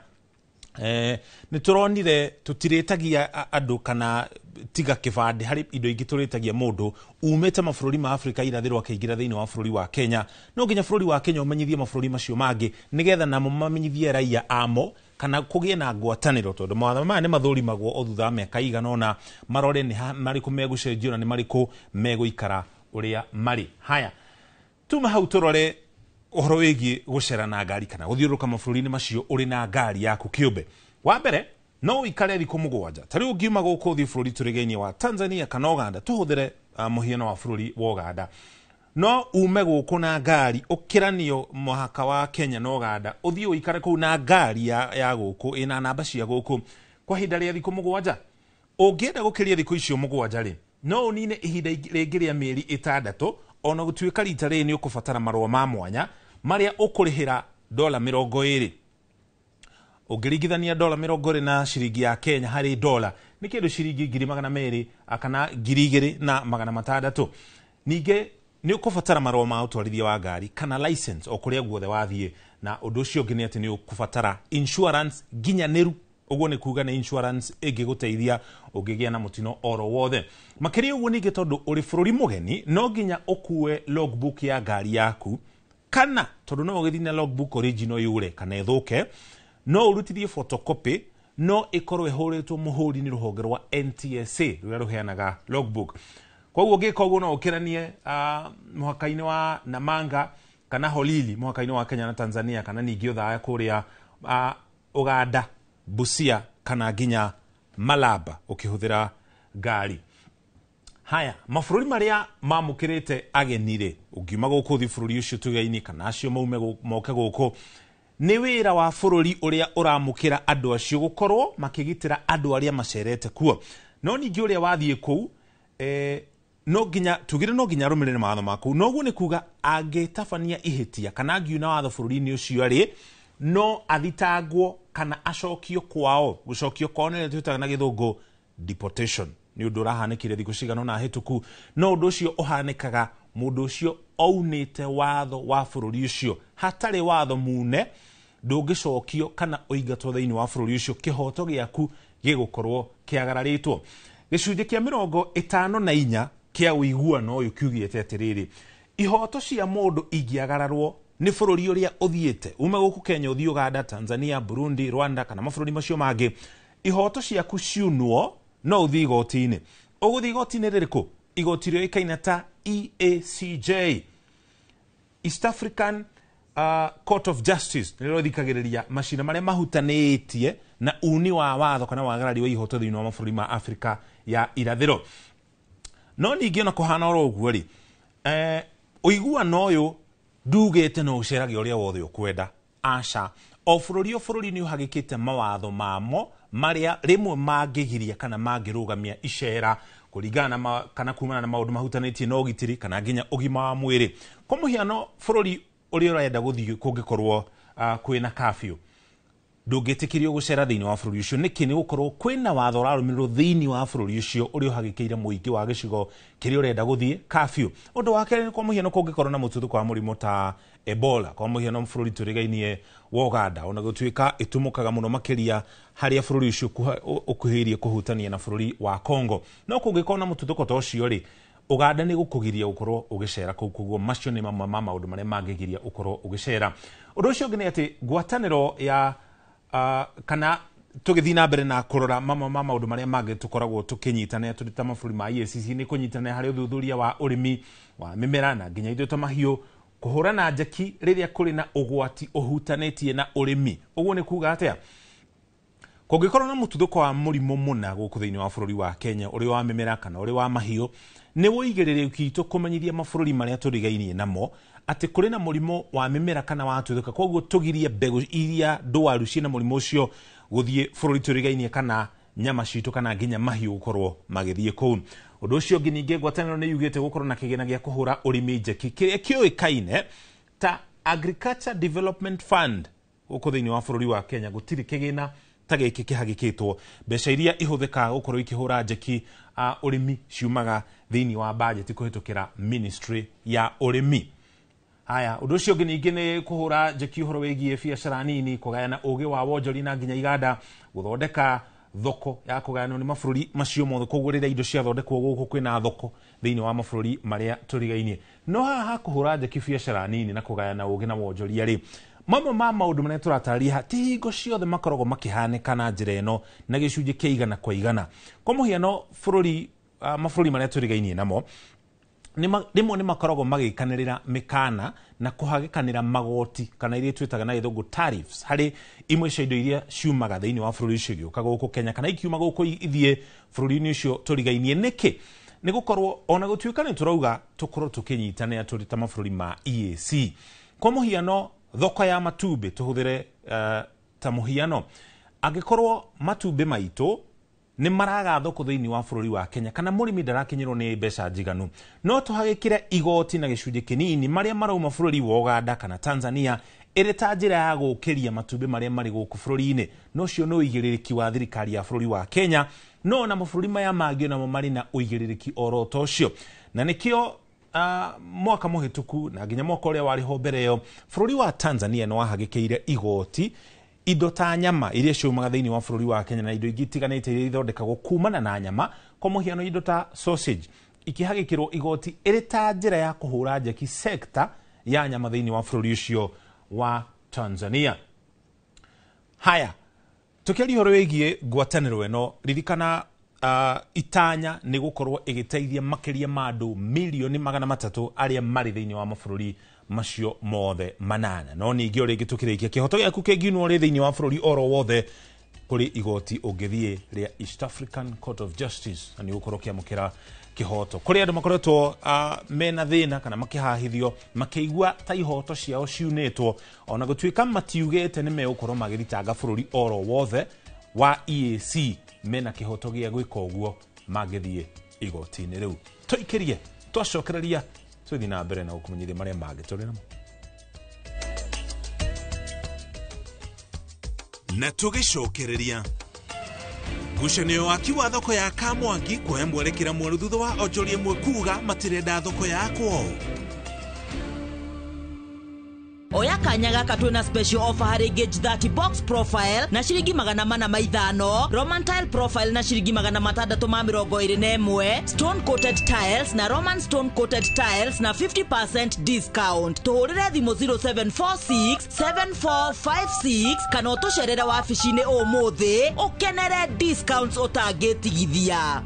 nĩ tũronire tũtirĩtagia andũ kana tiga kĩbandĩ harĩ indo ingĩ tũrĩtagia mũndũ umĩte mabũrũri ma Afrika irathĩro akĩingĩra thĩinĩ wa bũrũri wa Kenya. No nginya bũrũri wa Kenya ũmenyithie mabũrũri macio mangĩ nĩgetha namo mamenyithie raia amo kana kũgĩe na ngwatanĩro, tondũ mawatho maya nĩ mathũrimagwo o thutha wa mĩaka ĩigana ũna marore nĩ marĩkũ megũcenjio na nĩ marĩkũ megũikara ũrĩa marĩ. Haya, tuma hau tũrore ũhoro wĩgiĩ gũcera na ngari kana gũthiũrũrũka mabũrũri-inĩ macio ũrĩ na ngari yaku kĩũmbe. Wa mbere, no ũikare thikũ 7. Ta rĩu ũngiuma gũkũ ũthiĩ bũrũri tũrigainie wa Tanzania kana Uganda, tũhũthĩre mũhiano wa bũrũri wa Uganda, no ume gũkũ na ngari ũkĩranio mũhaka wa Kenya na Uganda, ũthiĩ ũikare kũu na ngari ya gũkũ ĩna namba cia gũkũ kwa ihinda rĩa thikũ 7. Ũngĩenda gũkĩria thikũ icio 7 rĩ, no ũnine ihinda rĩngĩ rĩa mĩeri 6, ona gũtuĩka rita rĩrĩ nĩ ũkũbatara marũa ma mwanya marĩa ũkũrĩhĩra dola 20. Ũngĩringithania dola 20 na ciringi ya Kenya harĩ dola nĩ kĩndũ ciringi 200,000 kana 2,600. Ningĩ nĩ ũkũbatara marũa ma ũtwarithia wa ngari kana license o kũrĩa guothe wathiĩ, na ũndũ ũcio ũngĩ nĩ atĩ nĩ ũkũbatara insurance nginyanĩru. Ũguo nĩ kuga nĩ insurance ĩngĩgũteithia ũngĩgĩa na mũtino oro wothe. Makĩria ũguo ningĩ tondũ ũrĩ bũrũri mũgeni, no nginya ũkue logbook ya ngari yaku, kana tondũ no ũgĩthiĩ na logbook original yũre kana ĩthũke, no ũrutithie photocopy no ĩkorwo ĩhũrĩtwo mũhũri nĩ rũhonge rwa NTSA rũrĩa rũheanaga logbook. Koguo ũngĩka ũguo no ũkĩranie mũhaka-inĩ wa Namanga kana Holili mũhaka-inĩ wa Kenya na Tanzania, kana ningĩ Othaya kũrĩa Uganda, Busia kana nginya Malaba ũkĩhũthĩra ngari. Haya, mabũrũri marĩa mamũkĩrĩte ageni rĩ, ũngiuma gũkũ ũthiĩ bũrũri ũcio tũgeni kana acio maume moke gũkũ, nĩ wĩra wa bũrũri ũrĩa ũramũkĩra andũ acio gũkorwo makĩgitĩra andũ arĩa macerete kuo. No ningĩ ũrĩa wathiĩ kũu, no nginya tugire no nginya arũmĩrĩre mawatho ma kũu. Noguo nĩ kuga angĩtabania ihĩtia kana angiuna watho bũrũri-inĩ ũcio rĩ, no athitangwo kana acokio kwao. Gũcokio kwao nĩ twĩtaga na gĩthũngũ deportation. Nĩ ũndũ ũrahanĩkire thikũ cigana ũna hĩtũku, no ũndũ ũcio ũhanĩkaga mũndũ ũcio aunĩte watho wa bũrũri ũcio. Hatarĩ watho mune ndũngĩcokio kana ũingatwo thĩinĩ wa bũrũri ũcio, kĩhoto gĩaku gĩgũkorwo kĩagararĩtwo. Gĩcunjĩ kĩa 54 kĩa ũiguano ũyũ kiugĩte atĩrĩrĩ, ihoto cia mũndũ ingĩagararwo nĩ bũrũri ũrĩa ũthiĩte, ume gũkũ Kenya ũthiĩ Uganda, Tanzania, Burundi, Rwanda kana mabũrũri macio mangĩ, ihoto ciaku ciunwo no ũthiĩ igoti-inĩ. Ũgũthiĩ igoti-inĩ rĩrĩkũ? Igoti rĩoĩkaine ta EACJ. East African Court of Justice nĩrĩo rĩthikagĩrĩria macira marĩa mahutanĩtie na uni wa watho kana wagarari wa ihoto thĩinĩ wa mabũrũri ma Afrika ya irathĩro. No ningĩ ona kũhana oro ũguo rĩ, ũiguano ũyũ ndugĩte no ũcerage ũrĩa wothe ũkwenda, aca. O bũrũri o bũrũri nĩ ũhagĩkĩte mawatho mamo marĩa rĩmwe mangĩgiria kana mangĩrũgamia icera kũringana na kana kumana na maũndũ mahutanĩtie na ũgitĩri kana nginya ũgima wa mwĩrĩ. Kwa mũhiano bũrũri ũrĩa ũrenda gũthiĩ kũngĩkorwo kwĩna curfew, ndũngĩtĩkĩrio gũcera thĩinĩ wa bũrũri ũcio. Nĩkĩ? Nĩ gũkorwo kwĩna watho ũrarũmĩrĩrwo thĩinĩ wa bũrũri ũcio ũrĩa ũhagĩkĩire mũingĩ wa gĩcigo kĩrĩa ũrenda gũthiĩ curfew. Ũndũ wa kerĩ, kwa mũhiano kũngĩkorwo na mũtuthũko wa mũrimũ ta Ebola, kwa mũhiano bũrũri tũrigainie wa Uganda, ona gũtuĩka ĩtumũkaga mũno makĩria harĩa bũrũri ũcio ũkuhĩrĩirie kũhutania na bũrũri wa Congo, no kũngĩkorwo na mũtuthũko ta ũcio rĩ, Uganda nĩ gũkũgiria gũkorwo ũgĩcera kũu. Koguo macio nĩ mamwe ma maũndũ marĩa mangĩgiria ũkorwo ũgĩcera. Ũndũ ũcio ũngĩ nĩ atĩ ngwatanĩro ya kana tũgĩthiĩ na mbere na kũrora mamwe ma maũndũ marĩa mangĩ tũkoragwo tũkĩnyitanĩra tũrĩ ta mabũrũri ma EACC nĩ kũnyitanĩra harĩ ũthuthuria wa ũrĩmi wa mĩmera na nginya indo ta mahiũ, kũhũrana njeki rĩrĩa kũrĩ na ũgwati ũhutanĩtie na ũrĩmi. Ũguo nĩ kuga atĩa? Kũngĩkorwo na mũtuthũko wa mũrimũ mũna gũkũ thĩinĩ wa bũrũri wa Kenya, ũrĩ wa mĩmera kana ũrĩ wa mahiũ, nĩ ũigĩrĩrĩki witũ kũmenyithia mabũrũri marĩa tũrigainie namo atĩ kũrĩ na mũrimũ wa mĩmera kana wa tuthũka, koguo tũgirie mbegũ iria ndwaru ciĩna mũrimũ ũcio gũthiĩ bũrũri tũrigainie kana nyama citũ kana nginya mahiũ gũkorwo magĩthiĩ kũu. Ũndũ ũcio ũngĩ ningĩ, ngwatanĩro nĩ yugĩte gũkorwo na kĩgĩna gĩa kũhũra ũrĩmi njeki kĩrĩa kĩũĩkaine ta Agriculture Development Fund. Gũkũ thĩinĩ wa bũrũri wa Kenya gũtirĩ kĩgĩna ta gĩkĩ kĩhagĩkĩtwo. Mbeca iria ihũthĩkaga gũkorwo ikĩhũra njeki ũrĩmi ciumaga thĩinĩ wa bajeti kũhĩtũkĩra ministry ya ũrĩmi. Haya, ũndũ ũcio ũngĩ ningĩ nĩ kũhũra njeki ũhoro wĩgiĩ biacara nini, kũgayana ũgĩ wa wonjori na nginya iganda, gũthondeka thoko ya kũgayanwo nĩ mabũrũri macio mothe. Koguo rĩrĩa indo ciathondekwo gũkũ kwĩna thoko thĩinĩ wa mabũrũri marĩa tũrigainie. No haha ha kũhũra njeki biacara nini na kũgayana ũgĩ na wonjoria rĩ, mamwe ma maũndũ marĩa tũratarĩria ti hingo ciothe makoragwo makĩhanĩka na njĩra ĩno na gĩcunjĩ kĩa igana kwa igana. Kwa mũhiano bũrũri mabũrũri marĩa tũrigainie namo rĩmwe nĩ makoragwo magĩkanĩrĩra mĩkana na kũhagĩkanĩra magoti kana iria twĩtaga na gĩthũngũ tariffs harĩ imwe cia indo iria ciumaga thĩinĩ wa bũrũri ũcio igĩũka gũkũ Kenya kana ikiuma gũkũ ithiĩ bũrũri-inĩ ũcio tũrigainie. Nĩkĩ? Nĩ gũkorwo ona gũtuĩka nĩ tũrauga tũkorwo tũkĩnyitanĩra tũrĩ ta mabũrũri ma EAC. Kwa mũhiano thoko ya matumbĩ tũhũthĩre ta mũhiano, angĩkorwo matumbĩ maitũ nĩ maraga thoko thĩinĩ wa bũrũri wa Kenya kana mũrĩmi ndarakinyĩrwo nĩ mbeca njiganu, no tũhagĩkĩre igoti na gĩcunjĩ kĩnini marĩa marauma bũrũri wa Uganda kana Tanzania ĩrĩ ta njĩra ya gũkĩria matumbĩ marĩa marĩ gũkũ bũrũri-inĩ. No ũcio nĩ ũigĩrĩrĩki wa thirikari ya bũrũri wa Kenya, no na mabũrũri maya mangĩ namo marĩ na ũigĩrĩrĩki oro ta ũcio. Na nĩkĩo mwaka mũhĩtũku na nginya mwaka ũrĩa warĩ ho mbere ĩyo, bũrũri wa Tanzania nĩ wahagĩkĩire igoti indo ta nyama iria ciumaga thĩinĩ wa bũrũri wa Kenya na indo ingĩ itiganĩte iria ithondekagwo kumana na nyama. Kwa mũhiano indo ta sausage ikĩhagĩkĩrwo igoti ĩrĩ ta njĩra ya kũhũra njeki sekta ya nyama thĩinĩ wa bũrũri ũcio wa Tanzania. Haya, tũkĩaria ũhoro wĩgiĩ ngwatanĩro ĩno, ririkana itanya nĩ gũkorwo ĩgĩteithia makĩria ma andũ milioni 300 arĩa marĩ thĩinĩ wa mabũrũri macio mothe 8. No ningĩ o rĩngĩ tũkĩrĩkia, kĩhoto gĩaku kĩngiunwo rĩ thĩinĩ wa bũrũri oro wothe kũrĩ igoti ũngĩthiĩ rĩa East African Court of Justice na nĩ ũgũkorwo ũkĩamũkĩra kĩhoto. Kũrĩ andũ makoretwo mena thĩna kana makĩhahithio makĩigua ta ihoto ciao ciunĩtwo, ona gũtuĩka matiugĩte nĩ megũkorwo magĩthitanga bũrũri oro wothe wa EAC, mena kĩhoto gĩa gwĩka ũguo mangĩthiĩ igoti-inĩ rĩu. Tũikĩrie, twacokereria tũthiĩ na mbere na gũkũmenyithia marĩa mangĩ tũrĩ namo. Na tũgĩcokereria ngucanio waki wa thoko ya Kamwangi kũhe mwerekera mwerũ thutha wa onjoria ĩmwe kuga matirenda thoko yakwo. Oya kanya gaka twina special offer harĩ Gauge 30 box profile na ciringi 405, Roman tile profile na ciringi 621, stone coated tiles na Roman stone coated tiles na 50% discount. Tuhũrĩre thimũ 0746 7456 kana ũtũcerere wabici-inĩ ũmũthĩ ũkenere discounts ũtangĩtigithia.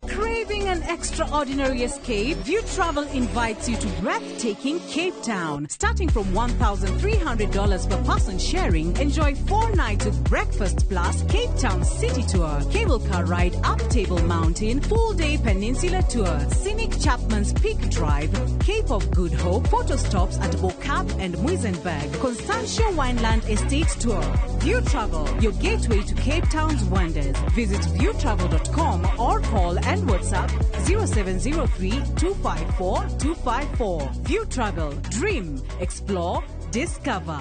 Craving extraordinary escape? View Travel invites you to breathtaking Cape Town. Starting from $1,300 per person sharing, enjoy 4 nights with breakfast plus Cape Town City Tour, cable car ride up Table Mountain, full-day peninsula tour, scenic Chapman's Peak Drive, Cape of Good Hope, photo stops at Bo-Kaap and Muizenberg, Constantia Wineland Estate Tour. View Travel, your gateway to Cape Town's wonders. Visit viewtravel.com or call and WhatsApp 0703 254 254. View Travel, dream, explore, discover.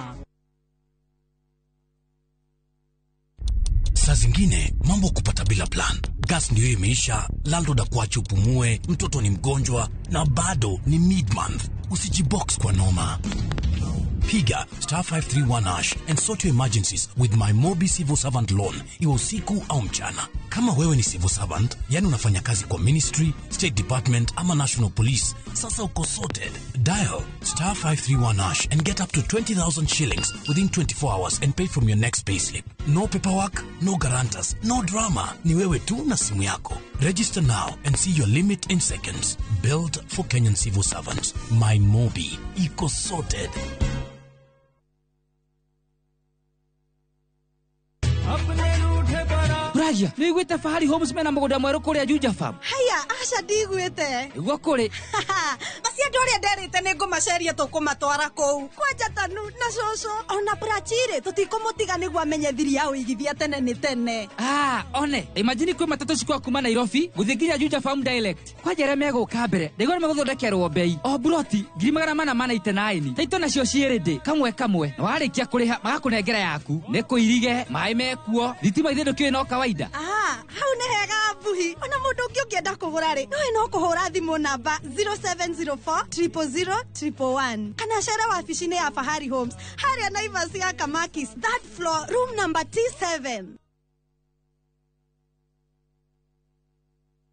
Saa zingine mambo kupata bila plan. Gas ndio imeisha, landlord akuache upumue, mtoto ni mgonjwa na bado ni mid-month. Usijibox kwa noma. Piga star 531 hash and sort your emergencies with my Mobi Civil Servant Loan, iwe usiku au mchana. Kama wewe ni civil servant, yani unafanya kazi kwa ministry, state department ama national police, sasa uko sorted. Dial star 531 hash and get up to 20,000 shillings within 24 hours and pay from your next payslip. No paperwork, no guarantors, no drama. Ni wewe tu na simu yako. Register now and see your limit in seconds. Built for Kenyan civil servants. My Mobi. Iko sorted. Ragia, nĩiguĩte Fahari Homes mena mũgũnda mwerũ kũrĩa Juja Farm? Haya, aca ndigwĩte. Nĩguo kũrĩ. Basi andũ arĩa nderĩte nĩngũmaceria tũkũmatwara kũu. Kwanja Tanu na cũcũ ona Prachire tũtikũmũtiga nĩguo amenye thiri ya ũigithia tene nĩ tene. Ah, one, imagine kwĩ matatũ cikwa kuma Nairobi gũthiĩ nginya Juja Farm direct. Kwanja arĩa megũka mbere, ndaigua nĩmegũthondekerwo bei. O buroti 489. Taito nacio ciĩ ready kamwe kamwe. Na warĩkia kũrĩha magakũnengera yaku. Nĩ kũirige, maĩ mekuo, thitima ithe ndũkĩũĩ no kawaida. Ah, hau nĩ hega mbuhi. Ona mũndũ ũngĩ ũngĩenda kũgũra rĩ, nowe no kũhũra thimũ namba 0704 000 111 kana cere wabici-inĩ ya Fahari Homes harĩa Naivas ya Kamakis, third floor, room number T7.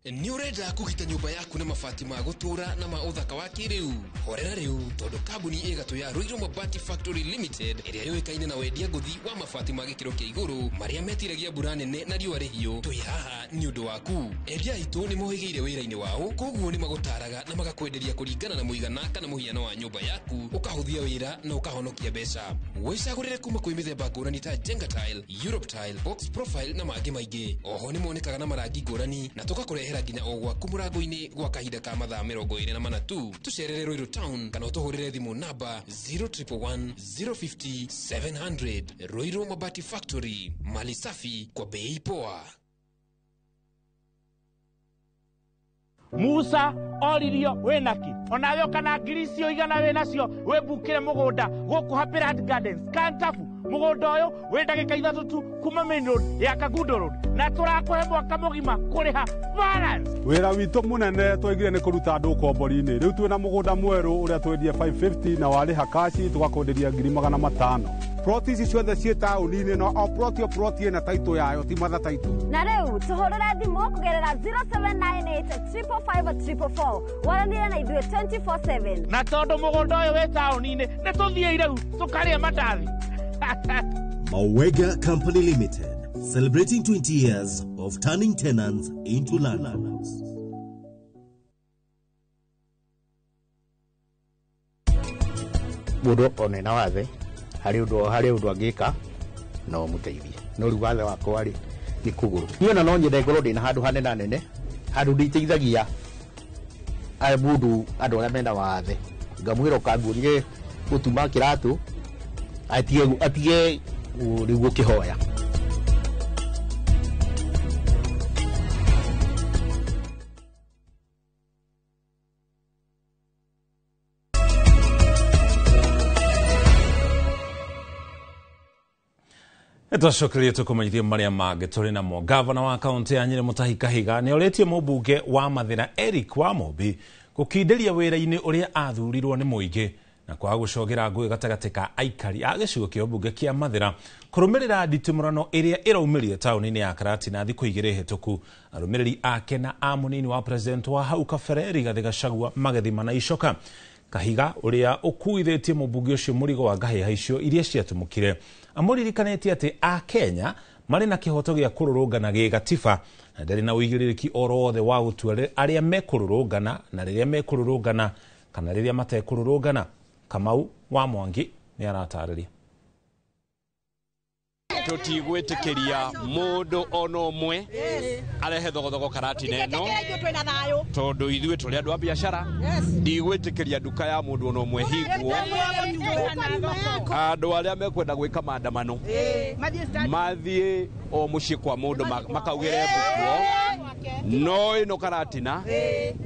Nĩ ũrenda kũgita nyũmba yaku na mabati ma gũtũũra na ma ũthaka wa kĩrĩu? Horera rĩu tondũ kambuni ĩgatũ ya Ruiru Mabati Factory Limited ĩrĩa yũĩkaine na wendia ngũthi wa mabati ma gĩkĩro kĩa igũrũ marĩa metiragia mbura nene na riũa rĩhiũ, twĩ haha nĩ ũndũ waku. Endia aitũ nĩ mohĩgĩire wĩra-inĩ wao, koguo nĩ magũtaraga na magakwenderia kũringana na mũigana kana mũhiano wa nyũmba yaku, ũkahũthia wĩra na ũkahonokia mbeca. Wĩcagũrĩre kuma kwĩ mĩthemba ngũrani ta Jenga Tile, Europe Tile, Box Profile na mangĩ maingĩ. Oho nĩ monekaga na marangi ngũrani na tũgakũrehera nginya o gwaku mũrango-inĩ gwa kahinda ka mathaa 24 tu. Tũcerere Ruiru Town kana ũtũhũrĩre thimũ namba 0111 050 700. Ruiru Mabati Factory, mali safi kwa bei poa. Musa oririo wĩnaki onawe kana ngiri icio igana wĩnacio wĩmbukĩre mũgũnda gũkũ Happy Land Gardens Kantafu. Mũgũnda ũyũ wĩ ndagĩka 3 tu kuma main road ya Kangundo Road na tũrakũhe mwaka mũgima kũrĩha balance. Wĩra witũ mũnene twaigire nĩ kũruta andũ ũkombori-inĩ. Rĩu twĩna mũgũnda mwerũ ũrĩa twendie 550 na warĩha kaci tũgakwenderia 500,000. Ploti ici ciothe ciĩ taũni-inĩ no o ploti o ploti ĩna taitũ yayo ti matha taitũ. Na rĩu tũhũrĩre thimũ kũgerera 0798 555 444 waranĩre na ithuĩ 24/7. Na tondũ mũgũnda ũyũ wĩ taũni-inĩ nĩ tũthiĩ rĩu tũkarĩe mandathi. Mawega Company Limited, celebrating 20 years of turning tenants into landlords. Mũndũ one na wathe harĩ ũndũ angĩka no mũteithie, no rĩu wathe wakwa rĩ nĩ kũgũrũ. Niĩ ona no nyende ngorwo ndĩna handũ hanene nene, handũ ndĩteithagia mũndũ andũ arĩa mena wathe, ngamwĩra ũkanguonie gũtuma kĩratũ atige rĩu gũkĩhoya. Twacokererie tũkũmenyithie marĩa mangĩ tũrĩ namo. Gavana wa kaunti ya Nyĩrĩ Mutahi Kahiga nĩ orĩtie mũmbunge wa Mathĩra Eric Wamũmbi gũkindĩria wĩra-inĩ ũrĩa athurirwo nĩ mũingĩ na kwaga gũcogera ngũĩ gatagatĩ ka aikari a gĩcigo kĩa ũmbunge kĩa Mathĩra kũrũmĩrĩra nditimũrano ĩrĩa ĩraumĩrire taũni-inĩ ya Karatina thikũ 2 hĩtũku. Arũmĩrĩri ake na a mũnini wa president wa hau kabere Rigathĩ Gachagua magethima na icoka. Kahiga ũrĩa ũkuithĩtie mũmbunge ũcio mũrigo wa ngahĩha icio iria ciatumũkire amũririkanĩtie atĩ a Kenya marĩ na kĩhoto gĩa kũrũrũngana gĩgatiba na ndarĩ na ũigĩrĩrĩki oro wothe wa gũtua arĩa mekũrũrũngana na rĩrĩa mekũrũrũngana kana rĩrĩa matekũrũrũngana. Kamau wa Mwangi nĩ aratarĩria. Tutigwitikiria mundu ona umwe arehe thogothogo Karatina ĩno tondu ithuĩ tũrĩ andũ a biacara. Ndigwĩtĩkĩria nduka ya mũndũ ona ũmwe hingwo. Andũ arĩa mekwenda gwĩka maandamano mathiĩ o mũciĩ kwa mũndũ makaugĩre mbukuo, no ĩno Karatina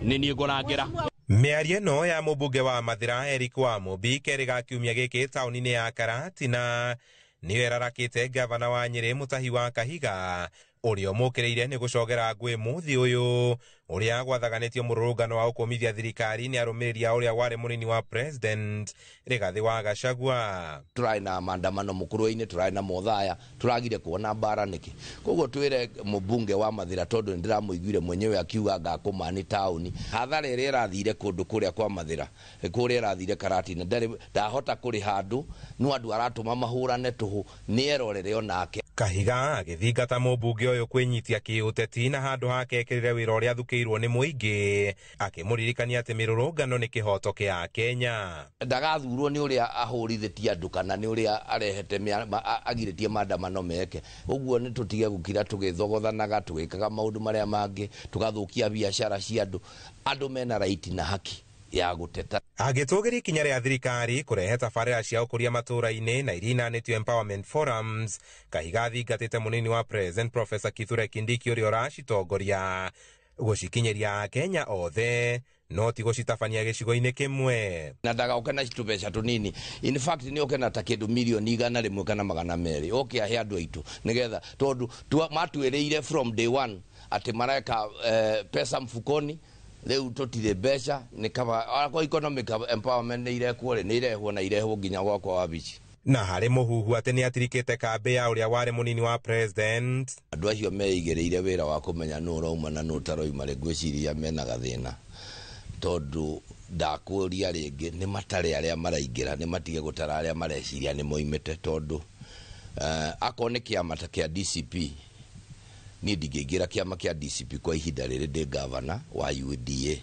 nĩ niĩ ngũrangĩra. Mĩario ĩno ya mũmbunge wa Mathĩra Eric Wamũmbi kerĩ ga kiumia gĩkĩ taũni-inĩ ya Karatina nĩyo ĩrarakĩte ngavana wa Nyĩrĩ Mutahi wa Kahiga ũrĩa ũmũkĩrĩire nĩ gũcogera ngũĩ mũthĩ ũyũ ũrĩa gwathaganĩtio mũrũrũngano wa ũkũmithia thirikari nĩ arũmĩrĩri a ũrĩa warĩ mũnini wa president Rigathĩ wa Gachagua. Tũrarĩ na maandamano mũkũrwe-inĩ, tũrarĩ na mothaya, tũragire kuona mbara nĩkĩ? Koguo twĩre mũmbunge wa Mathĩra tondũ nĩndĩramũiguire mwenyewe akiuga ngakũma nĩ taũni. Hathara ĩrĩa ĩrathire kũndũ kũrĩa kwa Mathĩra, kũrĩa ĩrathire Karatina, ndahota kũrĩha andũ, no andũ aratũma mahũrane tũhũ, nĩerorere onake. Kahiga agĩthingata mũmbunge ũyũ kwĩnyitia kĩũteti na handũ hake ekĩrĩre wĩra ũrĩa athukĩirwo nĩ mũingĩ, akĩmũririkania atĩ mĩrũrũngano nĩ kĩhoto kĩa Kenya. Ndagathurwo nĩ ũrĩa ahũrithĩtie andũ kana nĩ ũrĩa arehete agirĩtie maandamano meke. Ũguo nĩ tũtige gũkira tũgĩthogothanaga, tũgĩkaga maũndũ marĩa mangĩ, tũgathũkia biacara cia andũ. Andũ mena raiti na haki ya gũteta. Agĩtũgĩria ikinya rĩa thirikari kũrehe tabarĩra cia ũkũria matũũra-inĩ na iria inanĩtio empowerment forums, Kahiga athingatĩte mũnini wa president Professor Kithure Kindiki ũrĩa ũracitongoria gũcikinyĩria Akenya othe no ti gũcitabania gĩcigo-inĩ kĩmwe. Na ndagaoke na tũbeca tũnini. In fact nĩ oke na ta kĩndũ mirioni 100 kana 200 oke ahe andũ aitũ nĩgetha tondũ matwĩrĩire from day one atĩ mareka pesa mfukoni. Rĩu tũtirĩ mbeca, nĩ kaba akwa economic empowerment nĩ irekwo rĩ, nĩ irehwo na irehwo nginya gwakwa wabici. Na harĩ mũhuhu atĩ nĩ atirikĩte kambĩ ya ũrĩa warĩ mũnini wa president. Andũ acio meigĩrĩire wĩra wa kũmenya nũ ũrauma na nũ ũtaroima rĩ, ngwĩciria mena gathĩna tondũ ndakũria rĩngĩ nĩ matare arĩa maraingĩra, nĩ matige gũtara arĩa mareciria nĩ moimĩte tondũ akorwo nĩ kĩama ta kĩa DCP, niĩ ndingĩingĩra kĩama kĩa DCP kwa ihinda rĩrĩ ndĩ gavana wa UDA.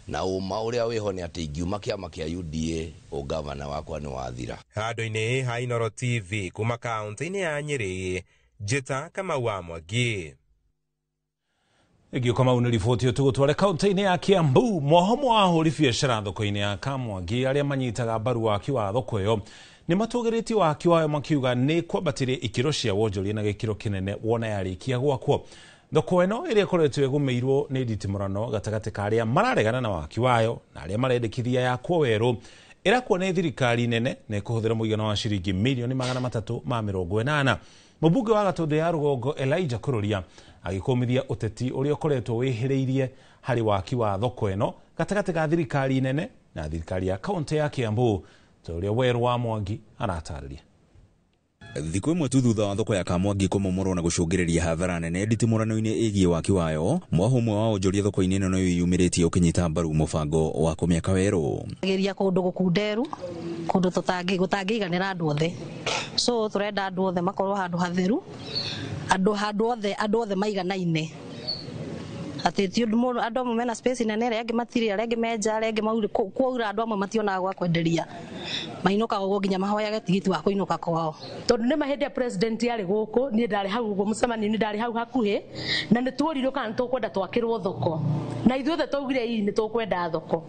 Na ũma ũrĩa wĩho nĩ atĩ ingiuma kĩama kĩa UDA ũgavana wakwa nĩ wathira. Handũ-inĩ ha Inooro TV kuma kaunti-inĩ ya Nyĩrĩ, Njĩta Kamau wa Mwangi. Ĩngĩ Kamau nĩ riboti ĩyo tũgũtware kaunti-inĩ ya Kiambu. Mwahomo wa ahũri biacara thoko-inĩ ya Kamwangi arĩa manyitaga mbaru waki wa thoko ĩyo nĩ matũgĩrĩtie waki wayo makiuga nĩ kwambatĩria ikĩro cia wonjoria na gĩkĩro kĩnene wona yarĩkia gwakwo. Thoko ĩno ĩrĩa ĩkoretwo ĩgũmĩirwo nĩ nditimũrano gatagatĩ ka arĩa mararegana na waki wayo na arĩa marendekithia yakwo werũ ĩrakwo nĩ thirikari nene na ĩkũhũthĩra mũigana wa ciringi mirioni 380. Mũmbunge wa Gatũndũ ya Rũgongo Elijah Kururia agĩkũmithia ũteti ũrĩa ũkoretwo wĩhĩrĩirie harĩ waki wa thoko ĩno gatagatĩ ka thirikari nene na thirikari ya kaunti ya Kiambu, ta ũrĩa Werũ wa Mwangi aratarĩria. Thikũ ĩmwe tu thutha wa thoko ya Kamwangi kũmomorwo na gũcũngĩrĩria hathara nene nditimũrano-inĩ ĩgiĩ waki wayo, mwaho ũmwe wa onjoria thoko-inĩ ĩno nĩ wĩyumĩrĩtie ũkĩnyita mbaru mũbango wa kũmĩaka werũ. Geria kũndũ gũkunderu, kũndũ tũtangĩiganĩra andũ othe, so tũrenda andũ othe makorwo handũ hatheru, andũ othe maiganaine, atĩ ti ũndũ mũndũ andũ amwe mena space nene, arĩa angĩ matirĩ, arĩa angĩ menja, arĩa angĩ maurĩ kwaura, andũ amwe mationaga gwa kwenderia, mainũkaga ũguo nginya mahoyage tigiti wa kũinũka kwao. Tondũ nĩ ma hĩndĩ ya president yarĩ gũkũ, niĩ ndarĩ hau ũguo mũcemanio-inĩ, ndarĩ hau hakuhĩ, na nĩ tuorirwo kana nĩ tũkwenda twakĩrwo thoko, na ithuothe twaugire ii nĩ tũkwenda thoko.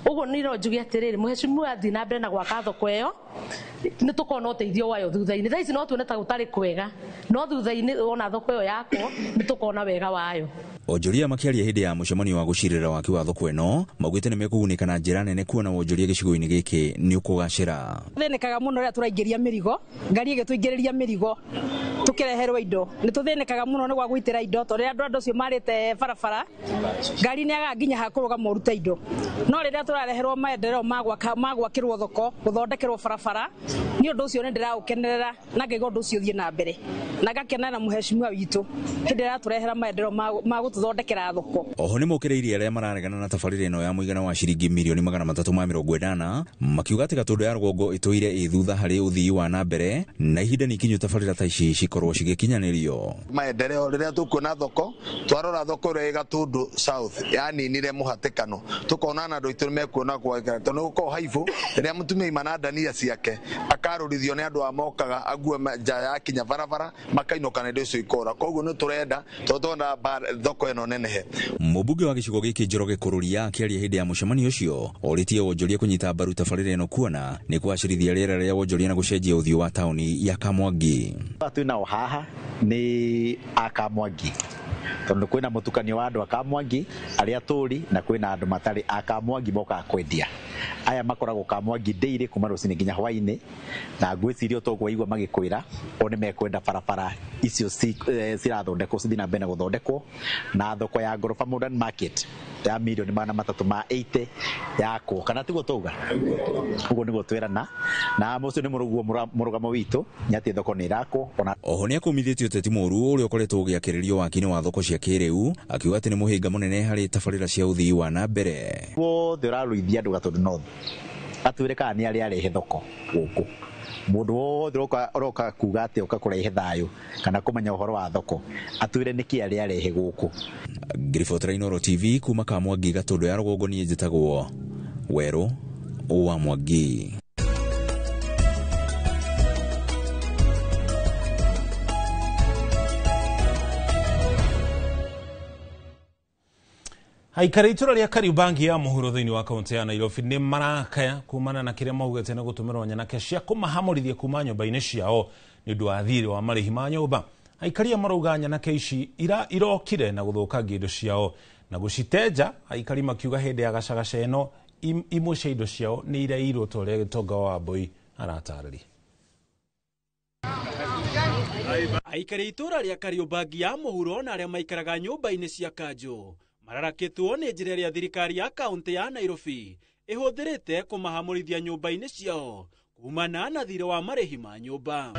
Ũguo niĩ no njuge atĩrĩrĩ, mũhecimiwa athiĩ na mbere na gwaka thoko ĩyo, nĩ tũkona ũteithio wayo thutha-inĩ. Thaa ici no tuone ta gũtarĩ kwega, no thutha-inĩ wona thoko ĩyo yakwo nĩ tũkona wega wayo. Onjoria makĩaria hĩndĩ ya mũcemanio wa gũcirĩra waki wa thoko ĩno maugĩte nĩ mekũgunĩka na njĩra nene kuona wonjoria gĩcigo-inĩ gĩkĩ nĩ ũkũgacĩra. Tũthĩnĩkaga mũno rĩrĩa tũraingĩria mĩrigo, ngari ĩgĩtũingĩrĩria mĩrigo tũkĩreherwo indo, nĩ tũthĩnĩkaga mũno nĩ gwa gũitĩra indo tondũ rĩrĩa andũ acio marĩte barabara ngari nĩ yagaga nginya ha kũrũgama ũrute indo, no rĩrĩa tũrareherwo maendeleo ma gwakĩrwo thoko, gũthondekerwo barabara, Nĩ ũndũ ũcio nĩ ndĩraũkenerera na ngaigua ũndũ ũcio ũthiĩ na mbere na ngakenera mũheshimiwa witũ hĩndĩ ĩrĩa aratũrehera maendereo ma gũtũthondekera thoko. Oho nĩ mokĩrĩirie arĩa mararegana na tabarĩra ĩno ya mũigana wa ciringi mirioni 380 makiuga atĩ Gatũndũ ya rũgongo ĩtũire ĩ thutha harĩ ũthii wa na mbere na ihinda nĩ ikinyu tabarĩra ta ici cikorwo cigĩkinyanĩrio. Maendeleo rĩrĩa tũkuona thoko twarora thoko ĩrĩa ĩ Gatũndũ South yaninire mũhatĩkano tukona na andũ aitũ nĩmekuona gwekera tondũ nĩgũkorwo haibũ rĩrĩa mũtumia aima na ndania ciake akarũrithio nĩ andũ a mokaga ague nja ya kinya barabara makainũka na indo icio ikora. Koguo nĩ tũrenda tondũ tũrenda thoko ĩno nenehe. Mũmbunge wa gĩcigo gĩkĩ Njoroge Kũrũria akĩaria hĩndĩ ya mũcemanio ũcio orĩtie wonjoria kũnyita mbaru tabarĩra ĩno kuona nĩ kũgacĩrithia rĩera rĩa wonjoria na gũcenjia ũthiũ wa taũni ya Kamwangi. Twĩ nao haha nĩ a Kamwangi tondũ kwĩna mũtukanio wa andũ a Kamwangi arĩa tũri na kwĩna andũ matarĩ a Kamwangi mokaga kwendia. Aya makoragwo Kamwangi daily kuma rũcinĩ nginya hwainĩ na ngwĩciria toguo waigua magĩkwĩra o nĩ mekwenda barabara icio cirathondekwo cithiĩ na mbere na gũthondekwo na thoko ya Ngoroba Modern Market ya mirioni 380 yakwo kana tiguo tauga ũguo nĩguo twerana na ũcio nĩ mũrũgamo witũ nĩ atĩ thoko nĩ ĩrakwo. Ona oho nĩ akũmithĩtie ũteti mũũru ũrĩa ũkoretwo ũgĩakĩrĩrio waki-inĩ wa thoko cia kĩrĩu akiuga atĩ nĩ mũhĩnga mũnene harĩ tabarĩra cia ũthii wa na mbere. Wothe ũrarũithia andũ Gatũndũ North atwĩre kana nĩ arĩa arehe thoko gũkũ mũndũ wothe ũroka kuga atĩ ũka kũrehe thayũ kana kũmenya ũhoro wa thoko atwĩre nĩkĩ arĩa arehe gũkũ. Ngiribotera Inooro TV kuma Kamwangi Gatũndũ ya rũgongo niĩ njĩtagwo Werũ wa Mwangi. Aikari itũra rĩa Kariobangi ya mũhuro thĩinĩ wa kaunti ya Nairobi nĩ marakaya kumana na kĩrĩa maugĩte nĩ gũtũmĩrwo nyanake cia kũmahamũrithia kuma nyũmba-inĩ ciao nĩ ũndũ wa thirĩ wa marĩhi ma nyũmba. Aikari aya marauga nyanake ici irokire na gũthũkangia indo ciao na gũcitenja. Aikari makiuga hĩndĩ ya gacagaca ĩno imwe cia indo ciao nĩ irairwo ta ũrĩa Gĩtonga wa Mbui aratarĩria. Aikari itũra rĩa Kariobangi ya mũhuro na arĩa maikaraga nyũmba-inĩ cia kanjũ mararakĩtwo nĩ njĩra ĩrĩa thirikari ya kaunti ya Nairobi ĩhũthĩrĩte kũmahamũrithia nyũmba-inĩ ciao kumana na thirĩ wa marĩhi ma nyũmba.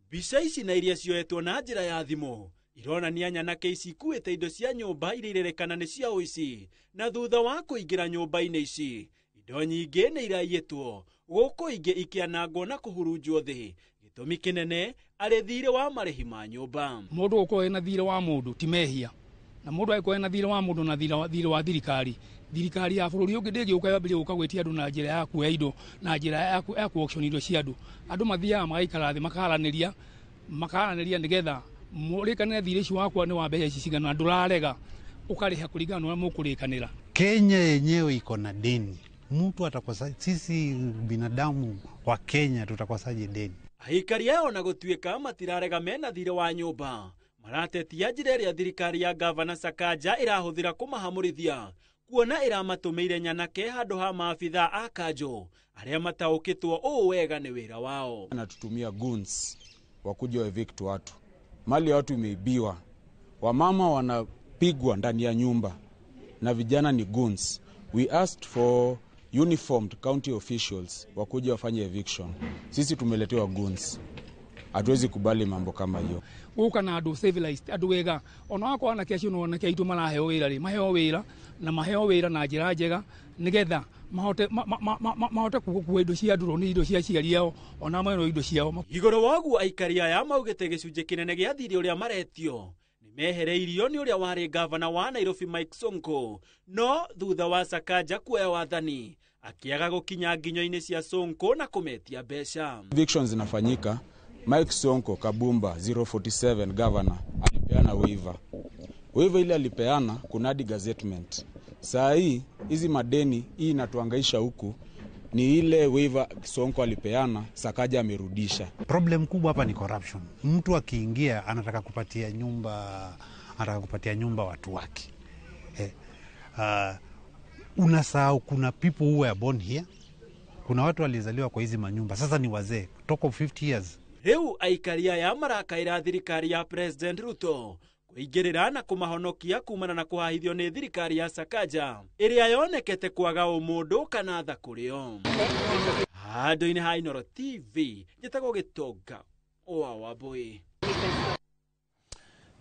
Mbica ici na iria cioetwo na njĩra ya thimũ ironania nyanake ici ikuĩte indo cia nyũmba iria irerekana nĩ cia ũici na thutha wa kũingĩra nyũmba-inĩ ici indo nyingĩ nĩ iraiyĩtwo gũkũ ingĩ ikĩanangwo na kũhurunjwo thĩ. Gĩtũmi kĩnene arĩ thirĩ wa marĩhi ma nyũmba. Mũndũ gũkorwo ena thirĩ wa mũndũ ti mehia na mũndũ angĩkorwo ena thirĩ wa mũndũ na thirĩ wa thirikari thirikari ya bũrũri ũngĩ ndĩngĩũka yambĩrĩrie gũka gwĩtia andũ na njĩra ya kuoya indo na njĩra ya ku auction indo cia andũ. Andũ mathiaga magaikara thĩ makaranĩria nĩgetha mũrĩkanĩre thirĩ ũcio wakwa nĩ wa mbeca ici cigana ndũrarega ũkarĩha kũringana na ũrĩa mũkũrĩkanĩra. Kenya yenyewe iko na deni. Mtu atakosa, sisi binadamu wa Kenya tutakosaje deni? Aikari ao na gũtuĩka matirarega mena thirĩ wa nyũmba maratetia njĩra ĩrĩa thirikari ya Gavana Sakaja ĩrahũthĩra kũmahamũrithia kuona ĩramatũmĩire nyanake handũ ha maabithaa a kanjũ arĩa mataũkĩtwo ũũ wega nĩ wĩra wao. Anatutumia goons wakuja wa evict watu, mali ya watu imeibiwa, wamama wanapigwa ndani ya nyumba na vijana ni goons. We asked for uniformed county officials wakuja wafanye eviction. Sisi tumeletewa goons. Hatuwezi kubali mambo kama hiyo. Gũka na andũ civilized andũ wega ona wakorwo anake acio no anake aitũ maraheo wĩra rĩ maheo wĩra na maheo wĩra na njĩra njega nĩgetha mahote gũkua indo cia andũ nĩ indo cia aciari ao ona mamwe indo ciao. Igũrũ wa ũguo aikari aya maugĩte gĩcunjĩ kĩnene gĩa thirĩ ũrĩa maretio mehereirio nĩ ũrĩa warĩ gavana wa Nairobi Mike Sonko no thutha wa Sakaja kuoya wathani akĩaga gũkinya nginyo-inĩ cia Sonko na kũmetia mbeca. Evictions zinafanyika. Mike Sonko Kabumba 047 governor alipeana waiver. Waiver ile alipeana kunadi gazettement. Saa hii hizi madeni hii inatuangaisha huku ni ile waiver Sonko alipeana, Sakaja amerudisha. Problem kubwa hapa ni corruption. Mtu akiingia anataka kupatia nyumba, anataka kupatia nyumba watu wake. Unasahau kuna people who were born here. Kuna watu walizaliwa kwa hizi manyumba. Sasa ni wazee, talk of 50 years. Riu aikari aya marakaira thirikari ya President Ruto kuingirira na kumahonokia kumana na kuhahithio ni thirikari ya Sakaja iria yonekete kwaga umundu kana tha kurio. Handũ-inĩ ha Inooro TV, njĩtagwo Gĩtonga wa Wambui.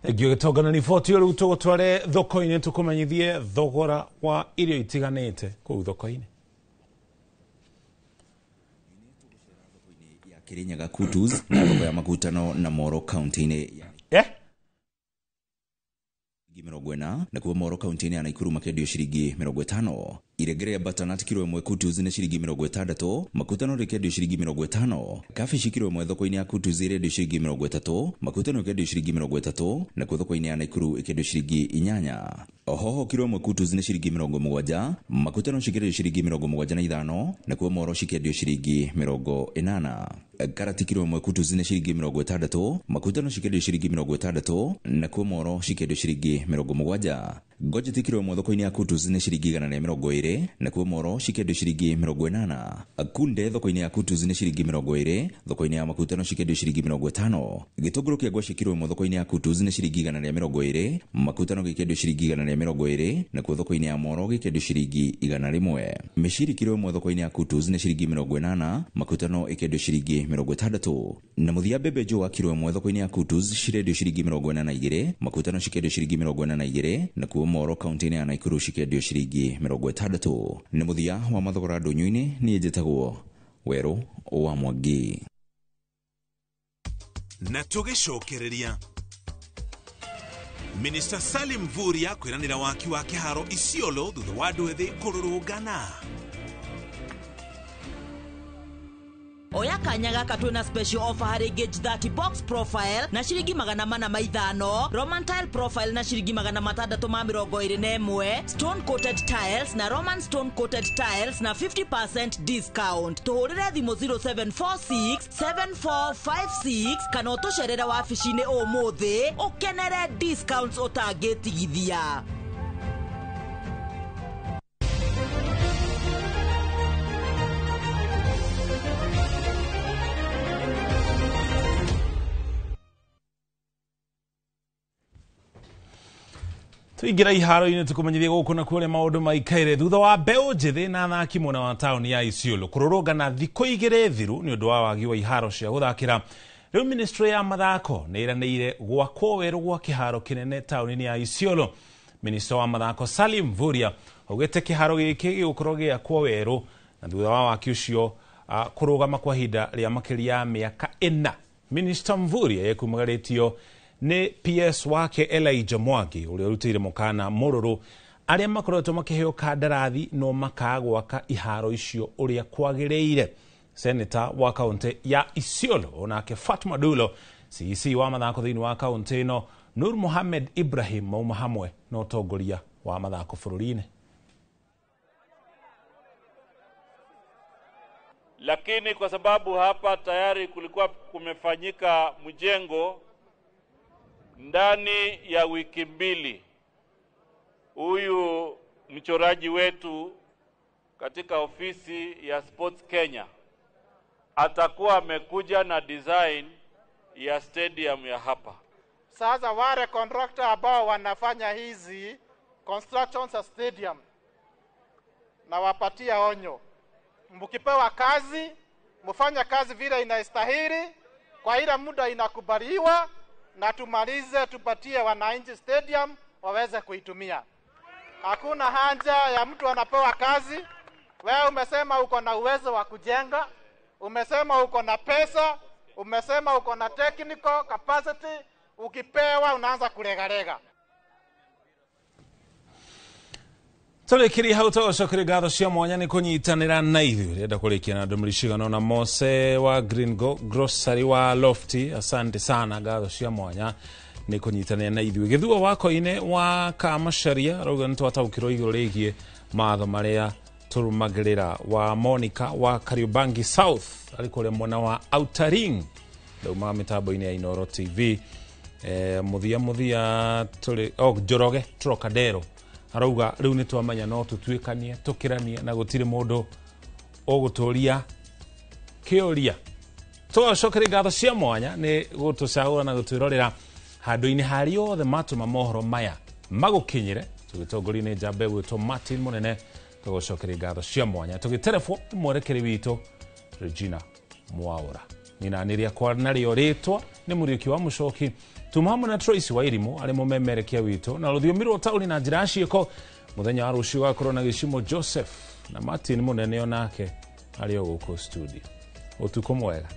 Thengio Gĩtonga na riboti ĩyo. Rĩu tũgũtware thoko-inĩ tũkũmenyithie thogora wa irio itiganĩte kũu thoko-inĩ. Kirinyaga Kutus na thoko ya Makutano na Moro kaunti-inĩ ya 40, nakuo Moro kaunti-inĩ ya Nakuru makendio ciringi 50. Irenge rĩa butternut kiro 1 Kutus nĩ ciringi 60, Makutano rĩkendio ciringi 50. Kabici kiro 1 thoko-inĩ ya Kutus ĩrendio ciringi 30, Makutano ĩkendio ciringi 30, nakuo thoko-inĩ ya Nakuru ĩkendio ciringi 8. Hoho kiro 1 Kutus nĩ ciringi 70, Makutano cikendio ciringi 75, nakuo Moro cikendio ciringi 80. Karati kiro 1 Kutus nĩ ciringi 60, Makutano cikendio ciringi 60, nakuo Moro cikendio ciringi 70. Ngojeti kiro 1 thoko-inĩ ya Kutus nĩ ciringi 120, nakuo Moro cikendio ciringi 80. Kunde thoko-inĩ ya Kutus nĩ ciringi 20, thoko-inĩ ya Makutano cikendio ciringi 50. Gĩtũngũrũ kĩa ngwacĩ kiro 1 thoko-inĩ ya Kutus nĩ ciringi 120, Makutano gĩkendio ciringi 120, nakuo thoko-inĩ ya Moro gĩkendio ciringi 100. Mĩciri kiro 1 thoko-inĩ ya Kutus nĩ ciringi 80, Makutano ĩkendio ciringi 60. Na mũthia mbembe njũa kiro 1 thoko-inĩ ya Kutus cirendio ciringi 42, Makutano cikendio ciringi 42, nakuo Moro kaunti-inĩ ya Nakuru cikendio ciringi 60. Nĩ mũthia wa mathogora ndũnyũ-inĩ, niĩ njĩtagwo Werũ wa Mwangi. Na tũgĩcokereria Minister Salim Mvurya kwĩranĩra waki wa kĩharo Isiolo thutha wa andũ ethĩ kũrũrũngana. Oya kanya gaka twina special offer harĩ Gauge 30 box profile na ciringi 405, Roman tile profile na ciringi 621, stone coated tiles na Roman stone coated tiles na 50% discount. Tuhũrĩre thimũ 0746 7456 kana ũtũcerere wabici-inĩ ũmũthĩ ũkenere discounts ũtangĩtigithia. Tuingira iharo-inĩ tũkũmenyithia gũkũ na kuo ũrĩa maũndũ maikaire thutha wa mbeũ njĩthĩ na athaki mwena wa taũni ya Isiolo kũrũrũngana thikũ 2 thiru nĩ ũndũ wa wagi wa iharo cia gũthakĩra. Rĩu ministry ya mathako nĩ ĩranĩire gwakwo werũ gwa kĩharo kĩnene taũni-inĩ ya Isiolo. Minista wa mathako Salim Mvurya augĩte kĩharo gĩkĩ gĩgũkorwo gĩakwo werũ na thutha wa waki ũcio kũrũgama kwa ihinda rĩa makĩria ya mĩaka 4. Minista Mvurya yekumagarĩtio nĩ PS wake Elijah Mwangi ũrĩa ũrutĩire mũkana mũrũrũ arĩa makoretwo makĩheo kandarathi no makaga gwaka iharo icio ũrĩa kwagĩrĩire. Senator wa kaunti ya Isiolo onake Fatma Dulo, CEC wa mathako thĩinĩ wa kaunti ĩno Nur Mohamed Ibrahim mauma hamwe na ũtongoria wa mathako bũrũri-inĩ. Lakini kwa sababu hapa tayari kulikuwa kumefanyika mjengo, ndani ya wiki 2 huyu mchoraji wetu katika ofisi ya Sports Kenya atakuwa amekuja na design ya stadium ya hapa. Sasa wale contractor ambao wanafanya hizi constructions za stadium, na wapatia onyo, mkipewa kazi mfanya kazi vile inastahili kwa ile muda inakubaliwa, na tumalize tupatie wananchi stadium waweze kuitumia. Hakuna haja ya mtu anapewa kazi, wewe umesema uko na uwezo wa kujenga, umesema uko na pesa, umesema uko na technical capacity, ukipewa unaanza kulegalega. Tũrĩkĩrie hau tũgũcokeria ngatho cia mwanya nĩ kũnyitanĩra na ithuĩ. Rĩenda kũrĩkia na ndũmĩrĩri cigana ũna. Mose wa Green Grocery wa Lofty, asante sana, ngatho cia mwanya nĩ kũnyitanĩra na ithuĩ. Gĩthua wa Koine wa Kamacharia arauga nĩ twataũkĩrwo igũrũ rĩgiĩ matho marĩa tũrũmagĩrĩra. Wa Monica wa Kariobangi South arĩ kũrĩa mwena wa Outer Ring, ndaumaga mĩtambo-inĩ ya Inooro TV. Mũthia tũrĩ Njoroge Trocadero arauga rĩu nĩ twamenya no tũtuĩkanie tũkĩranie na gũtirĩ mũndũ ũgũtũria kĩũria. Tũgacokeria ngatho cia mwanya nĩ gũtũcagũra na gũtwĩrorera handũ-inĩ harĩa othe matũma mohoro maya magũkinyĩre. Tũgĩtongorio nĩ njamba ĩgwĩtwo Martin Mũnene, tũgũcokeria ngatho cia mwanya. Tũgĩterebwo nĩ mwerekeri witũ Regina Mwaura. Nina nĩrĩakwa narĩo rĩtwa nĩ Mũriũki wa Mũcoki, tuma hamwe na Tracy wa Irimũ arĩ mũmemerekia witũ na rũthiomi rwa taũni na njĩra ya ciĩko. Mũthenya wa rũciũ gakorwo na Gĩcimo Joseph na Martin Mũnene, onake arĩ o gũkũ studio. Ũtukũ mwega.